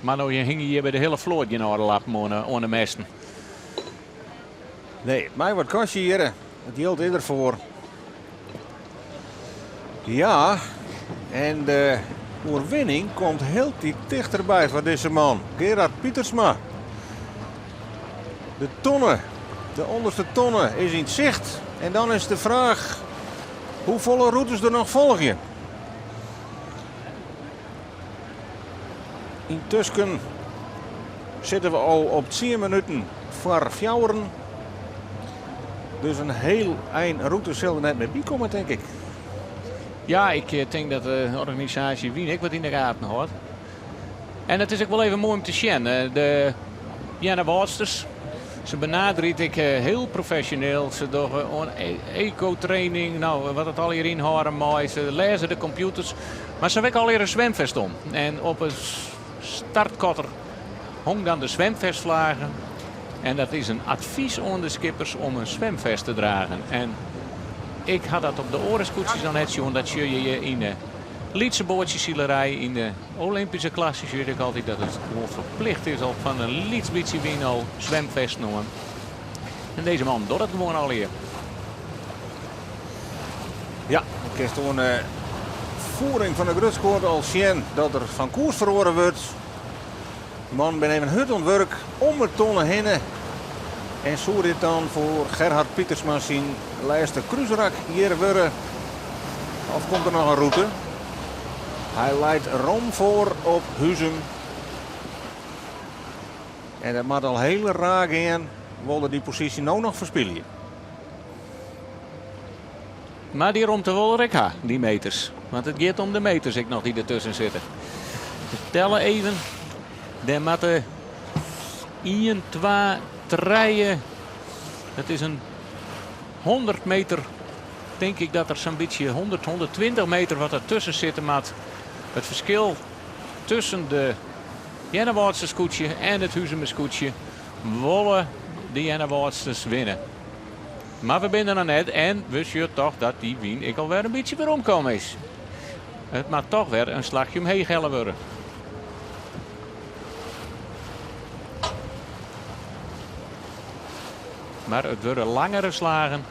Mar no hingje hjir by de hiele float gjin âlde lappen oan de mêsten. Nee, mei wat kostje hjir. It jild is der foar. Ja, en de oerwinning komt hieltyd tichterby foar dizze man, Gerard Pietersma. De tonne, de ûnderste tonne is yn 't sicht. En dan is de fraach hoefolle rûtes der noch folgje. Yntusken sitte we al op tsien minuten foar fjouweren. Dus in hiel ein rûte sil der net mear by komme, tink ik. Ja, ik eh, tink dat de organisaasje wyn ek wat yn de gaten hâldt. En it is ek wol even moai om te sjen. Eh, de Earnewâldsters, se benaderje it ek eh, hiel profesjoneel. Se dogge oan e-, eco-training, no, wat it allegear ynhâlde mei. Se lêze de kompjûters. Mar se hawwe ek allegear in swimfest om. En op 'e startkotter hong dan de swimfestflage. En dat is in advys oan de skippers om in swimfest te dragen. En ik ha dat op de oare skûtsjes noch net sjoen. Dat sjoch je yn de lytse boatsjesilerij, yn de Olympyske klasse sjoch ik altyd dat it gewoan ferplicht is al fan in lyts bytsje wyn al swimfesten oan. En dizze man docht it gewoan allegear. Ja, dan kinst oan de fiering fan de grutskoat al sjen dat der fan koers feroare wurdt. De mannen binne even hurd oan it wurk om de tonne hinne. En soe dit dan foar Gerhard Pietersma syn lêste krúsrak hjir wurde? Of komt der noch in rûte? Hy leit rom foar op Huzum. En dat moat al hiel raar gean, wol er dy posysje no noch ferspylje. Mar dy romte wol er ek ha, dy meters. Want it giet om de meters ek noch dy't dertusken sitte. We telle even. Dêr moatte 1, 2, 3. Dat is in 100 meter. Tink ik dat der sa'n bytsje 100, 120 meter wat dertusken sitte moat. It ferskil tusken de Earnewâldster skûtsje en it Huzumer skûtsje wolle de Earnewâldsters winne. Mar we binne der noch net en we sjogge toch dat dy wyn ek alwer in bytsje weromkommen is. It moat toch wer in slachje omheech helle wurde. Mar it wurde langere slagen.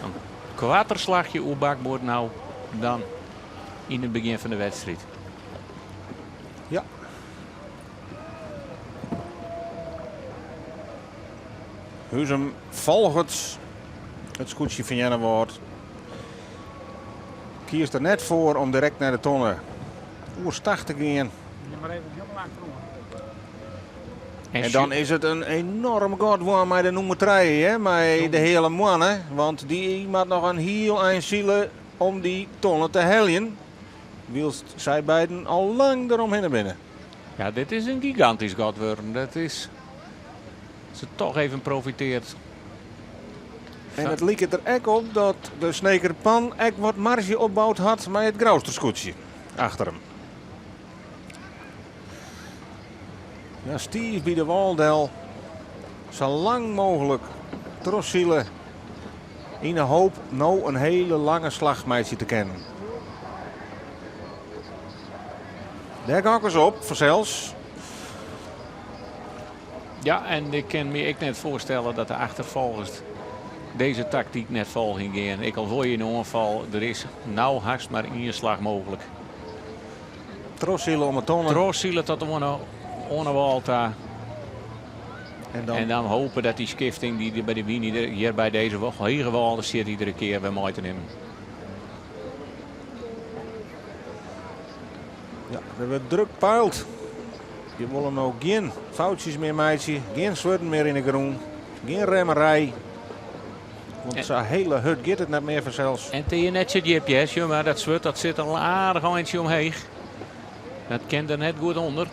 In koarter slachje oer bakboard no dan yn it begjin fan de wedstriid. Ja. Huzum folget it skûtsje fan Earnewâld. Kiest der net foar om direkt nei de tonne oerstach te gean. En dan is it in enoarm gat wûn mei de nûmer trije, hè, mei de Heale Moanne. Want dy moat noch in hiel ein sile om dy tonne te heljen. Wylst sy beiden al lang deromhinne binne. Ja, dit is in gigantysk gat wurden. Dat is se toch even profiteard. En it liket der ek op dat de Sneker Pan ek wat marzje opboud hat mei it Grouster skûtsje achter him. Ja, stiif by de wâl del. Sa lang mooglik trochsile. Yn de hoop no in hiele lange slach meitsje te kinnen. Dêr gokke se op, fansels. Ja, en ik kin my ek net foarstelle dat de achterfolgers dizze taktyk net folgjen gean. Ek al wol je yn oanfal, der is no hast mar ien slach mooglik. Trochsile om 'e tonne. Trochsile tot oan de wâl ta. En dan, en dan hope dat dy skifting dy't by de wyn hjir by dizze hege wâl sit iedere kear wer mei te nimmen. Ja, der wurdt druk peild. Je wolle no gjin foutsjes mear meitsje, gjin swurden mear yn de grûn, gjin remmerij. Want sa hiele hurd giet it net mear fansels. En it is net sa djip, hear, mar dat swurd dat sit al in aardich eintsje omheech. Dat kin der net goed ûnder.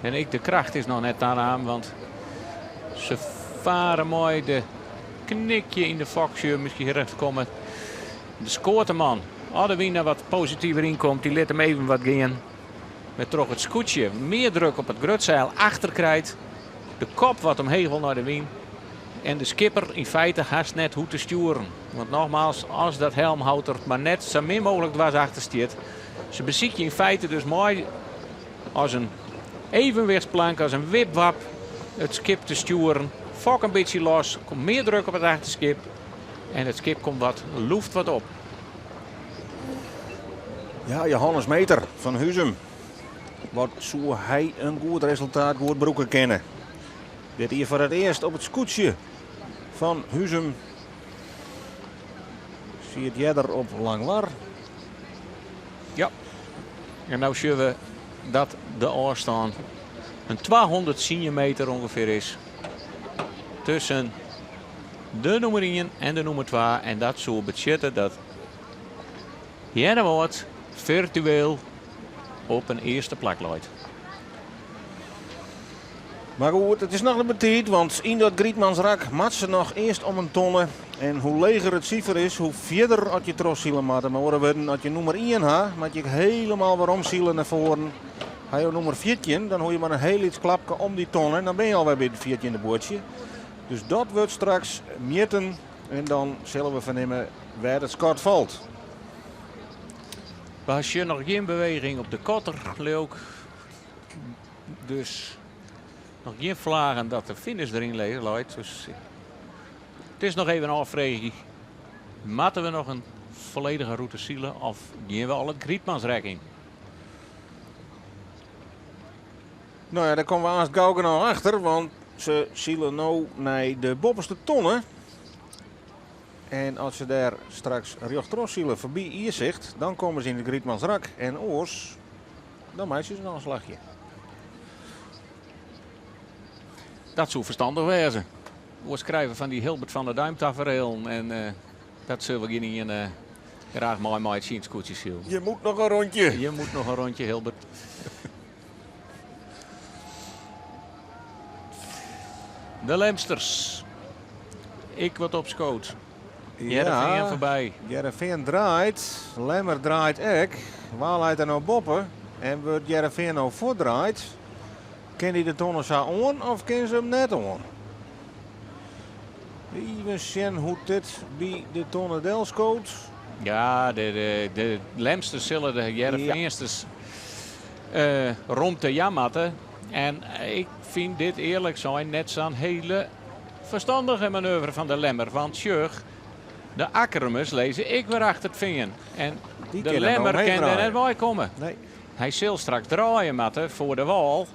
En ek de kracht is noch net tanaam, want se fare mei de knikje yn de foksje miskien recht komme. De skoateman, as de wyn wat positiver ynkomt, dy lit him even wat gean. Wêrtroch it skûtsje mear druk op it grutseil achter krijt. De kop wat omheech wol nei de wyn. En de skipper yn feite hast net hoecht te stjoeren. Want nogmaals, as dat helmhout der mar net sa min mooglik dwers achter stiet. Se besykje yn feite dus mei as in evenwichtsplank, as in wipwap it skip te stjoeren. Fok in bytsje los, komt mear druk op it achterskip en it skip komt wat lûft wat op. Ja, Johannes Meter fan Huzum. Wat soe hy in goed resultaat goed brûke kinne. Dit jier foar it earst op it skûtsje fan Huzum. Siet earder op Langwar. Ja, en no sjogge we dat de ôfstân in 210 meter ûngefear is tusken de nûmer 1 en de nûmer 2. En dat soe betsjutte dat Earnewâld firtueel op in earste plak leit. Mar goed, it is noch net betiid, want yn dat Grytmansrak moat se noch earst om in tonne. En hoe leger it sifer is, hoe fierder as je trochsile moatte. Mei oare wurden, as je nûmer ien ha, moat je ek hielendal weromsile nei foaren. Ha jo nûmer 14, dan hoege je mar in hiel lyts klapke om dy tonne en dan binne je alwer by it fjirtjinde buordsje. Dus dat wurdt straks mjitten en dan sille we fernimme wêr't it skot falt. We sjogge noch gjin beweging op de kotter, leau ik. Dus noch gjin flaggen dat de finish deryn leit. Dus it is noch even ôffreegje. Moatte we noch in folledige rûte sile of gean we al it Grytmansrek yn? No ja, dêr komme we aanst gau genôch achter, want se sile no nei de boppeste tonne. En as se dêr straks rjochttroch sile foarby Iersicht, dan komme se yn it Grytmansrak. En oars, dan meitsje se noch in slachje. Dat soe ferstannich wêze. Oars krije we fan dy Hilbert van der Duim taferelen en eh, dat sille we gjinien eh, graach meimeitsje yn it skûtsjesilen. Je moet noch in rondje. Je moet noch in rondje, Hilbert. De Lemsters. Ek wat opskood. Hearrenfean foarby. Hearrenfean draait. Lemmer draait ek. Wa leit der no boppe? En wurdt Hearrenfean no fuortdraaid? Kin dy de tonne sa oan of kin se him net oan? Even sjen hoe't dit by de tonne delskoot. Ja, de, de Lemsters sille de Hearrenfeansters romte jaan moatte. En ik fyn dit earlik sein net sa'n hiele ferstannige manoeuvre fan de Lemmer. Want sjoch, de Akkermers lizze ek wer achter it fean. En Die de kinne Lemmer no kin der omheech net draaie. wei komme. Nee. Hy sil straks draaie moatte foar de wâl.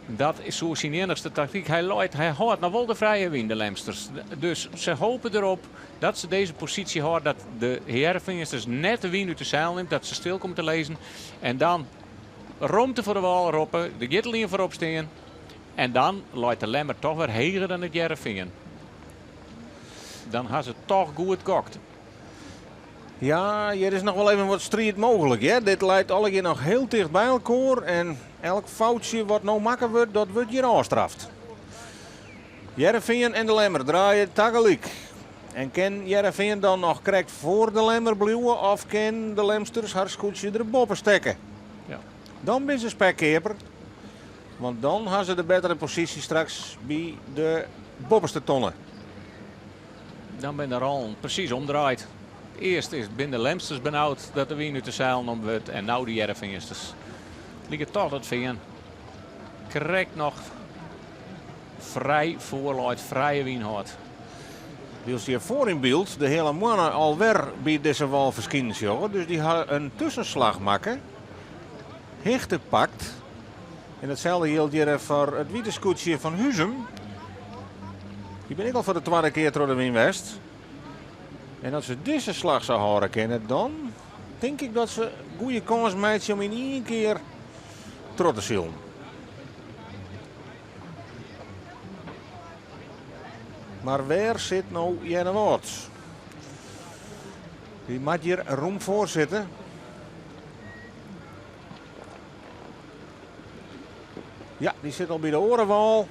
Dat is soe syn iennichste taktyk. Hy leit, hy hâldt noch wol de frije wyn, de Lemsters. Dus se hope derop dat se dizze posysje hâlde, dat de Hearrenfeansters net de wyn út de seil nimt, dat se stil komme te lizzen. En dan romte foar de wâl roppe, der giet al ien foarop stean. En dan leit de Lemmer toch wer heger dan it Hearrenfean. Dan ha se toch goed gokt. Ja, hjir is noch wol even wat striid mooglik. Hear. Dit leit allegear noch hiel ticht by elkoar. En elk foutsje wat no makke wurdt, dat wurdt hjir ôfstraft. Hearrenfean en de Lemmer draaie tagelyk. En kin Hearrenfean dan noch krekt foar de Lemmer bliuwe of kin de Lemsters har skûtsje der boppe stekke? Ja. Dan binne se spekkeaper. Want dan ha se de bettere posysje straks by de boppeste tonne. Dan binne de rollen presys omdraaid. Earst is binne de Lemsters benaud dat de wyn út de seilen nommen wurdt en no de Hearrenfeansters. Liket toch dat Fean krekt noch frij foarleit, frije wyn hâldt. Wylst hjir foar yn byld de Heale Moanne alwer by dizze wal ferskinen sjogge. Dus dy ha in tuskenslach makke, hichte pakt. En itselde jildt hjir foar it wite skûtsje fan Huzum. Dy binne ek al foar de twadde kear troch de wyn west. En as se dizze slach sa hâlde kinne, dan tink ik dat se goede kâns meitsje om yn ien kear troch te silen. Mar wêr sit no Earnewâld? Dy moat hjir rûm foar sitte. Ja, dy sit al by de oare wâl.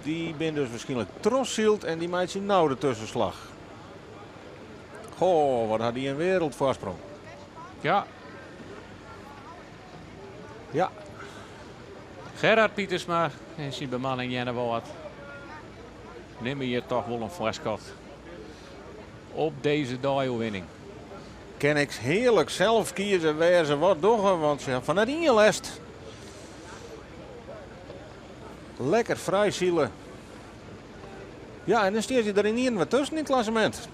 Dy binne dus wierskynlik trochsyld en dy meitsje no de tuskenslach. Goh, wat hat dy in wereldfoarsprong. Ja. Ja. Gerard Pietersma en syn bemanning Earnewâld nimme hjir toch wol in foarskot op dizze dei-oerwinning. Kin ik hearlik sels kieze wêr se wat dogge, want se ha fan net ien lêst. Lekker frij sile. Ja, en dan stean se der ynienen wer tusken yn it klassemint.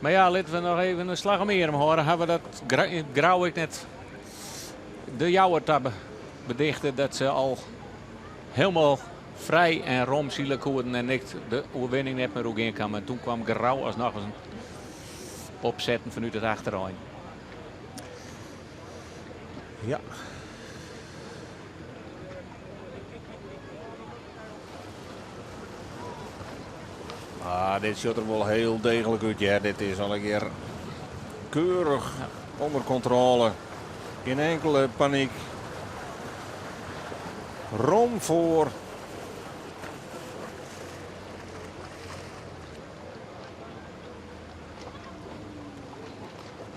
Mar ja, litte we noch even in slach om 'e earm hâlde. Hawwe we dat Grou ek net de Jouwer ta bedichte dat se al hielendal frij en rom sile koenen en ek de oerwinning net mear oergean kaam. En toen kwam Grou as noch in opsetten fanút it achterein. Ja. Ah, dit sjocht der wol hiel deeglik út, hear. Dit is allegear keurich ûnder kontrôle. Gjin inkelde panyk. Rom foar.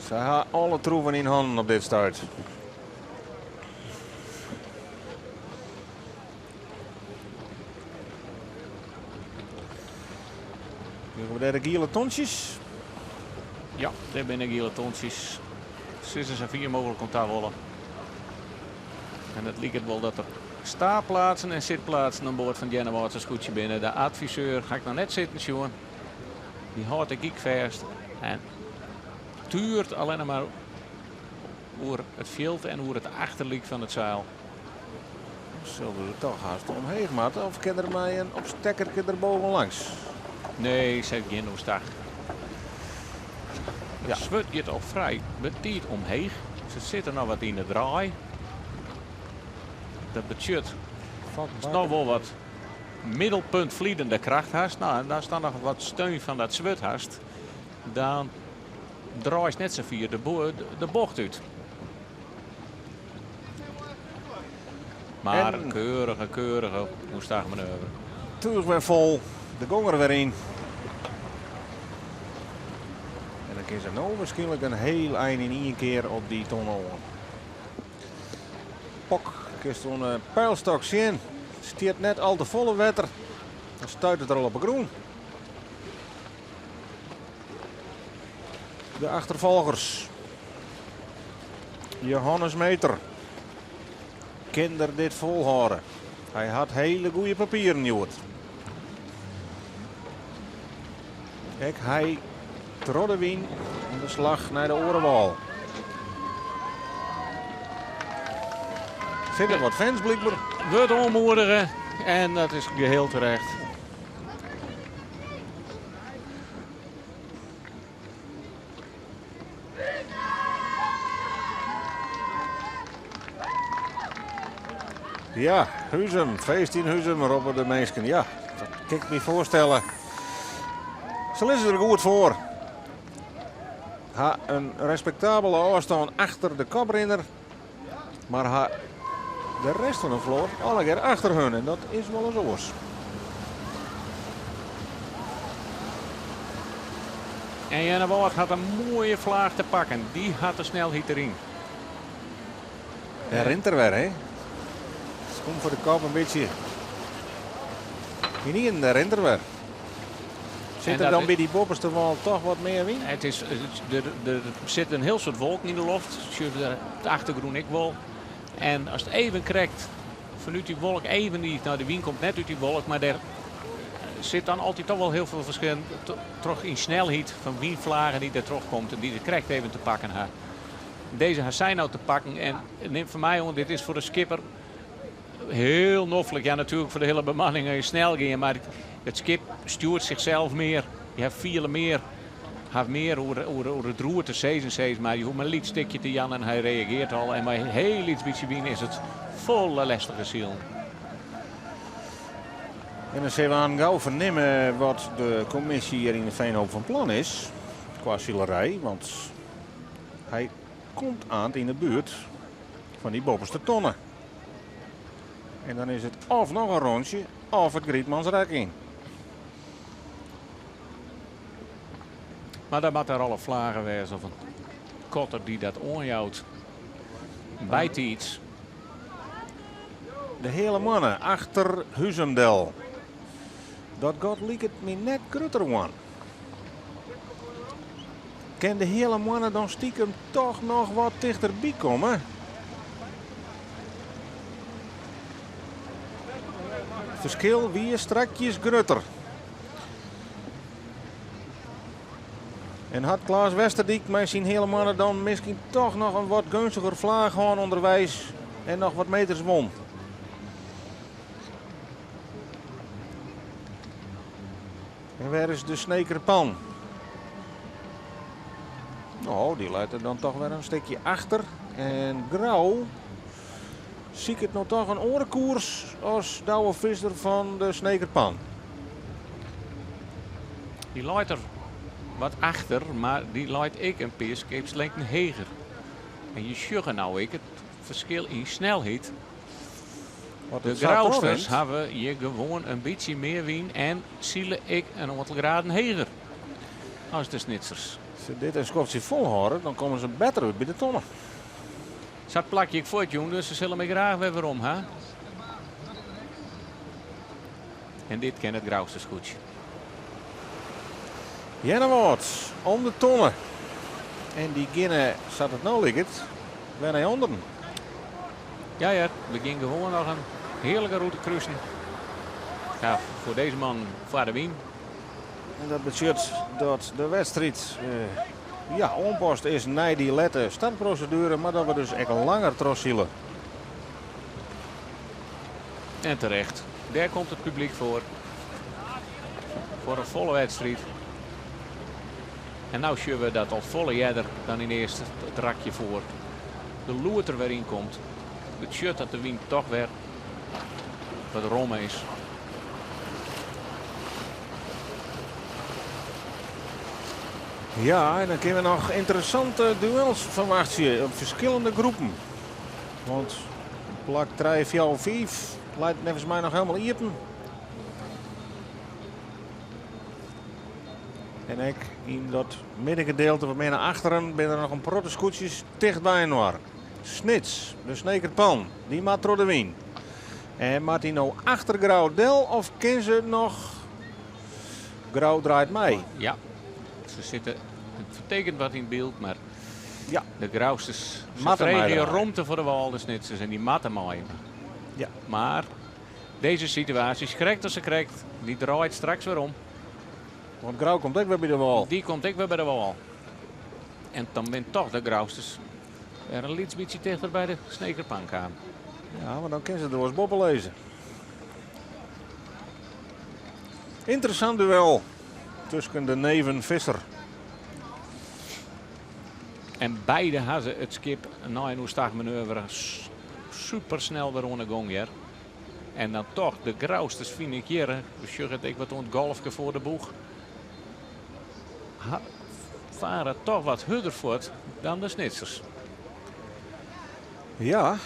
Se ha alle troeven yn hannen op dit stuit. Sjogge we dêr de giele tontsjes? Ja, dêr binne de giele tontsjes. Sizze sa fier mooglik om ta wolle. En it liket wol dat der staplaatsen en sitplaatsen oan board fan it Earnewâldse skûtsje binne. De adviseur ha ik noch net sitten sjoen. Dy hâldt de gyk fêst en tuert allinnich mar oer it fjild en oer it achterlyk fan it seil. Sille we der toch hast omheech moatte of kin der mei in opstekkerke der boven langs? Nee, se gjin oerstach. It swurd giet al frij betiid omheech. Se sitte noch wat yn de draai. Dat betsjut datst noch wol wat middelpuntfliedende kracht hast. No, en ast dan noch wat steun fan dat swurd hast, dan draaist net sa fier de bocht út. Mar in keurige, keurige oerstachmanoeuvre. Túch wer fol, de gong der wer yn. En dan kin se no wierskynlik in hiel ein yn ien kear op dy tonne oan. Pok, kinst oan de peilstok sjen. Stiet net al te folle wetter. Dan stuit it der al op 'e grûn. De achterfolgers. Johannes Meter. Kin er dit folhâlde? Hy hat hiele goede papieren hjoed. Ek hy troch de wyn oan de slach nei de oare wâl. Sitte wat fans blykber. Wurdt oanmoedige en dat is geheel terecht. Ja, Huzum, feest yn Huzum, roppe de minsken. Ja, dat kin ik my foarstelle. Se lizze der goed foar. Ha in respektabele ôfstân achter de koprinner. Mar ha de rest fan de float allegear achter hun. En dat is wol ris oars. En Earnewâld hat in moaie flaach te pakken. Dy hat de snelheid deryn. Dêr rint er wer, hè? Skom foar de kop in bytsje. Ynienen, dêr rint er wer. Sit der dan by dy boppeste wâl toch wat mear wyn? It is, der sit in hiel soad wolken yn de loft. Sjoch de achtergrûn ek wol. En ast even krekt fanút dy wolk even dy, no de wyn komt net út dy wolk, mar der sit dan altyd toch wol hiel folle ferskil troch yn snelheid fan wynflagen dy't der troch komt en dy't it krekt even te pakken ha. Dizze ha sy no te pakken en nim fan my oan, dit is foar de skipper hiel noflik. Ja, natuerlik foar de hiele bemanning as je snel gean, mar it skip stjoert sichsels mear. Je fiele mear, ha mear oer it roer te sizzen, sis mar. Je hoege mar in lyts stikje te jaan en hy reageart al. En mei in hiel lyts bytsje wyn is it folle lestiger silen. En dan sille we aan gau fernimme wat de kommisje hjir yn de Veenhoop fan plan is kwa silerij. Want hy komt aan yn de buert fan dy boppeste tonne. En dan is it of noch in rûntsje of it Grietmansrek yn. Mar dan moat der al in flage wêze of in kotter dy't dat oanjout. Bytiids. De Heale Moanne achter Huzum del. Dat gat liket my net grutter oan. Kin de Heale Moanne dan stikem toch noch wat tichterby komme? Ferskil wie strakjes grutter. En hat Klaas Westerdyk mei syn Heale Moanne dan miskien toch noch in wat geunstiger flaach hân ûnderweis en noch wat meters won? En wêr is de Snekerpan? No, dy leit der dan toch wer in stikje achter. En Grou siket no toch in oare koers as Douwe Visser fan de Snekerpan. Dy leit der wat achter, mar dy leit ek in pear skeepslengten heger. En je sjogge no ek it ferskil yn snelheid. Wat De it sa Grousters trochrinnt. hawwe hjir gewoan in bytsje mear wyn en sile ek in oantal graden heger as de Snitsers. As se dit in skoftsje folhâlde, dan komme se better út by de tonne. Sa't plakje ik fuortjûn, dus se sille my graach wer werom ha. En dit ken it Grouster skûtsje. Earnewâld om de tonne. En dy geane, sa't it no liket, wer nei ûnderen. Ja hear, we gean gewoan noch in hearlike rûte krusen. Ja, foar dizze man foar de wyn. En dat betsjut dat de wedstriid ja, oanpast is nei dy lette startproseduere, mar dat we dus ek langer trochsile. En terecht. Dêr komt it publyk foar. Foar in folle wedstriid. En no sjogge we dat al folle earder dan yn earst it rakje foar de loed der wer yn komt. Betsjut dat de wyn toch wer wat romme is. Ja, en dan kinne we noch ynteressante duels ferwachtsje op ferskillende groepen. Want plak 3, 4, 5 leit neffens my noch hielendal iepen. En ek yn dat middengedeelte wat mear nei achteren binne der noch in protte skûtsjes ticht byinoar. Snits, de Snekerpan, dy moat troch de wyn. En moat dy no achter Grou del of kin se noch? Grou draait mei. Ja, se sitte it fertekent wat yn byld, mar Ja. de Grousters se Moatte freegje meidraaie. romte foar de wâl, de Snitsers, en dy moatte mei. Ja. Mar dizze situaasje is krekt as se krekt, dy draait straks wer om. Want Grou komt ek wer by de wâl. Dy komt ek wer by de wâl. En dan binne toch de Grousters wer in lyts bytsje tichter by de Snekerpan kaam. Ja, mar dan kinne se der wolris boppe lizze. Ynteressant duel tusken de neven Visser. En beide ha se it skip nei in oerstachmanoeuvre supersnel wer oan de gong hear. En dan toch de Grousters fyn ik hjir, we sjogge it ek wat oan it golfke foar de boech. Ha, fare toch wat hurder fuort dan de Snitsers. Ja.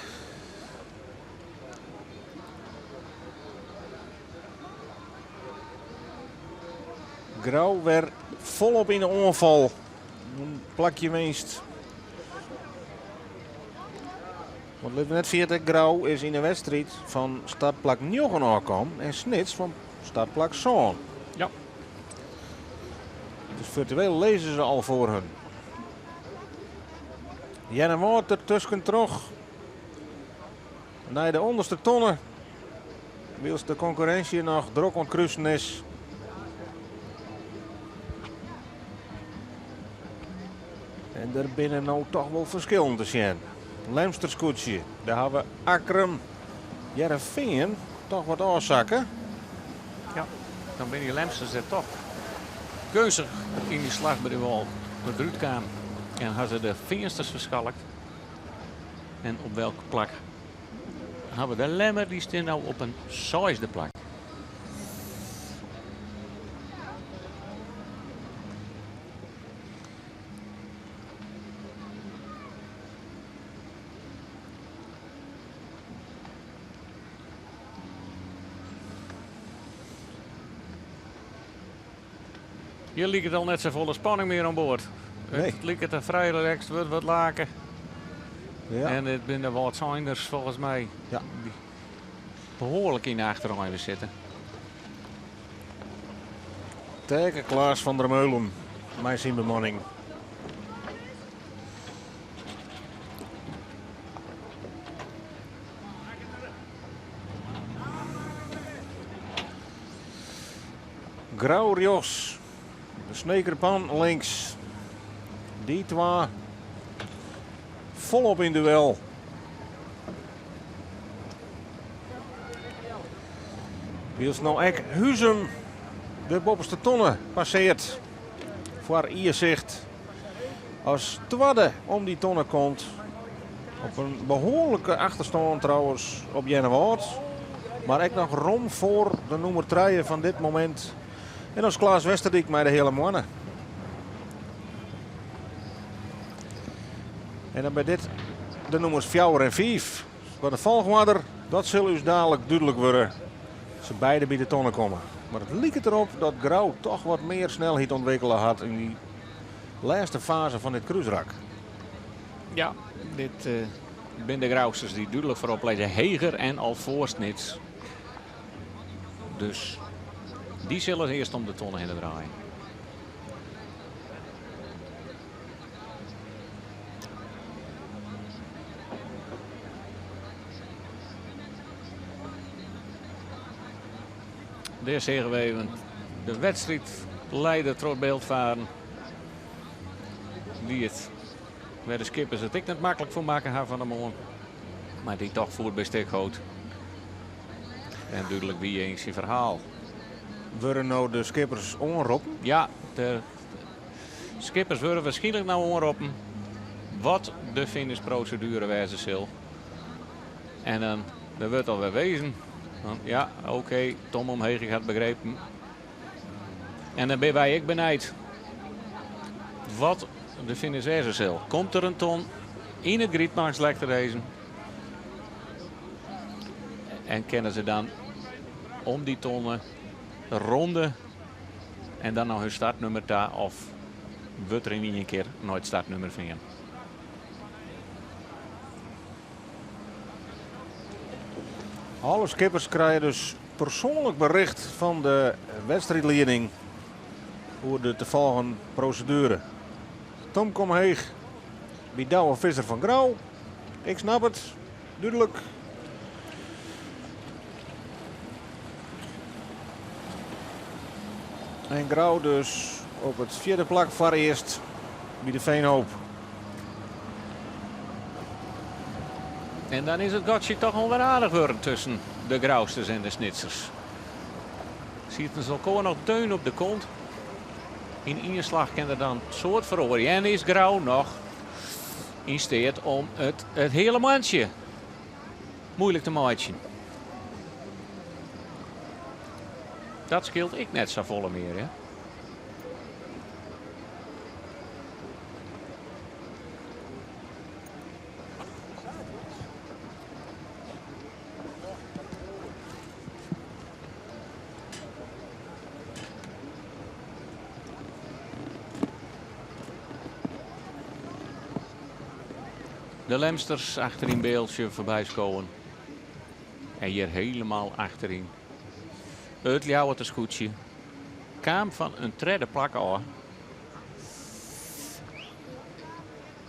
Grou wer folop yn de oanfal. In plakje winst. Want lit we net ferjitte, Grou is yn de wedstriid fan startplak njoggen ôfkaam en Snits fan startplak sân. Ja. Virtueel lizze se al foar hun. Earnewâld der tuskentroch nei de ûnderste tonne, wylst de konkurrinsje noch drok oan it krusen is. En der binne no toch wol ferskillen te sjen. Lemster skûtsje, dêr hawwe Akkrum, Hearrenfean toch wat ôfsakke. Ja, dan binne dy Lemsters der toch geunstich yn dy slach by de wâl derút kaam en ha se de Feansters ferskalkt. En op welk plak hawwe de Lemmer, dy stean no op in seisde plak. Hjir liket al net safolle spanning mear oan board. Nee. It liket in frij relaxed wurd wat lake. Ja. En it binne de Wâldseiners folgens my Ja. die behoarlik yn de achterein sitte. Taeke Klaas van der Meulen mei syn bemanning. Grou rjochts, de Snekerpan links. Dy twa folop yn duel. Wylst no ek Huzum de boppeste tonne passeart foar Iersicht. As twadde om dy tonne komt. Op in behoarlike achterstân trouwens op Earnewâld. Mar ek noch rom foar de nûmer trije fan dit momint. En dat is Klaas Westerdyk mei de Heale Moanne. En dan by dit de nûmers fjouwer en fiif. Wat de folchoarder, dat sil ús dalik dúdlik wurde. Se beide by de tonne komme. Mar it liket derop dat Grou toch wat mear snelheid ûntwikkele hat yn dy lêste faze fan dit krúsrak. Ja, dit binne de Grousters dy't dúdlik foarop lizze. Heger en al foar Snits. Dus dy sille earst om de tonne hinne draaie. Dêr seagen we even de wedstriidlieder troch byld faren. Dy't it, wêr de skippers it ek net maklik foar makke ha fan 'e moarn. Mar dy't toch foet by stik hold. En dúdlik wie yn syn ferhaal. Wurde no de skippers oanroppen? Ja, de skippers wurde wierskynlik no oanroppen wat de finishproseduere wêze sil. En dan der wurdt alwer wezen. Want ja, oké, Tom omheech, ik ha it begrepen. En dan binne wy ek benijd wat de finish wêze sil. Komt der in ton yn it Grietmaksslek te lizzen? En kinne se dan om dy tonne ronde en dan nei hun startnûmer ta of wurdt der yn ien kear nei it startnûmer fearn? Alle skippers krije dus persoanlik bericht fan de wedstriidlieding oer de te folgen proseduere. Tom kom heech by Douwe Visser fan Grou. Ik snap it, dúdlik. En Grou dus op it fjirde plak foarearst by de Veenhoop. En dan is it gatsje toch al wer aardich wurden tusken de Grousters en de Snitsers. Sieten se elkoar noch deun op de kont. Yn ien slach kin der dan soad feroarje. En is Grou noch yn steat om it, it hiele mantsje moeilik te meitsjen. Dat skeelt ek net safolle mear. Hè? De Lemsters achteryn byldsje foarby skowen. En hjir hielendal achteryn it Ljouwerter skûtsje kaam fan in tredde plak ôf.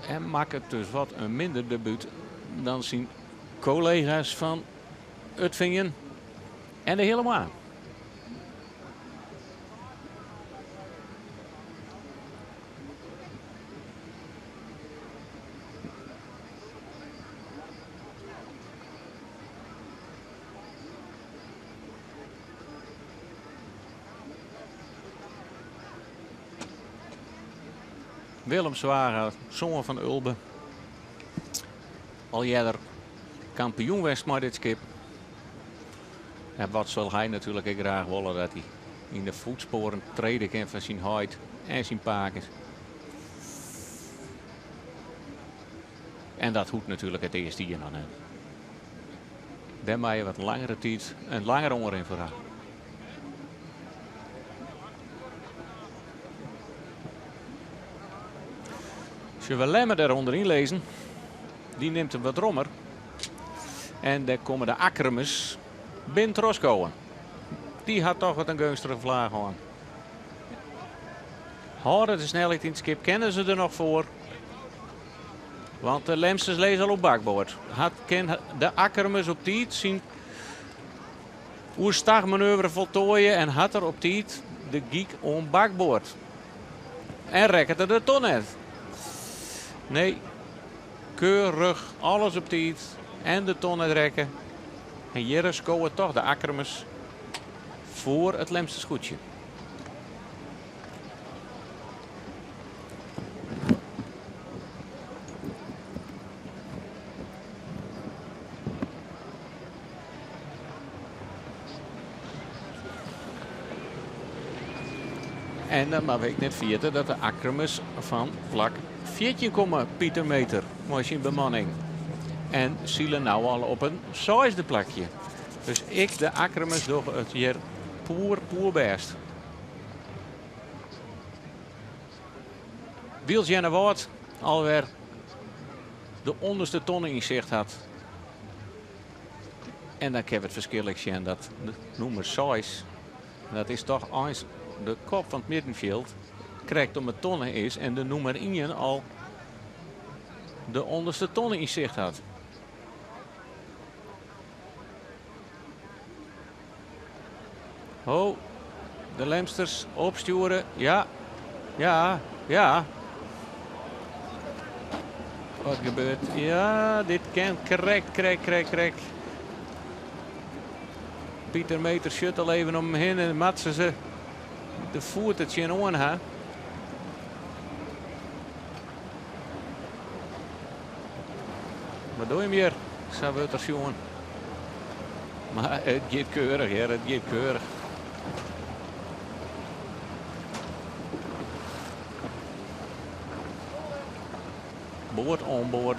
En makket dus wat in minder debút dan syn kollega's fan It Fean en de Heale Moarn. Willem Zwaga, soan fan Ulbe, al earder kampioen west mei dit skip. En wat sil hy natuerlik ek graach wolle dat hy yn de voetsporen trede kin fan syn heit en syn pakes. En dat hoecht natuerlik it earste jier noch net. Dêr meie wat langere tiid in langere oanrin foar ha. Sjoch we Lemmer der ûnderyn lizzen. Dy nimt him wat rommer. En dêr komme de Akkermers bin trochskowen. Dy hat toch wat in geunstige flaach hân. Hâlde de snelheid yn it skip, kinne se der noch foar. Want de Lemsters lizze al op bakboard. Hat kin de Akkermers op tiid syn oerstachmanoeuvre foltoaie en hat er op tiid de gyk oan bakboard. En rekket er de ton net. Nee, keurich, alles op tiid en de ton net rekke. En hjir skowe toch de Akkermers foar it Lemster skûtsje. En dan moatte we ek net ferjitte dat de Akkermers fan plak 14 komme, Pieter Meter mei syn bemanning. En sile no al op in seisde plakje. Dus ek de Akkermers dogge it hjir poer, poerbêst. Wylst Earnewâld alwer de ûnderste tonne yn sicht hat. En dan kinne we it ferskil ek sjen dat de nûmer 6, dat is toch eins de kop fan it middenfjild, krekt om 'e tonne is en de nûmer 1 al de ûnderste tonne yn sicht hat. Ho, de Lemsters opstjoere. Ja, ja, ja. Wat gebeurt? Ja, dit kin krekt, krekt, krekt, krekt. Pieter Meter sjocht al even om him hinne en moat se de foet der tsjinoan ha. Wat doe je hjir? Sa wurdt der sjoen. Mar it giet keurich hear, it giet keurich. Board oan board.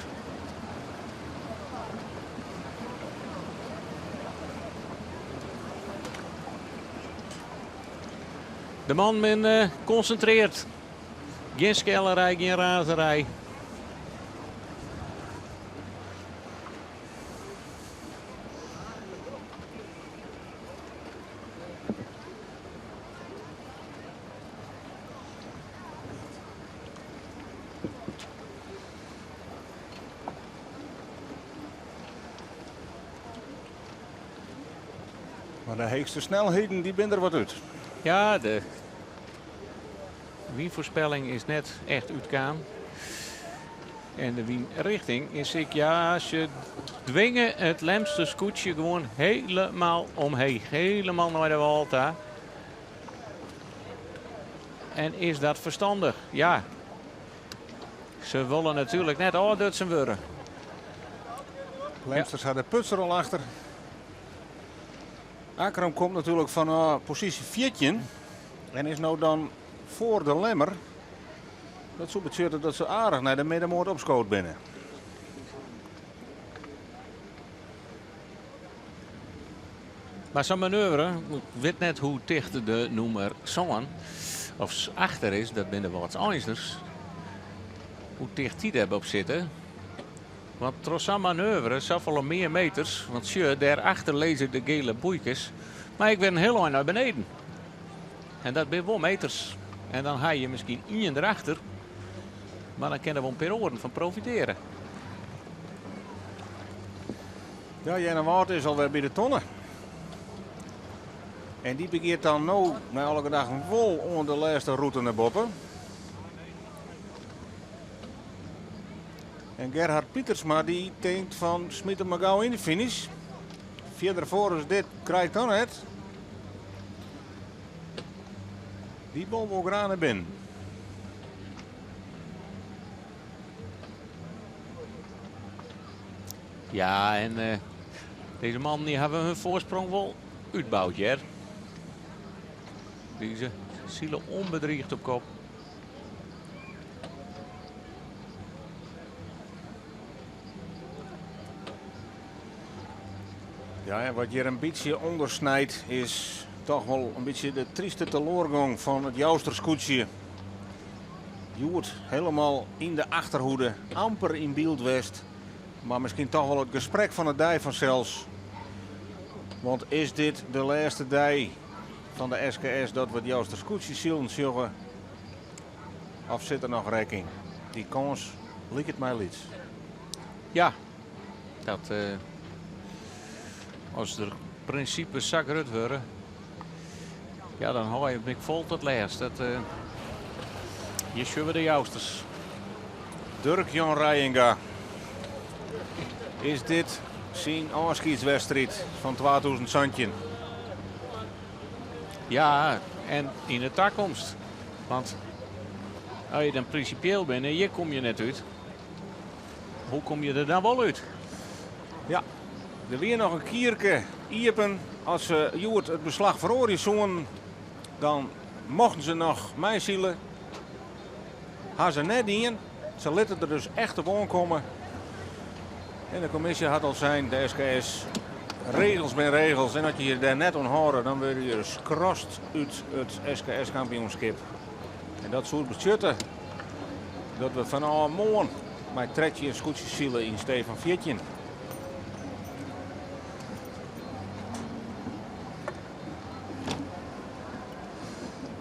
De man bin konsintreard. Gjin skellerij, gjin razerij. Mar de heechste snelheden dy binne der wat út. Ja, de wynfoarspelling is net echt útkaam. En de wynrichting is ek, ja, se dwinge it Lemster skûtsje gewoan helemaal omheech. Helemaal nei de wâl ta. En is dat ferstannich? Ja. Se wolle natuerlik net ôfdutsen wurde. Lemsters ha de putser al achter. Akkrum komt natuerlik fan posysje 14 en is no dan foar de Lemmer. Dat soe betsjutte dat se aardich nei de middenmoat opskood binne. Mar sa'n manoeuvre, ik wit net hoe ticht de nûmer sân of achter is, dat binne de Wâldseisers, hoe ticht dy dêrop sitte. Want troch sa'n manoeuvre, safolle mear meters, want sjoch, dêrachter lizze de gele boeikes, mar ek wer in hiel ein nei beneden. En dat binne wol meters. En dan ha je miskien ien derachter. Mar dan kinne der wol in pear oaren fan profitearje. Ja, Earnewâld is alwer by de tonne. En dy begjint dan no nei alle gedachten wol oan de lêste rûte nei boppe. En Gerhard Pietersma dy tinkt fan smyt him mar gau yn de finish. Fierder foar as dit krijt dan net. Dy wol wol graach nei binnen. Ja, en eh, dizze mannen dy hawwe hun foarsprong wol útboud, hear. Dizze sile ûnbedriigd op kop. Ja, en wat hjir in bytsje ûndersnijt is toch wol in bytsje de tryste teloargong fan it Jouster skûtsje. Hjoed hielendal yn de achterhoede, amper yn byld west. Mar miskien toch wol it gesprek fan de dei fansels. Want is dit de lêste dei fan de SKS dat we it Jouster skûtsje silen sjogge? Of sit der noch rek yn? Dy kâns liket my lyts. Ja, dat eh, as de prinsipes sa grut wurde, ja, dan hâld je it fol tot lêst. Dat, eh, hjir sjogge we de Jousters. Durk Jan Reijenga. Is dit syn ôfskiedswedstriid fan 2017? Ja, en yn de takomst. Want as je dan prinsipieel binne, hjir komme je net út. Hoe komme je der dan wol út? Ja, der wie noch in kierke iepen. As se hjoed it beslach feroarje soenen, dan mochten se noch meisile. Ha se net dien. Se litte der dus echt op oankomme. En de kommisje hat al sein, de SKS, regels binne regels. En as je je dêr net oan hâlde, dan wurde je skrast út it SKS-kampioenskip. En dat soe betsjutte dat we fanôf moarn mei 13 skûtsjes sile yn stee fan 14.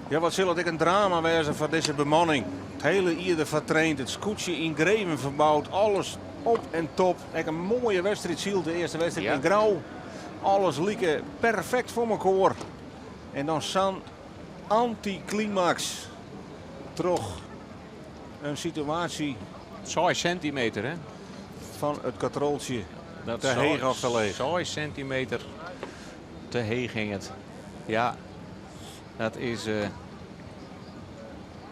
Ja, wat sil it ek in drama wêze foar dizze bemanning. It hiele jier derfoar traind, it skûtsje yn greven ferboud, alles op en top. Ek in moaie wedstriid syld, de earste wedstriid yn Grou. Alles like perfekt foar mekoar. En dan sa'n antiklimaks troch in situaasje. 6 sintimeter, hè? Fan it katroltsje. Dat te heech of te leech? 6 sintimeter te heech hing it. Ja, dat is. Uh,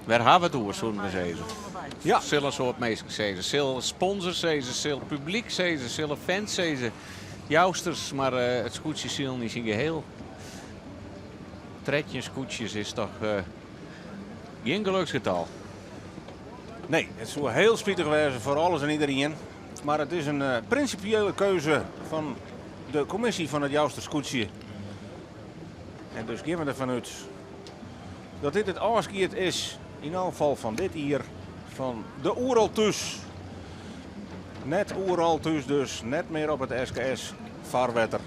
wêr hawwe we it oer, soene we sizze? Ja. Sille in soad minsken sizze. Sille sponsors sizze, sil publyk sizze, sille fans sizze. Jousters, mar uh, it skûtsjesilen yn syn geheel. 13 skûtsjes is toch uh, gjin geloksgetal. Nee, it soe hiel spitich wêze foar alles en iderien. Mar it is in uh, prinsipiële keuze fan de kommisje fan it Jouster skûtsje. En dus gean we derfan út dat dit it ôfskied is, yn elk gefal fan dit jier, fan de Oeral Thús. Net oeral thús dus, net mear op it SKS farwetter.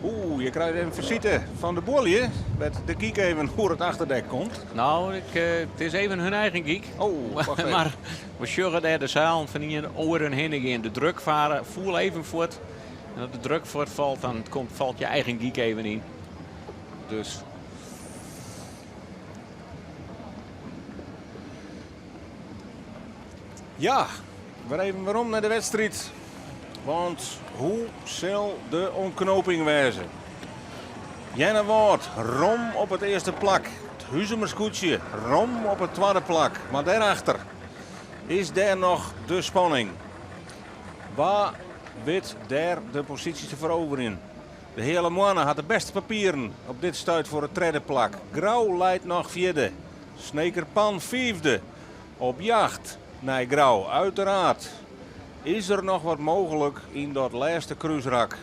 Oeh, je krijt even fisite fan de buorlju, wêr't de gyk even oer it achterdek komt. No, ik, eh, it is even hun eigen gyk. Oh, wacht even. Mar we sjogge dêr de seilen fan ien oer hun hinne gean. De druk faren, foel even fuort. En as de druk fuortfalt, dan komt, falt je eigen gyk even yn. Dus Ja, wer even werom nei de wedstriid. Want hoe sil de ûntknoping wêze? Earnewâld rom op it earste plak. It Huzumer skûtsje rom op it twadde plak. Mar dêrachter is dêr noch de spanning. Wa wit dêr de posysje te feroverjen? De Heale Moanne hat de bêste papieren op dit stuit foar it tredde plak. Grou leit noch fjirde. Sneker Pan fiifde. Op jacht nei Grou, uiteraard. Is der noch wat mooglik yn dat lêste krúsrak?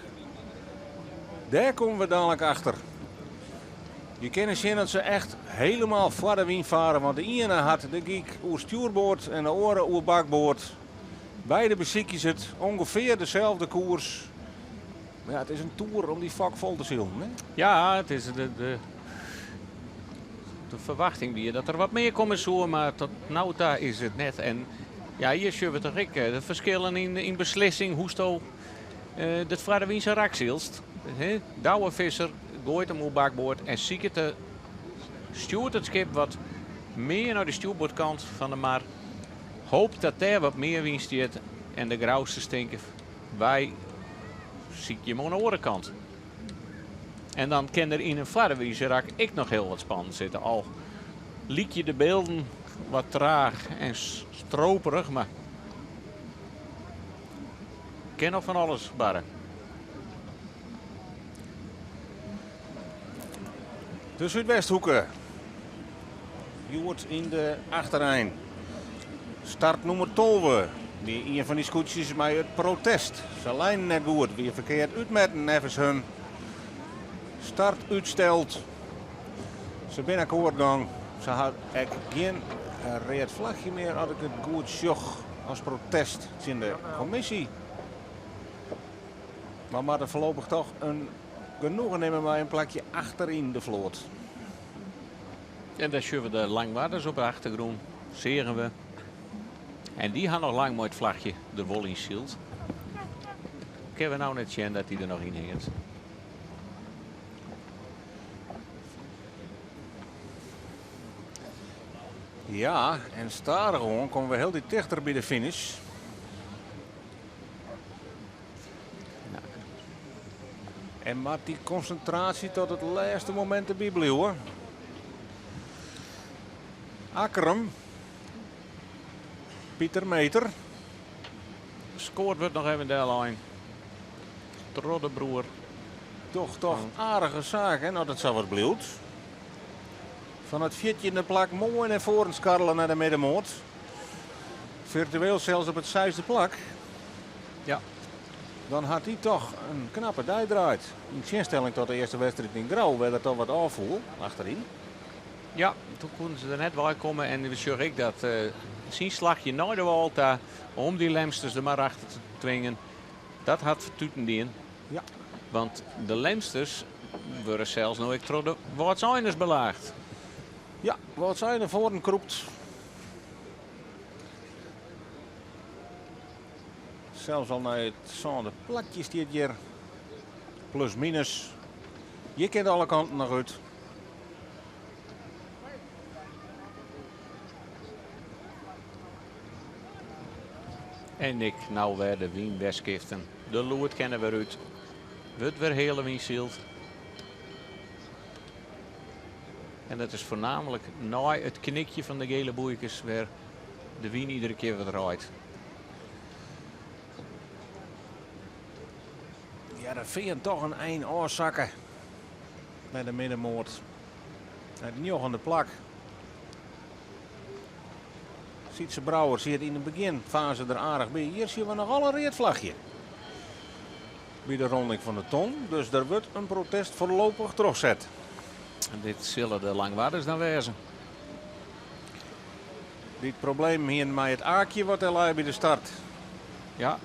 Dêr komme we dalik achter. Je kinne sjen dat se echt hielendal foar de wyn fare, want de iene hat de gyk oer stjoerboard en de oare oer bakboard. Beide besykje se it ûngefear deselde koers. Mar ja, it is in toer om dy fok fol te silen. Hè? Ja, it is de, de. De ferwachting wie dat der wat mear komme soe, mar tot no ta is it net. En ja, hjir sjogge we toch ek de ferskillen yn beslissing hoesto dat foar de wyn rak sylst. Douwe Visser goait him oer bakboard en siket de, stjoert it skip wat mear nei de stjoerboardkant fan de mar. Hoop dat dêr wat mear wyn stiet en de Grousters tinke, wy sykje him oan de oare kant. En dan kin der yn in farwizerrak ek noch hiel wat spannend sitte. Al lykje de bylden wat traach en stroperich, mar kin noch fan alles barre. De Súdwesthoeke. Hjoed yn de achterein. Start nûmer 12 wie ien fan dy skûtsjes mei it protest. Se leinen net goed, wie ferkeard útmetten neffens hun. Start útsteld. Se binne akkoart gong. Se ha ek gjin read flachje mear, as ik it goed sjoch, as protest tsjin de kommisje. Mar moatte foarlopich toch in genoegen nimme mei in plakje achteryn de float. En dêr sjogge we de Langwarders op de achtergrûn, seagen we. En dy ha noch lang mei it flachje der wol yn syld. Kinne we no net sjen dat dy der noch yn hinget. Ja, en stadichoan komme we hieltyd tichter by de finish. En moat dy konsintraasje tot it lêste momint derby bliuwe. Akkrum. Pieter Meter. Skoard wurdt noch even dellein. Troch de broer. Docht toch aardige saken as it sa wat bliuwt. Fan it fjirtjinde plak moai nei foaren skarrele nei de middenmoat. Firtueel sels op it seisde plak. Ja. Dan hat hy toch in knappe dei draaid. Yn tsjinstelling tot de earste wedstriid yn Grou, wêr't er toch wat ôffoel achteryn. Ja, doe koene se der net wei komme en we sjogge ek dat syn slachje nei de wâl ta om dy Lemsters der mar achter te twingen, dat hat fertuten dien. Ja. Want de Lemsters wurde sels no ek troch de Wâldseiners belaagd. Ja, Wâldsein foaren krûpt. Sels al nei it sânde plakje stiet hjir. Plus minus. Hjir kin it alle kanten noch út. En ik nou wer de wyn wer skiften. De lûd kin der wer út. Wurdt wer heale wyn syld. En dat is foarnaamlik nei it knikje fan de gele boeikes wer de wyn iedere kear wat draait. Ja, dat fean toch in ein ôfsakke nei de middenmoat. Nei it njoggende plak. Sytse Brouwer siet yn de begjinfaze der aardich by. Hjir sjogge we noch al in read flachje by de ronding fan de ton. Dus der wurdt in protest foarlopich trochset. En dit sille de Langwarders dan wêze. Dy't problemen hienen mei it aakje wat der lei by de start. Ja.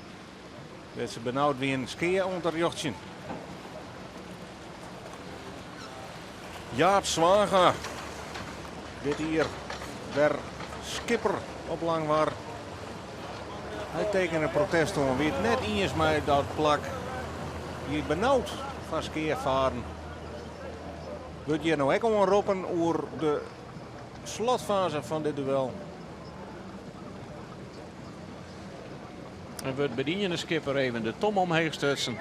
Dêr't se benaud wienen skea oan te rjochtsjen. Jaap Zwaga, dit jier wer skipper op Langwar. Hy tekene protest oan, wie it net iens mei dat plak. Wie benaud foar skea faren. Wurdt hjir no ek oanroppen oer de slotfaze fan dit duel. Er wurdt by de iene skipper even de tomme omheech stutsen.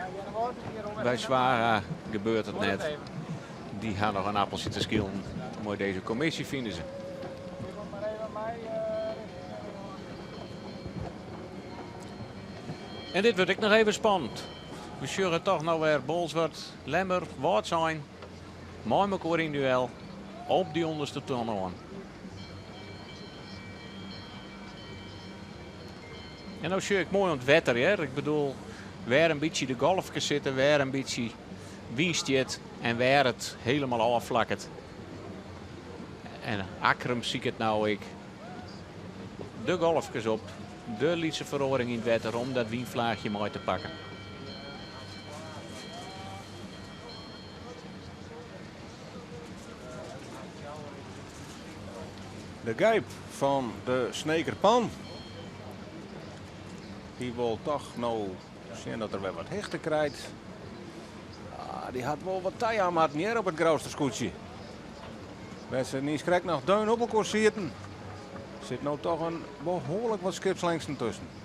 By Zwaga gebeurt it net. Dy ha noch in appeltsje te skilen mei dizze kommisje, fine se. En dit wurdt ek noch even spannend. We sjogge toch no wer Bolsward, Lemmer, Wâldsein mei mekoar yn duel op dy ûnderste ton oan. En no sjoch ik moai oan it wetter hear. Ik bedoel, wêr in bytsje de golfkes sitte, wêr in bytsje wyn stiet en wêr it hielendal ôfflakket. En Akkrum siket no ek de golfkes op, de lytse feroaring yn it wetter om dat wynflaachje mei te pakken. De Gijp fan de Snekerpan. Dy wol toch no sjen dat er wer wat hichte krijt. Ah, dy hat wol wat tajaan moatten hjir op it Grouster skûtsje. Wêr't se niiskrekt noch deun op elkoar sieten, sit no toch in behoarlik wat skipslengsten tusken.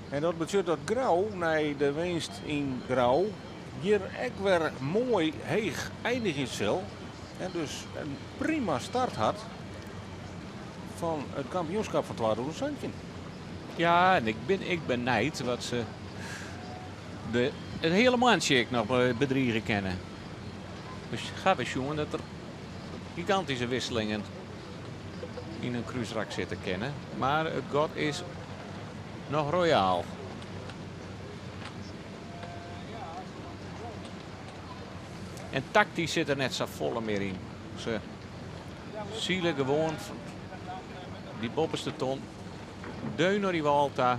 En dat betsjut dat Grou nei de winst yn Grou hjir ek wer moai heech einigje sil. En dus in prima start hat fan it kampioenskip fan 2017. Ja, en ik bin ek benijd wat se de, it hiele moantsje ek noch bedrige kinne. Dus ga we sjoen dat der gigantyske wisselingen yn in krúsrak sitte kinne. Mar it gat is noch royaal. En taktysk sit der net sa folle mear yn. Se sile gewoan dy boppeste ton deun nei dy wâl ta.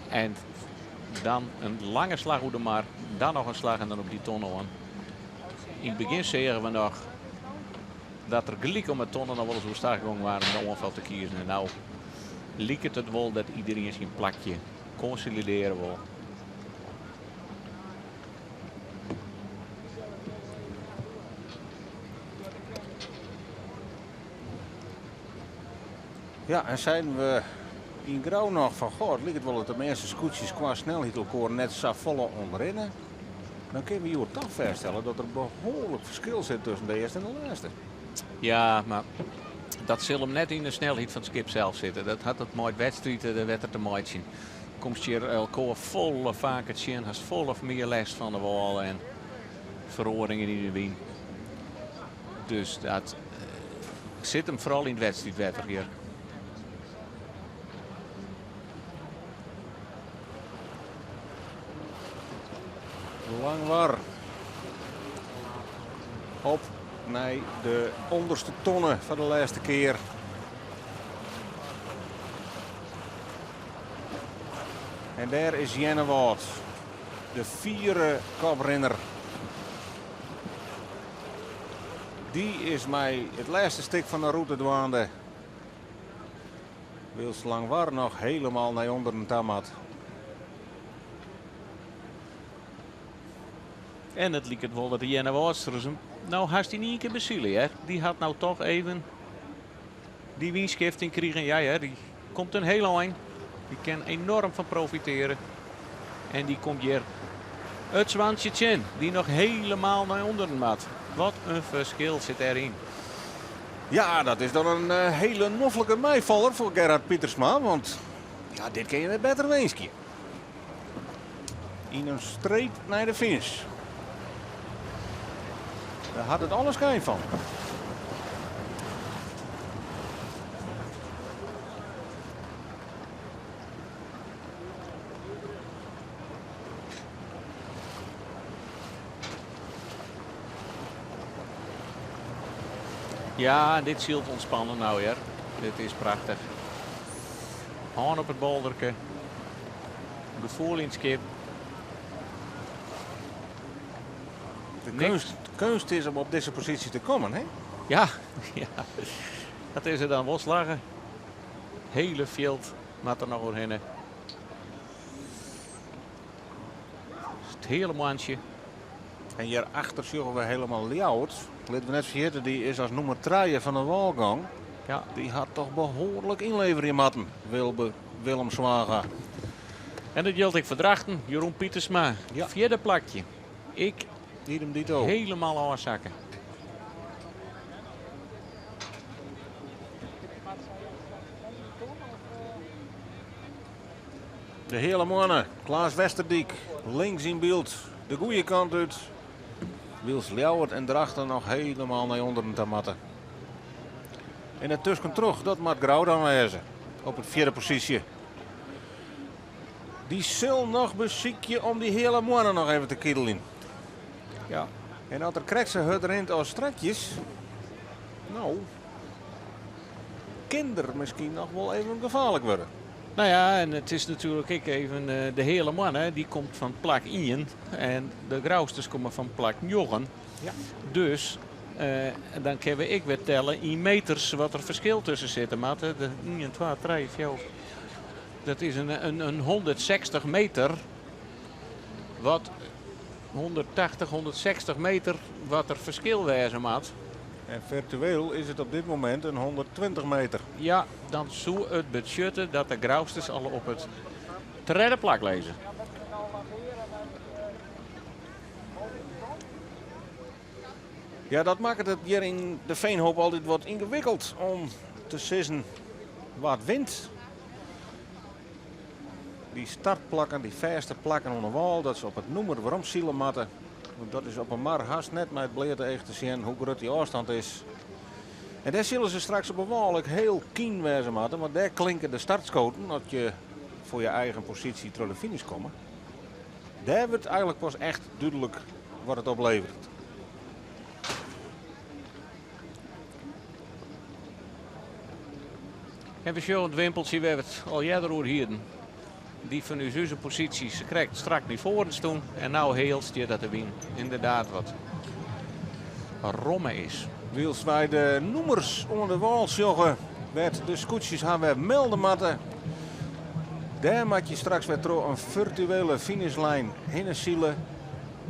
En dan in lange slach oer de mar, dan noch in slach en dan op dy ton oan. Yn it begjin seagen we noch dat der gelyk om 'e tonnen noch wolris oerstach gong waard om de oanfal te kiezen. En no liket it wol dat iderien syn plakje konsolidearje wol. Ja, en seinen we yn Grou noch fan goh, it liket wol dat de measte skûtsjes kwa snelheid elkoar net sa folle ûnderrinne. Dan kinne we hjoed toch fêststelle dat der behoarlik ferskil sit tusken de earste en de lêste. Ja, mar dat sil him net yn de snelheid fan it skip sels sitte. Dat hat it mei it wedstriid de wetter te meitsjen. Komst hjir elkoar folle faker tsjin, hast folle mear lêst fan de wâl en feroaringen yn de wyn. Dus dat sit him foaral yn it wedstriidwetter hjir. Langwar. Op nei de ûnderste tonne foar de lêste kear. En dêr is Earnewâld, de fiere koprinner. Dy is mei it lêste stik fan de rûte dwaande. Wylst Langwar noch helemaal nei ûnderen ta moat. En it liket wol dat de Earnewâldsters him no hast yn ien kear besile, hear. Dy hat no toch even dy wynskifting krigen. Ja, hear, dy komt in hiel ein. Dy kin enorm fan profitearje. En dy komt hjir it Swantsje tsjin, dy noch helemaal nei ûnderen moat. Wat in ferskil sit dêryn. Ja, dat is dan in hiele noflike meifaller foar Gerhard Pietersma, want ja, dit kin je net better winskje. Yn in streek nei de finish. Dêr hat it alle skyn fan. Ja, dit sylt ûntspannen no hear. Dit is prachtich. Hân op it bolderke. Gefoel yn it skip. De keunst, keunst is om op dizze posysje te kommen, hè? Ja, ja. Dat is der dan wol slagge. Hiele fjild moat der noch oerhinne. It hiele moantsje. En hjirachter sjogge we helemaal Ljouwert. Litte we net ferjitte, dy is as nûmer trije fan de wâl gong. Ja. Dy hat toch behoarlik ynleverje moatten, Wilbe Willem Zwaga. En dat jildt ek foar Drachten. Jeroen Pietersma, Ja. fjirde plakje. Ik Idem dito. helemaal ôfsakke. De Heale Moanne, Klaas Westerdyk, links yn byld, de goede kant út. Wylst Ljouwert en Drachten noch helemaal nei ûnderen ta moatte. En it tuskentroch, dat moat Grou dan wêze. Op it fjirde posysje. Dy sil noch besykje om dy Heale Moanne noch even te kideljen. Ja. En as er krekt sa hurd rint as strakjes, no, kin er miskien noch wol even gefaarlik wurde. Nou ja, en it is natuerlik ek even de Heale Moanne, dy komt fan plak ien en de Grousters komme fan plak njoggen. Ja. Dus dan kinne we ek wer telle yn meters wat der ferskil tusken sitte moat. De 1, 2, 3, 4, dat is in 160 meter. Wat 180, 160 meter wat der ferskil wêze moat. En firtueel is it op dit momint in 120 meter. Ja, dan soe it betsjutte dat de Grousters al op it tredde plak lizze. Ja, dat makket it hjir yn de Veenhoop altyd wat yngewikkeld om te sizzen wa't wint. Dy startplakken, dy fêste plakken oan de wâl, dat se op it nûmer werom sile moatte. Want dat is op 'e mar hast net mei it bleate each te sjen hoe grut dy ôfstand is. En dêr sille se straks op 'e wâl ek hiel kyn wêze moatte, want dêr klinke de startskoten as je foar je eigen posysje troch de finish komme. Dêr wurdt eigenlik pas echt dúdlik wat it opleveret. En we sjogge it wimpeltsje wêr't we it al earder oer hienen. Dy fan ús ús posysje se krekt strak nei foaren stûn en no heal stiet dat de wyn ynderdaad wat romme is. Wylst wy de nûmers oan de wâl sjogge wêr't de skûtsjes har wer melde moatte. Dêr moat je straks wer troch in firtuele finishlijn hinne sile.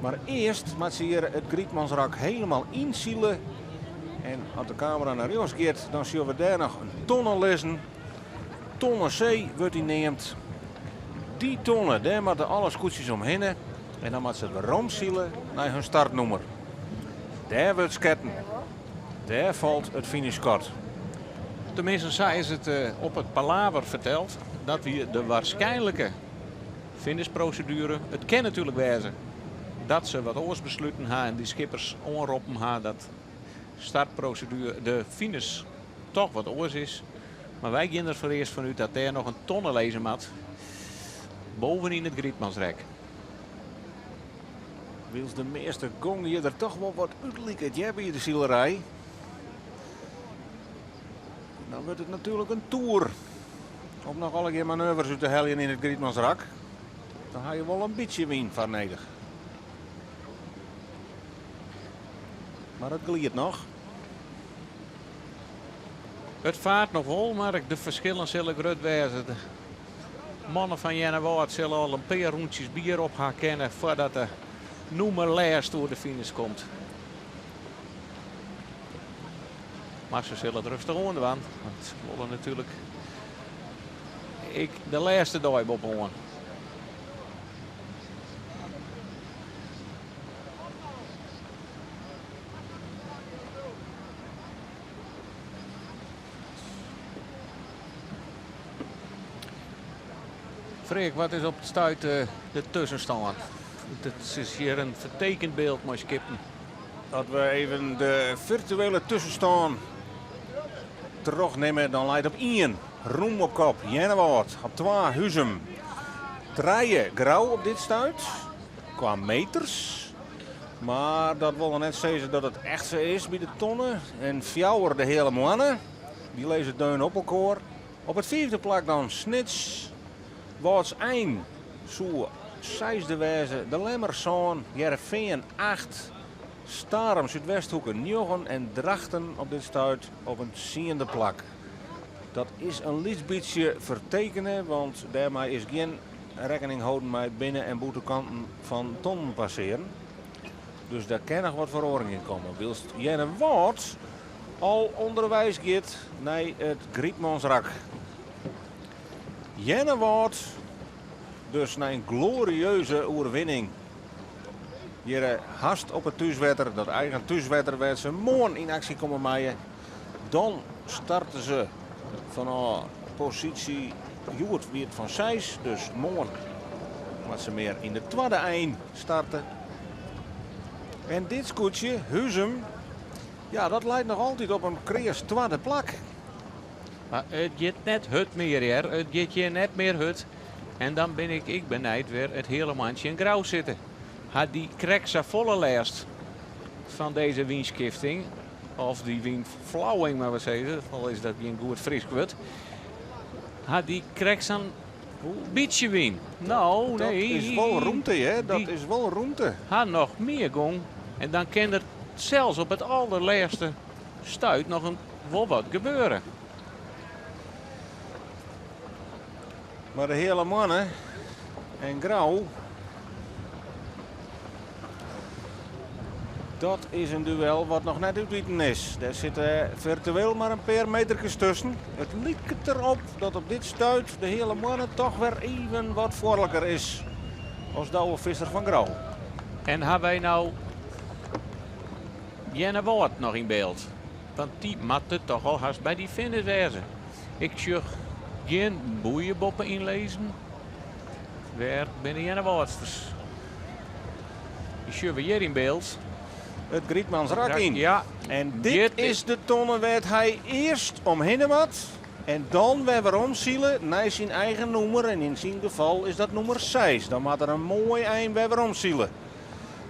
Mar earst moat se hjir it Grytmansrak helemaal ynsile. En as de kamera nei rjochts giet, dan sjogge we dêr noch in tonne lizzen. Tonne C wurdt dy neamd. Dy tonne, dêr moatte alle skûtsjes omhinne. En dan moatte se werom sile nei hun startnûmer. Dêr wurdt sketten. Dêr falt it finishskot. Teminsten, sa is it op it palaver ferteld. Dat wie de waarskynlike finishproseduere. It kin natuerlik wêze dat se wat oars besluten ha en dy skippers oanroppen ha dat startproseduere, de finish toch wat oars is. Mar wy gean der foarearst fan út dat dêr noch in tonne lizze moat bovenyn it Grytmansrek. Wylst de measte gong hjir der toch wol wat útliket hear by de silerij. Dan wurdt it natuerlik in toer om noch allegear manoeuvres út te heljen yn it Grytmansrak. Dan ha je wol in bytsje wyn foar nedich. Mar it gliedt noch. It faart noch wol, mar de ferskillen sille grut wêze. De mannen fan Earnewâld sille al in pear rûntsjes bier op ha kinne foardat de nûmer lêst oer de finish komt. Mar se sille it rêstich oan dwaan, want se wolle natuerlik ek de lêste dei boppe-oan. Freark, wat is op it stuit de tuskenstân? It is hjir in fertekend byld mei skippen. As we even de firtuele tuskenstân trochnimme, dan leit op ien Rûm op kop, Earnewâld op twa Huzum, trije Grou op dit stuit kwa meters. Mar dat wol noch net sizze dat it echt sa is by de tonne. En fjouwer de Heale Moanne, dy lizze deun op elkoar. Op it fiifde plak dan Snits. Wâldsein soe seisde wêze, De Lemmer sân, Hearrenfean acht, Starum Súdwesthoeke njoggen en Drachten op dit stuit op in tsiende plak. Dat is in lyts bytsje fertekene, want dêrmei is gjin rekkening holden mei binnen- en bûtenkanten fan tonnen passearen. Dus dêr kin noch wat feroaring yn komme, wylst Earnewâld al ûnderweis giet nei it Grytmansrak. Earnewâld dus nei in glorieuze oerwinning hjir hast op it thúswetter, dat eigen thúswetter wêr't se moarn yn aksje komme meie. Dan starte se fanôf posysje, hjoed wie it fan seis, dus moarn moat se mear yn de twadde ein starte. En dit skûtsje, Huzum, ja, dat leit noch altyd op in kreas twadde plak. Mar it giet net hurd mear hear, it giet hjir net mear hurd. En dan bin ik ek benijd wêr it Heale Moantsje en Grou sitte. Ha dy krekt safolle lêst fan dizze wynskifting, of dy wynflauwing mar wat sizze, al is dat gjin goed Frysk wurd. Ha dy krekt sa'n bytsje wyn? No, Dat nee. is wol rûmte, hè? Dat Dy is wol rûmte. ha noch mear gong en dan kin der sels op it alderlêste stuit noch in wol wat gebeure. Mar de Heale Moanne en Grou, dat is in duel wat noch net útiten is. Dêr sitte firtueel mar in pear meterkes tusken. It liket derop dat op dit stuit de Heale Moanne toch wer even wat foarliker is as Douwe Visser fan Grou. En ha wy no Earnewâld noch yn byld? Want dy moat der toch al hast by dy finish wêze. Ik sjoch gjin boeien boppe-yn lizzen. Wêr binne de Earnewâldsters? Dy sjogge we hjir yn byld. It Grytmansrak yn. Ja. En dit Dit is de tonne wêr't hy earst omhinne moat en dan wer weromsile nei syn eigen nûmer. En yn syn gefal is dat nûmer 6. Dan moat er in moai ein wer weromsile.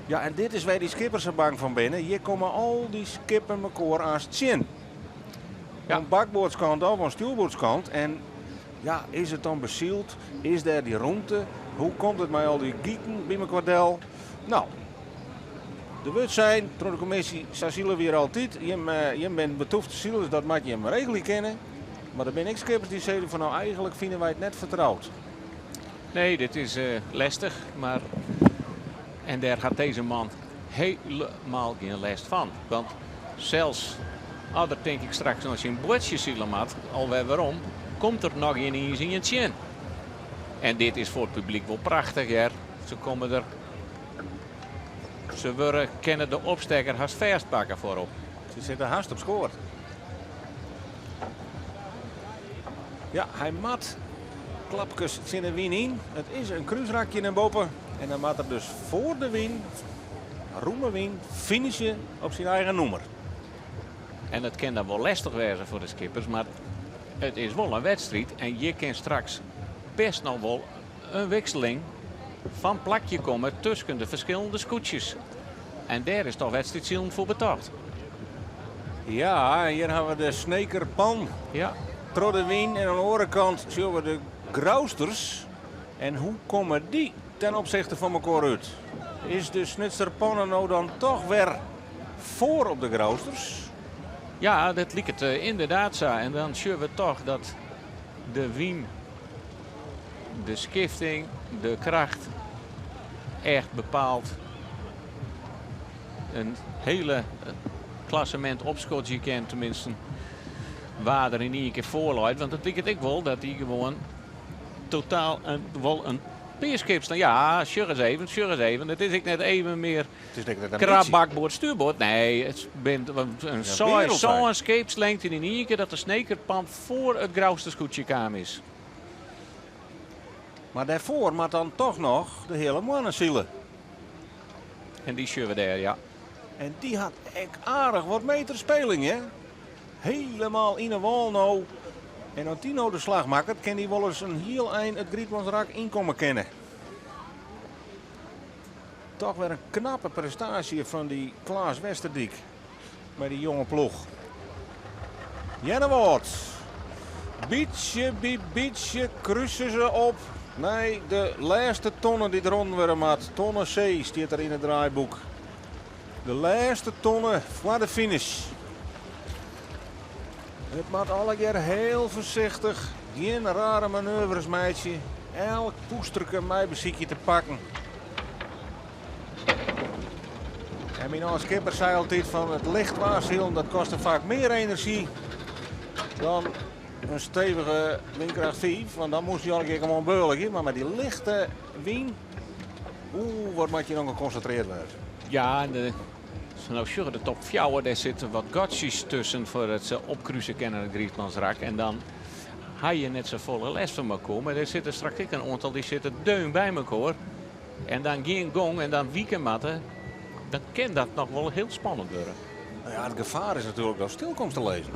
Ja, en dit is wêr dy skippers sa bang fan binne. Hjir komme al dy skippen mekoar aanst tsjin. Oan bakboardskant of oan stjoerboardskant. En ja, is it dan besyld? Is dêr dy rûmte? Hoe komt it mei al dy giken by mekoar del? No, der wurdt sein troch de kommisje, sa sile we hjir altyd. Jim, jim binne betûfte silers, dat moat jim regelje kinne. Mar der binne ek skippers dy sizze fan no, eigenlik fine wy it net fertroud. Nee, dit is lestich, mar en dêr hat dizze man helemaal gjin lêst fan. Want sels as er tink ik straks nei syn boatsje sile moat, alwer werom, komt der noch gjin iens ien tsjin. En dit is foar it publyk wol prachtich hear. Se komme der, se wurde, kinne de opstekker hast fêstpakke foarop. Se sitte hast op skoat. Ja, hy moat klapkes tsjin de wyn yn. It is in krúsrakje nei boppe. En dan moat er dus foar de wyn, rûme wyn, finishe op syn eigen nûmer. En it kin dan wol lestich wêze foar de skippers, mar it is wol in wedstriid en hjir kin straks best noch wol in wikseling fan plakje komme tusken de ferskillende skûtsjes. En dêr is toch wedstriidsilen foar betocht. Ja, en hjir hawwe we de Snekerpan. Troch de wyn en oan de oare kant sjogge we de Grousters. En hoe komme dy ten opzichte fan mekoar út? Is de Snitser Panne no dan toch wer foar op de Grousters? Ja, dat liket ynderdaad sa. En dan sjogge we toch dat de wyn, de skifting, de kracht echt bepaalt in hiele klassemint opskodzje kin, teminsten wa der yn ien kear foar leit. Want it liket ek wol dat dy gewoan totaal in, wol in pear skipstan. Ja, sjoch ris even, sjoch ris even. It is ek net even mear It is net in krap bytsje. bakboard stuurboard. Nee, it bint in Ja, seis, wereldwijd. sân skeepslengten yn ien kear dat de Snekerpan foar it Grousterskûtsje kaam is. Mar dêrfoar moat dan toch noch de Heale Moanne sile. En dy sjogge we dêr, ja. En dy hat ek aardich wat meter speling, hè? Helemaal yn 'e wâl no. En as dy no de slach makket, kin dy wolris in hiel ein it Grytmansrak ynkomme kinne. Toch wer in knappe prestaasje fan dy Klaas Westerdyk mei dy jonge ploech. Earnewâld. Bytsje by bytsje kruse se op nei de lêste tonne dy't rûn wurde moat. Tonne C stiet der yn it draaiboek. De lêste tonne foar de finish. It moat allegear hiel foarsichtich. Gjin rare manoeuvres meitsje. Elk poesterke mei besykje te pakken. En myn âld skipper sei altyd fan it licht waarsilen dat kostet faak mear enerzjy dan in stevige wynkracht 5. Want dan moast je al een kear gewoan beulgje. Mar mei dy lichte wyn, oeh, wat moat je dan gekonsintrearre wêze. Ja, en de, no sjogge de top 4, dêr sitte wat gatsjes tusken foardat se opkruse kinne it Grytmansrak. En dan ha je net safolle lêst fan mekoar. Mar der sitte straks ek in oantal dy sitte deun by mekoar. En dan gjin gong en dan wike moatte. Dan kin dat noch wol hiel spannend wurde. Nou ja, it gefaar is natuerlik datst stil komst te lizzen.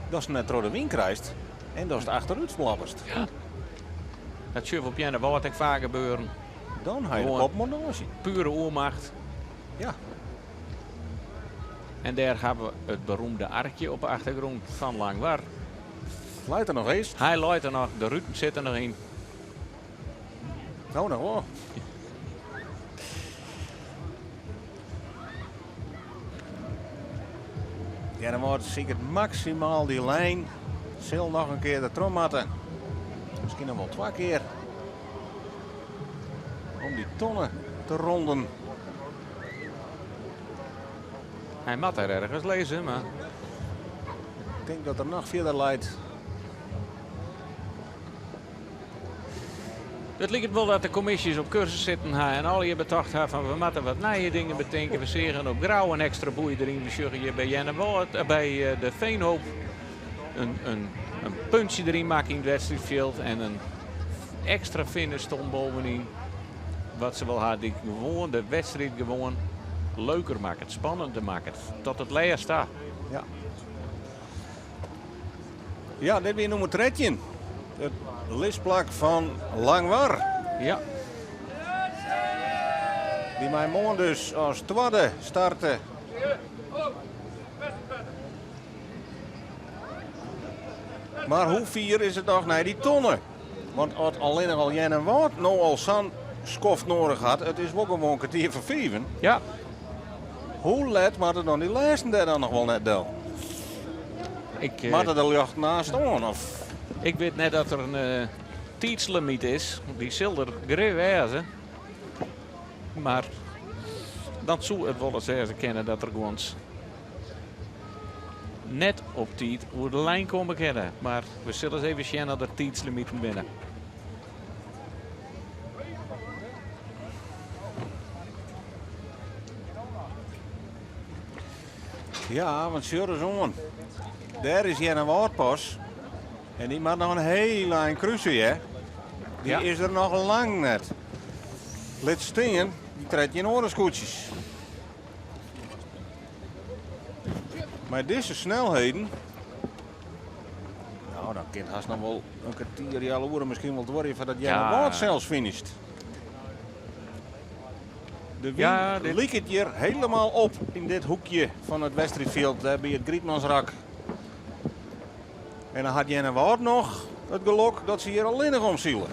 Datst net troch de wyn krijst en datst achterút flapperst. Ja. Dat sjogge we op Earnewâld ek faak gebeuren. Dan ha je de Gewoan kopmondaasje. Pure oermacht. En dêr hawwe we it beroemde arkje op de achtergrûn fan Langwar. Leit er noch earst? Hy leit der noch, de ruten sitte noch yn. No, noch wol. Ja, dan wordt zeker maximaal die lijn. Sil noch in kear dertroch moatte. Miskien noch wol twa kear. Om die tonne te ronden. Hy moat der ergens lizze, mar... Ik tink dat er noch fierder leit. It liket wol dat de kommisjes op kursus sitten ha en allegear betocht ha fan we moatte wat nije dingen betinke. We seagen op Grou in ekstra boei deryn. We sjogge hjir by Earnewâld, by de Veenhoop in, in, in puntsje deryn makke yn it wedstriidfjild en in ekstra finishton bovenyn. Wat se wol ha, dy gewoan de wedstriid gewoan leuker makket, spannender makket. Tot it lêst ta. Ja. Ja, dit wie nûmer 13. It lisplak fan Langwar. Ja. Dy mei moarn dus as twadde starte. Mar hoe fier is it noch nei dy tonne? Want as allinnich al Earnewâld no al sa'n skoft nedich hat, it is wol gewoan kertier foar fiven. Ja. Hoe let moatte dan dy lêsten dêr dan noch wol net del? Ik, eh, Moatte de ljochten aanst oan? Of? Ik wit net dat der in uh, tiidslimiet is. Dy sil der grif wêze. Mar dan soe it wolris wêze kinne dat der gewoan net op tiid oer de lijn komme kinne. Mar we sille ris even sjen oft der tiidslimiten binne. Ja, want sjoch ris oan. Dêr is Earnewâld pas. En dy moat noch in hiel ein kruse, hè? Dy Ja. is der noch lang net. Lit stean, dy 13 oare skûtsjes. Mei dizze snelheden. Nou, dan kin it hast noch wol in kertier, healoere miskien wol duorje foardat Earnewâld sels finisht. De wyn Ja, dit- liket hjir hielendal op yn dit hoekje fan it wedstriidfjild, dêr by it Grietmansrak. En dan hat Earnewâld noch it gelok dat se hjir allinnich omsile.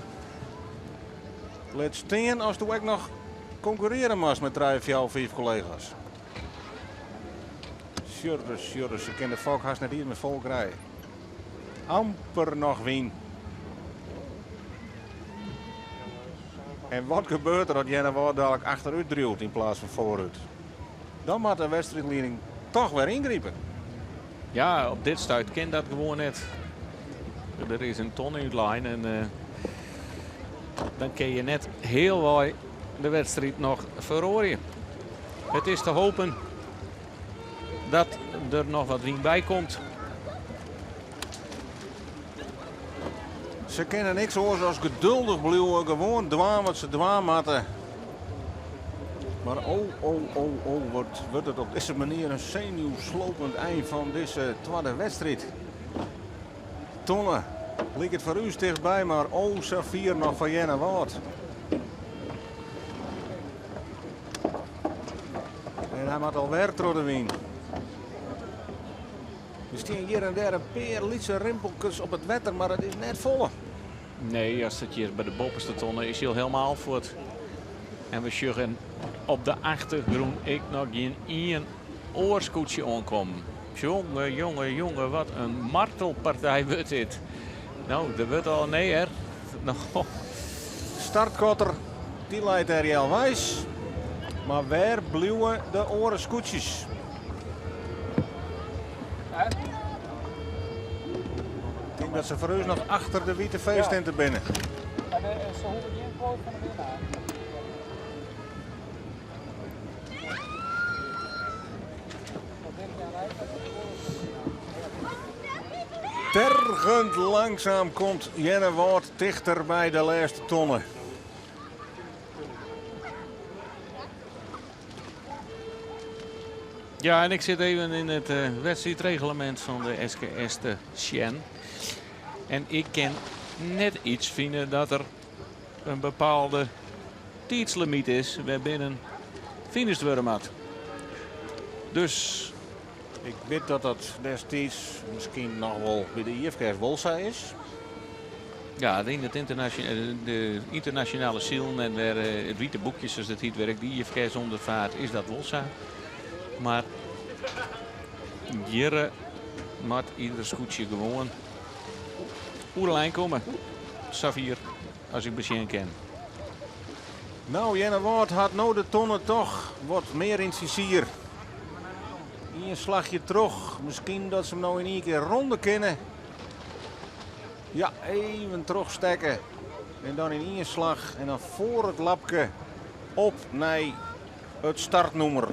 Lit stean as do ek noch konkurrearje moatst mei trije, fjouwer, fiif kollega's. Sjurre, sjurre, se kin de fok hast net iens mear fol krije. Amper noch wyn. En wat gebeurt der as Earnewâld dadlik achterút driuwt yn plaats fan foarút? Dan moat de wedstriidlieding toch wer yngripe. Ja, op dit stuit kin dat gewoan net. Der is in ton útlein en uh, dan kin je net healwei de wedstriid noch feroarje. It is te hopen dat der noch wat wyn by komt. Se kinne niks oars as geduldich bliuwe, gewoan dwaan wat se dwaan moatte. Mar oh, oh, oh, oh, wat wurdt it op dizze manier in senuwslopend ein fan dizze twadde wedstriid. Tonne liket foar ús tichtby, mar oh sa fier noch foar Earnewâld. En hy moat alwer troch de wyn. Der stean hjir en dêr in pear lytse rimpelkes op it wetter, mar it is net folle. Nee, as it hjir by de boppeste tonne is hy hielendal fuort. En we sjogge op de achtergrûn ek noch gjin ien oar skûtsje oankommen. Jonge, jonge, jonge, wat in martelpartij wurdt dit. No, der wurdt al nee hè. No. Startkotter, dy leit dêr healweis. Mar wêr bliuwe de oare skûtsjes? Ik tink dat se foar ús noch achter de wite feesttinte binne. Se hoege gjin quote fan de winnaar. Tergjend langsaam komt Earnewâld tichter by de lêste tonne. Ja, en ik sit even yn it uh, wedstriidreglemint fan de SKS te sjen. En ik kin net yts fine dat der in bepaalde tiidslimyt is wêrbinnen finished wurde moat. Dus Ik wit dat dat destiids miskien noch wol by de IFKS wol sa is. Ja, yn it de ynternasjonale silen en wer it wite boekje sa't it hjit, wêr ek de IFKS ûnder fart, is dat wol sa. Mar hjir moat ieder skûtsje gewoan oer de lijn komme. Safier as ik besjen kin. No, Earnewâld hat no de tonne toch wat mear yn it fizier. Ien slachje troch. Miskien dat se him no yn ien kear ronde kinne. Ja, even trochstekke. En dan yn ien slach en dan foar it lapke op nei it startnûmer.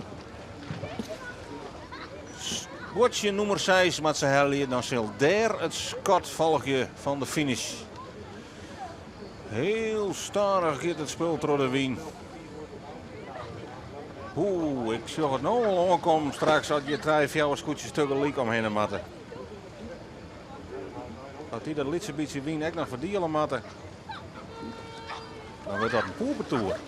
Buordsje nûmer 6 moat se helje, dan sil dêr it skot folgje fan de finish. Hiel stadich giet it spul troch de wyn. Oeh, ik sjoch it no al oankommen straks as je trije, fjouwer skûtsjes tagelyk omhinne moatte. As dy dat lytse bytsje wyn ek noch ferdiele moatte, dan wurdt dat in poepetoer.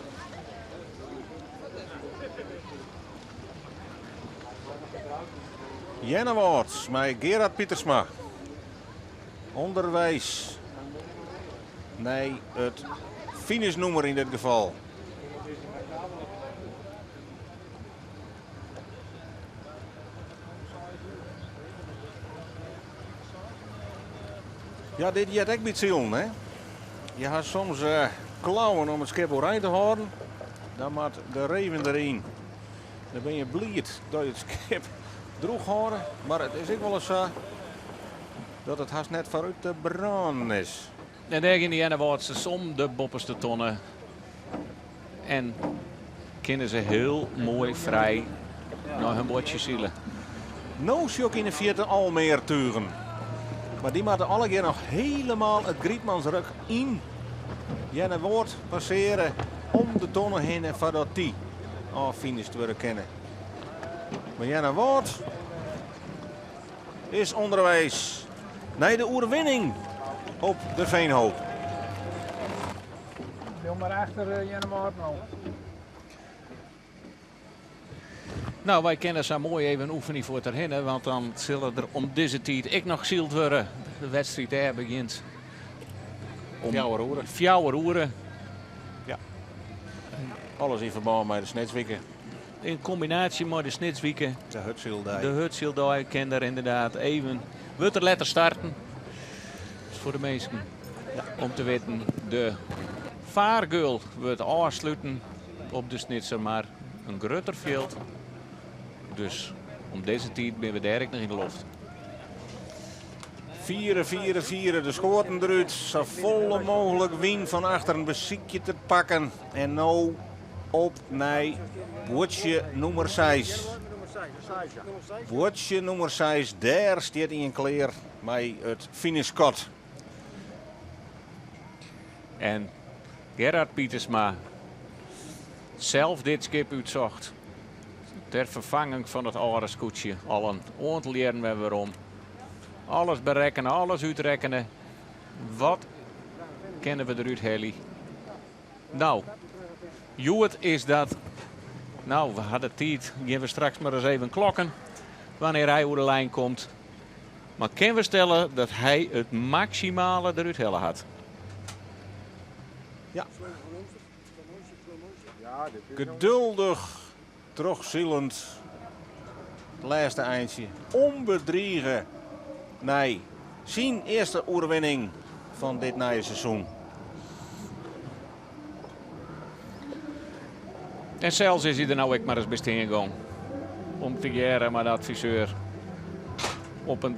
Earnewâld mei Gerard Pietersma. Underweis nei it finishnûmer yn dit gefal. Ja, dit heart ek by it silen, hè? Je ha soms eh, klauwen om it skip oerein te hâlden. Dan moat de reven deryn. Dan bin je bliid dat je it skip droech hâlde. Mar it is ek wolris sa dat it hast net foarút te brânen is. En dêr gean de Earnewâldsters om de boppeste tonne. En kinne se hiel moai frij nei hun buordsje sile. No sjoch ik yn de fierte al mear tugen. Mar dy moatte allegear noch helemaal it Grytmansruk yn Earnewâld passeare om de tonne hinne foardat dy ôffinisht wurde kinne. Mar Earnewâld is ûnderweis nei de oerwinning op de Veenhoop. Bliuw mar achter Earnewâld no. No, wy kinne sa moai even oefenje foar derhinne, want dan sille der om dizze tiid ek noch syld wurde. De wedstriid dêr begjint om 4 oere. 4 oere. Ja. Alles yn ferbân mei de Snitswike. In kombinaasje mei de Snitswike. De Hurdsyldei. De Hurdsyldei kin der ynderdaad even. Wurdt der letter starten. Dus foar de minsken om te witten, de fargeul wurdt ôfsluten op de Snitsermar. In grutter fjild. Dus om dizze tiid binne we dêr ek noch yn de loft. Fiere, fiere, fiere, de skoaten derút. Sa folle mooglik wyn fan achteren besykje te pakken. En no op nei buordsje nûmer 6. Buordsje nûmer 6, dêr stiet ien klear mei it finishskot. En Gerard Pietersma sels dit skip útsocht. Ter ferfanging fan it âlde skûtsje. Al in oantal jierren wer werom. Alles berekkene, alles útrekkene. Wat kinne we derút helje? No, hjoed is dat. No, we ha de tiid. Gean we straks mar ris even klokken. Wannear hy oer de lijn komt. Mar kinne we stelle dat hy it maksimale derút helle hat? Ja. Geduldich trochsilend it lêste eintsje. Ûnbedrige nei syn earste oerwinning fan dit nije seizoen. En sels is hy der no ek mar ris by stean gong. Om tegearre mei de adviseur op in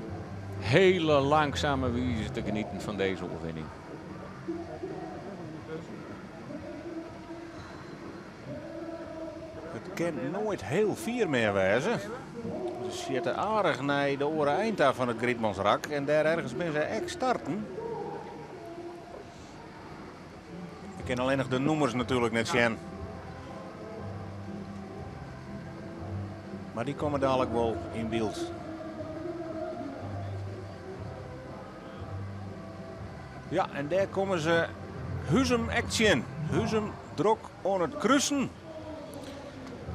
hiele langsame wize te genieten fan dizze oerwinning. It kin noait hiel fier mear wêze. Se sjitte aardich nei de oare ein ta fan it Grytmansrak en dêr ergens binne se ek starten. Ik kin allinnich de nûmers natuerlik net sjen. Mar dy komme dalik wol yn byld. Ja, en dêr komme se Huzum ek tsjin. Huzum drok oan it krusen.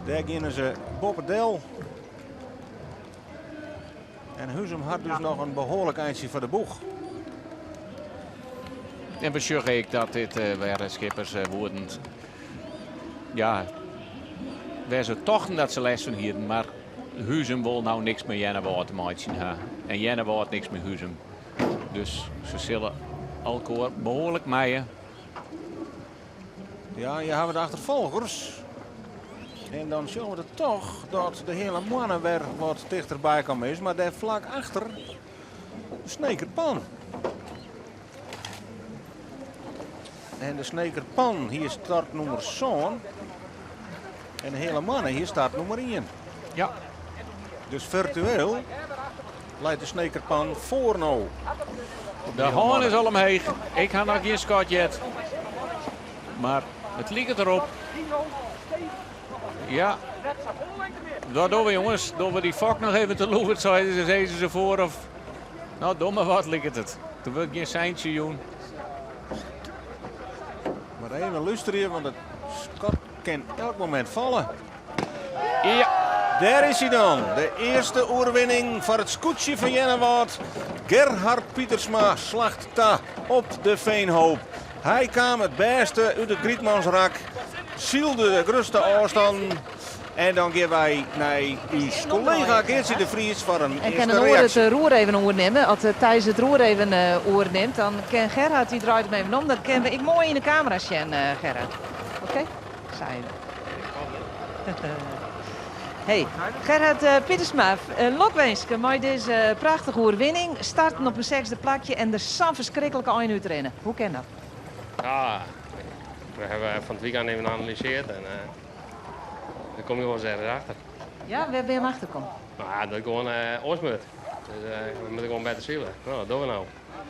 Dêr geane se boppe del. En Huzum hat dus noch in behoarlik eintsje foar de boech. En we sjogge ek dat dit wer skippers woeden. Ja, wêr se tochten dat se lêst fan hienen, mar Huzum wol no niks mei Earnewâld te meitsjen ha. En Earnewâld niks mei Huzum. Dus se sille elkoar behoarlik mije. Ja, je hawwe de achterfolgers. En dan sjogge we toch dat de Heale Moanne wer wat tichterby kommen is. Mar dêr flak achter de Sneker Pan. En de Sneker Pan hie startnûmer sân. En de Heale Moanne hie startnûmer ien. Ja. Dus firtueel leit de Sneker Pan foar no. De hân is al omheech. Ik ha noch gjin skot heard. Mar it liket derop. Ja. Dat dogge we jonges. Dogge we dy fok noch even te lûd, sizze se foar of... No, doch mar wat liket it. Der wurdt gjin seintsje jûn. Mar even lústerje, want it skot kin elk momint falle. Ja. Dêr is hy dan. De earste oerwinning foar it skûtsje fan Earnewâld. Gerhard Pietersma slacht ta op de Veenhoop. Hy kaam it bêste út it Grytmansrak, sylde de grutste ôfstannen. En dan gean wy nei ús kollega Geartsje de Vries foar in En kin earste in oar it reaksje. roer even oernimme. As Thijs it roer even oernimt, dan kin Gerhard, dy draait him even om, dan kinne we ek moai yn de kamera sjen, Gerhard. Oké? Sa even. Hey, Gerhard Pietersma, lokwinske mei dizze prachtige oerwinning. Starten op in sechsde plakje en der sa'n ferskriklike ein útrinne. Hoe kin dat? Ja, we hawwe fan it wykein even analysearre en dan komme je wol ris ergens achter. Ja, wêr binne jim achter kommen? Nou ja, dat it gewoan oars moat. Dus we moatte gewoan better sile. No, dat dogge we no.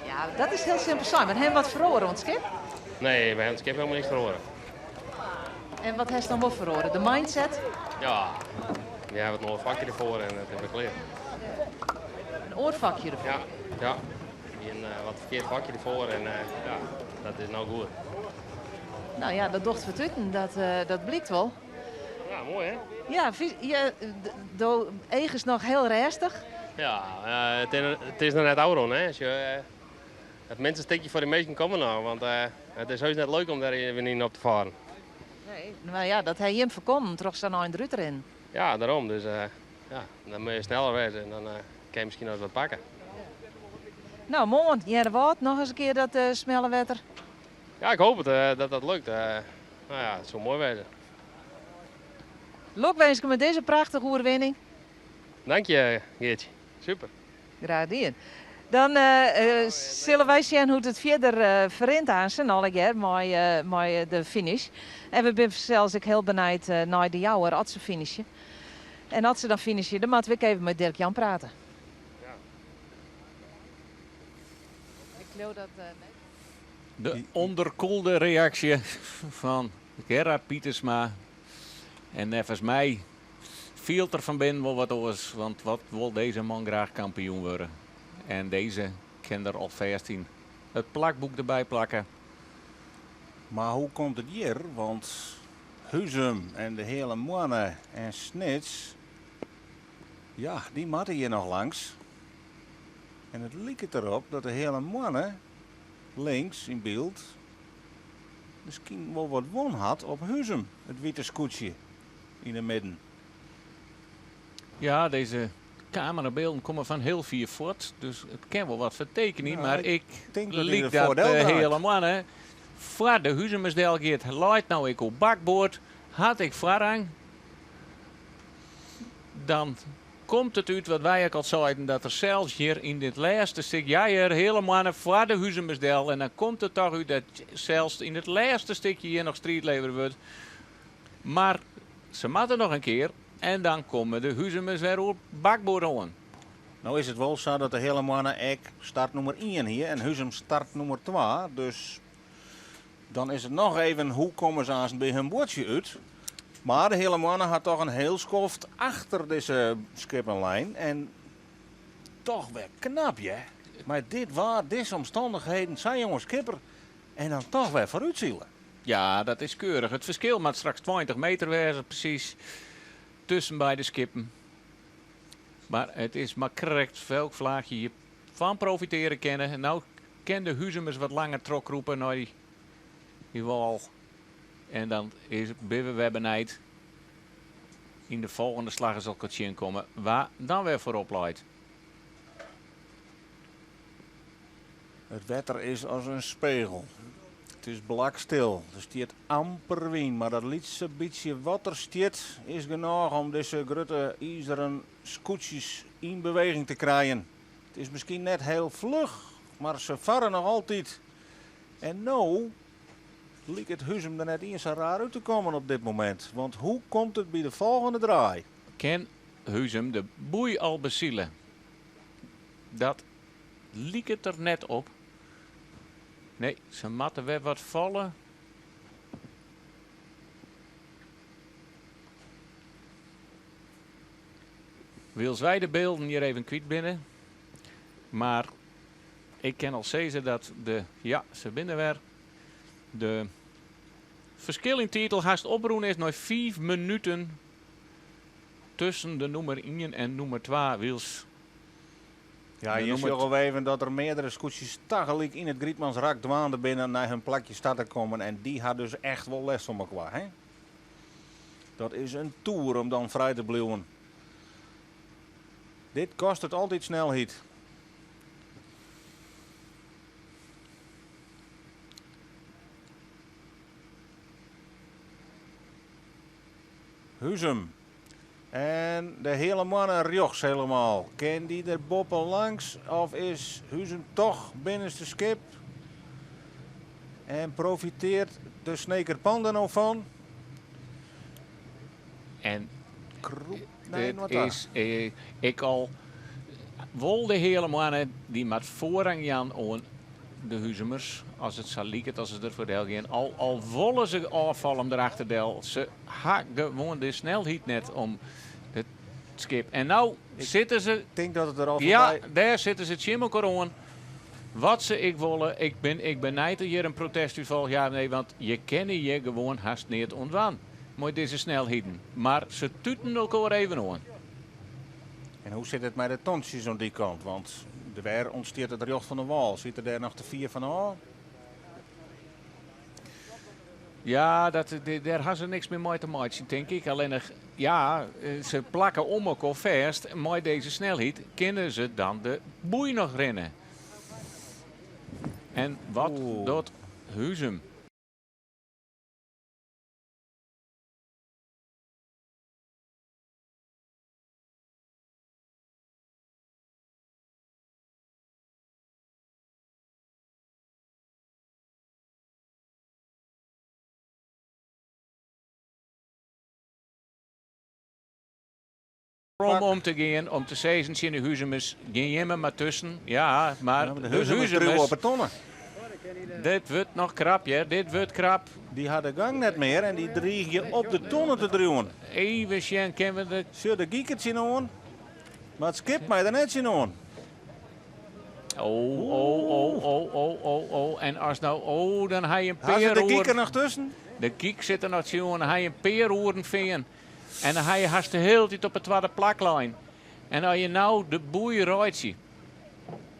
Ja, dat is hiel simpel sein. Mar hawwe jim wat feroare oan it skip? Nee, we hawwe it skip hielendal niks feroare. En wat hast dan wol feroare? De mindset? Ja, we hawwe in oar fakje derfoar en it is wer klear. In oar fakje derfoar? Ja, ja. In wat ferkeard fakje derfoar en ja, dat is no goed. No ja, dat docht fertuten, dat blykt wol. Ja, moai hè? Ja, ja, do eagest noch hiel rêstich. Ja, it is noch net ôfrûn hè. It minste stikje foar de minsken komme noch, want it is heus net leuk om dêr even yn op te faren. Nee, mar ja, dat ha jim foarkommen troch sa'n ein derút te rinnen. Ja, dêrom. Dus ja, dan moatte je sneller wêze en dan kin je miskien noch ris wat pakke. No, moarn, Earnewâld, noch ris in kear dat smelle wetter. Ja, ik hoopje dat dat lukt. No ja, it soe moai wêze. Lokwinske mei dizze prachtige oerwinning. Dank je, Geertje. Super. Graach dien. Dan sille wy sjen hoe't it fierder ferrint aansen allegear mei de finish. En we binne fansels ek hiel benijd nei de Jouwer as se finishe. En as se dan finishe, dan moatte we ek even mei Dirk Jan prate. Ik leau dat. De ûnderkoelde reaksje fan Gerhard Pietersma. En neffens my fielt er fan binnen wol wat oars, want wat wol dizze man graach kampioen wurde. En dizze kin der alfêst yn it plakboek derby plakke. Mar hoe komt it hjir? Want Huzum en de Heale Moanne en Snits, ja, dy moatte hjir noch langs. En it liket derop dat de Heale Moanne links yn byld miskien wol wat wûn hat op Huzum, it wite skûtsje yn 'e midden. Ja, dizze kamerabylden komme fan hiel fier fuort, dus it kin wol wat fertekenje, Ja, mar ik ik tink dat hy lyk der dat foar de del draait. Heale Moanne foar de Huzumers del giet. Leit no ek oer bakboard, hat ek foarrang. Dan komt it út wat wy ek al seiden, dat er sels hjir yn dit lêste stik, ja hjir, Heale Moanne foar de Huzumers del, en dan komt it toch út dat sels yn it lêste stikje hjir noch striid levere wurdt. Mar se moatte noch in kear en dan komme de Huzumers wer oer bakboard oan. No is it wol sa dat de Heale Moanne ek startnûmer ien hie en Huzum startnûmer twa, dus dan is it noch even hoe komme se aanst by hun boatsje út. Mar de Heale Moanne hat toch in hiel skoft achter dizze skippen lein en toch wer knap hear. Mei dit waar, dizze omstannichheden, sa'n jonge skipper en dan toch wer foarútsile. Ja, dat is keurich. It ferskil moat straks 20 meter wêze, presys, tusken beide skippen. Mar it is mar krekt welk flaachje je fan profitearje kinne. No kin de Huzumers wat langer trochkrûpe nei dy wâl. En dan is, binne we wer benijd yn de folgjende slach as elkoar tsjinkomme wa dan wer foarop leit. It wetter is as in spegel. It is blakstil. Der stiet amper wyn, mar dat lytse bytsje wat der stiet is genôch om dizze grutte izeren skûtsjes yn beweging te krijen. It is miskien net hiel fluch, mar se farre noch altyd. En no liket Huzum der net iens sa raar út te kommen op dit momint. Want hoe komt it by de folgjende draai? Kin Huzum de boei al besile? Dat liket der net op. Nee, se moatte wer wat falle. Wylst wy de bylden hjir even kwyt binne. Mar ik kin al sizze dat de, ja, se binne wer. De ferskil yn tiid al hast oprûn is nei 5 minuten tusken de nûmer 1 en nûmer 2. Wylst Ja, je sjogge wol even dat der meardere skûtsjes tagelyk yn it Grytmansrak dwaande binne nei hun plakje ta te kommen. En dy ha dus echt wol lêst fan mekoar. Hè? Dat is in toer om dan frij te bliuwen. Dit kostet altyd snelheid. Huzum. En de Heale Moanne rjochts helemaal. Kin dy der boppe langs of is Huzum toch binnenste skip? En profiteart de Sneker Pan der no fan? En dit is ek al wol de Heale Moanne, dy moat foarrang jaan oan de Huzumers, as it sa liket as se der foar del gean. Al wolle se ôffalle om derachter del, se ha gewoan de snelheid net om it skip. En no sitte se. Ik tink dat it der al Ja, dêr sitte se tsjin elkoar oan. Wat se ek wolle, ik bin ek benijd dat hjir in protest út folget. Ja, nee, want je kinne hjir gewoan hast neat oan dwaan mei dizze snelheden. Mar se tuten elkoar even oan. En hoe sit it mei de tontsjes oan dy kant? Want wêr ûntstiet it rjocht fan de wâl? Sit er dêr noch te fier fan ôf? Ja, dat, dêr ha se niks mear mei te meitsjen, tink ik. Allinnich, ja, se plakke om elkoar fêst. Mei dizze snelheid kinne se dan de boei noch rinne. En wat docht Huzum? Om om te gean, om te sizzen tsjin de Huzumers, gean jimme mar tusken. Ja, mar de Huzumers driuwe op 'e tonne. Dit wurdt noch krap, hear. Dit wurdt krap. Dy ha de gang net mear en dy driigje op de tonne te driuwen. Even sjen, kinne we de... Sjoch de giek der tsjinoan, mar it skip mei der net tsjinoan. Oh, oh, oh, oh, oh, oh, oh. En as no, oh, dan ha je in Ha se pear de giek oeren. der noch tusken? De giek sit der noch tsjinoan. Dan ha je in pear oeren fearn. En dan ha je hast de hiele tiid op it twadde plak lein. En as je no de boei reitsje.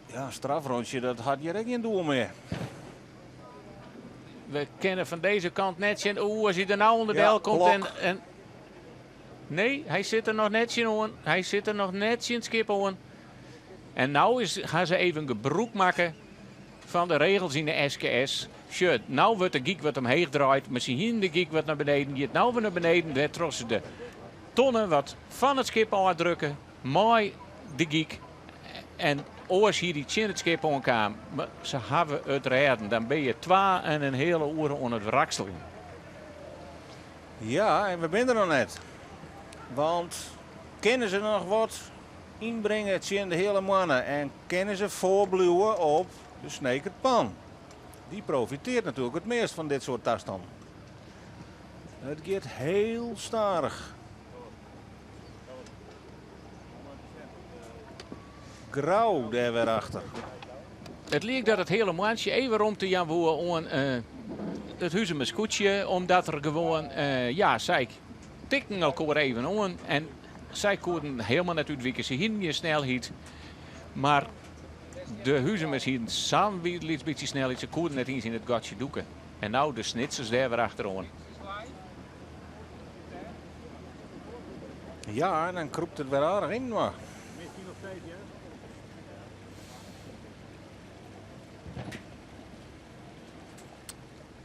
Ja, in strafrûntsje, dat hat hjir ek gjin doel mear. We kinne fan dizze kant net sjen. Oeh, as hy der no ûnder del komt en, en Nee, hy sit der noch net tsjinoan. Hy sit der noch net tsjin it skip oan. En no is, ha se even gebrûk makke fan de regels yn de SKS. Sjoch, no wurdt de gyk wat omheech draaid, mar se hienen de gyk wat nei beneden. Giet no wer nei beneden, wêrtroch se de tonne wat fan it skip ôfdrukke mei de gyk. En oars hie dy tsjin it skip oankaam. Mar se hawwe it rêden. Dan binne je twa en in heale oere oan it wrakseljen. Ja, en we binne der noch net. Want kinne se noch wat ynbringe tsjin de Heale Moanne en kinne se foarbliuwe op de Sneker Pan? Dy profiteart natuerlik it meast fan dit soart tastannen. It giet hiel stadich. Grou dêr wer achter. It liek dat it Heale Moantsje even romte jaan woe oan it Huzumer skûtsje, omdat der gewoan, ja, sei ik, tikken elkoar even oan en. Sy koenen hielendal net útwike. Se hienen gjin snelheid. Mar de Huzumers hienen sa'n lyts bytsje snelheid. Se koenen net iens yn it gatsje dûke. En no de Snitsers dêr wer achteroan. Ja, en dan krûpt it wer aardich yn. Mar.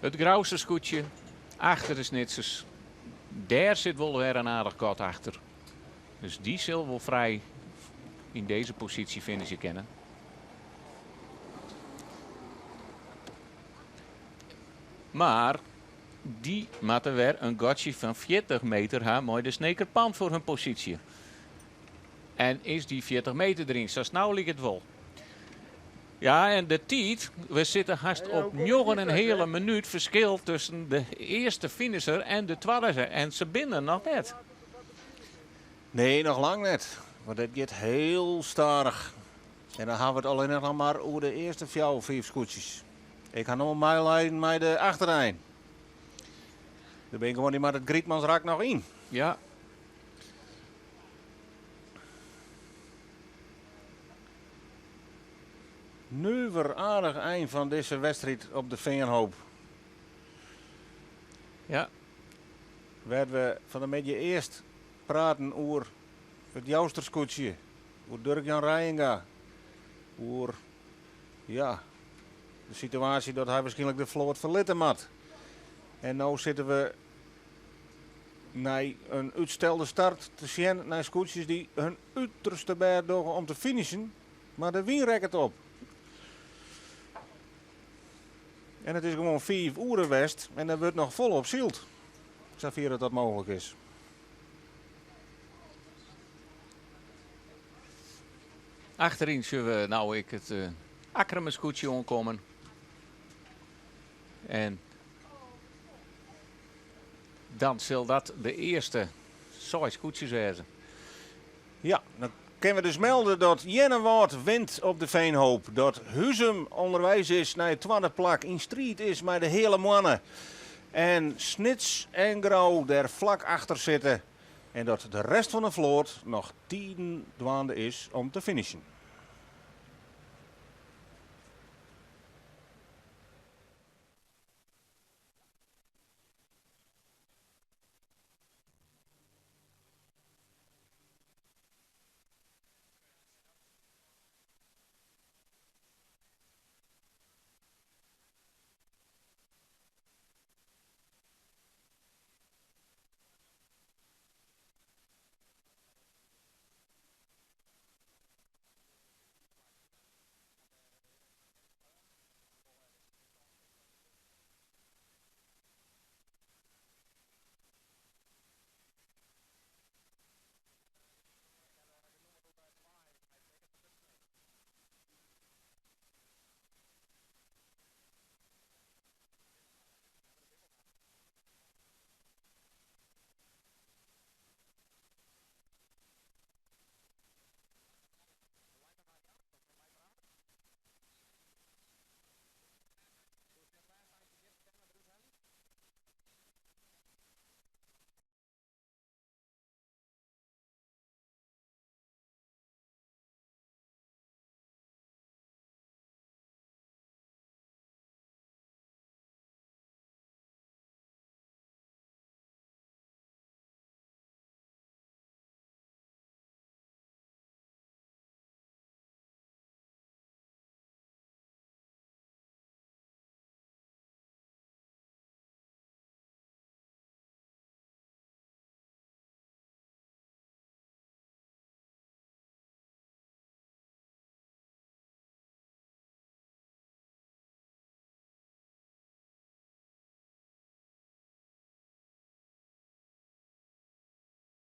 It Grouster skûtsje achter de Snitsers. Dêr sit wol wer in aardich gat achter. Dus dy sil wol frij yn dizze posysje finishe kinne. Mar dy moatte wer in gatsje fan 40 meter ha mei de Sneker Pan foar hun posysje. En is dy 40 meter deryn? Sa snel liket it wol. Ja, en de tiid, we sitte hast op 9,5 minút ferskil tusken de earste finisher en de twadde. En se binne noch net. Nee, noch lang net. Want it giet hiel stadich. En dan ha we it allinnich noch mar oer de earste fjouwer, fiif skûtsjes. Ik ha no meilijen mei de achterein. Dêr bin ik gewoan, dy moat it Grytmansrak noch yn. Ja. Nuver aardich ein fan dizze wedstriid op de Feanhoop. Ja. Wêr't we fan 'e middei earst praten oer it Jouster skûtsje, oer Durk-Jan Reijenga, oer ja, de situaasje dat hy wierskynlik de float ferlitte moat. En no sitte we nei in útstelde start te sjen nei skûtsjes dy't hun uterste bêst dogge om te finishen, mar de wyn rekket op. En it is gewoan 5 oere west en der wurdt noch folop syld, safier dat dat mooglik is. Achteryn sjogge we no ek it uh, Akkrumer skûtsje oankommen. En dan sil dat de earste seis skûtsjes wêze. Ja, dan kinne we dus melde dat Earnewâld wint op de Veenhoop. Dat Huzum ûnderweis is nei it twadde plak yn striid is mei de Heale Moanne. En Snits en Grou dêr flak achter sitte. En dat de rest fan de float noch tiden dwaande is om te finishen.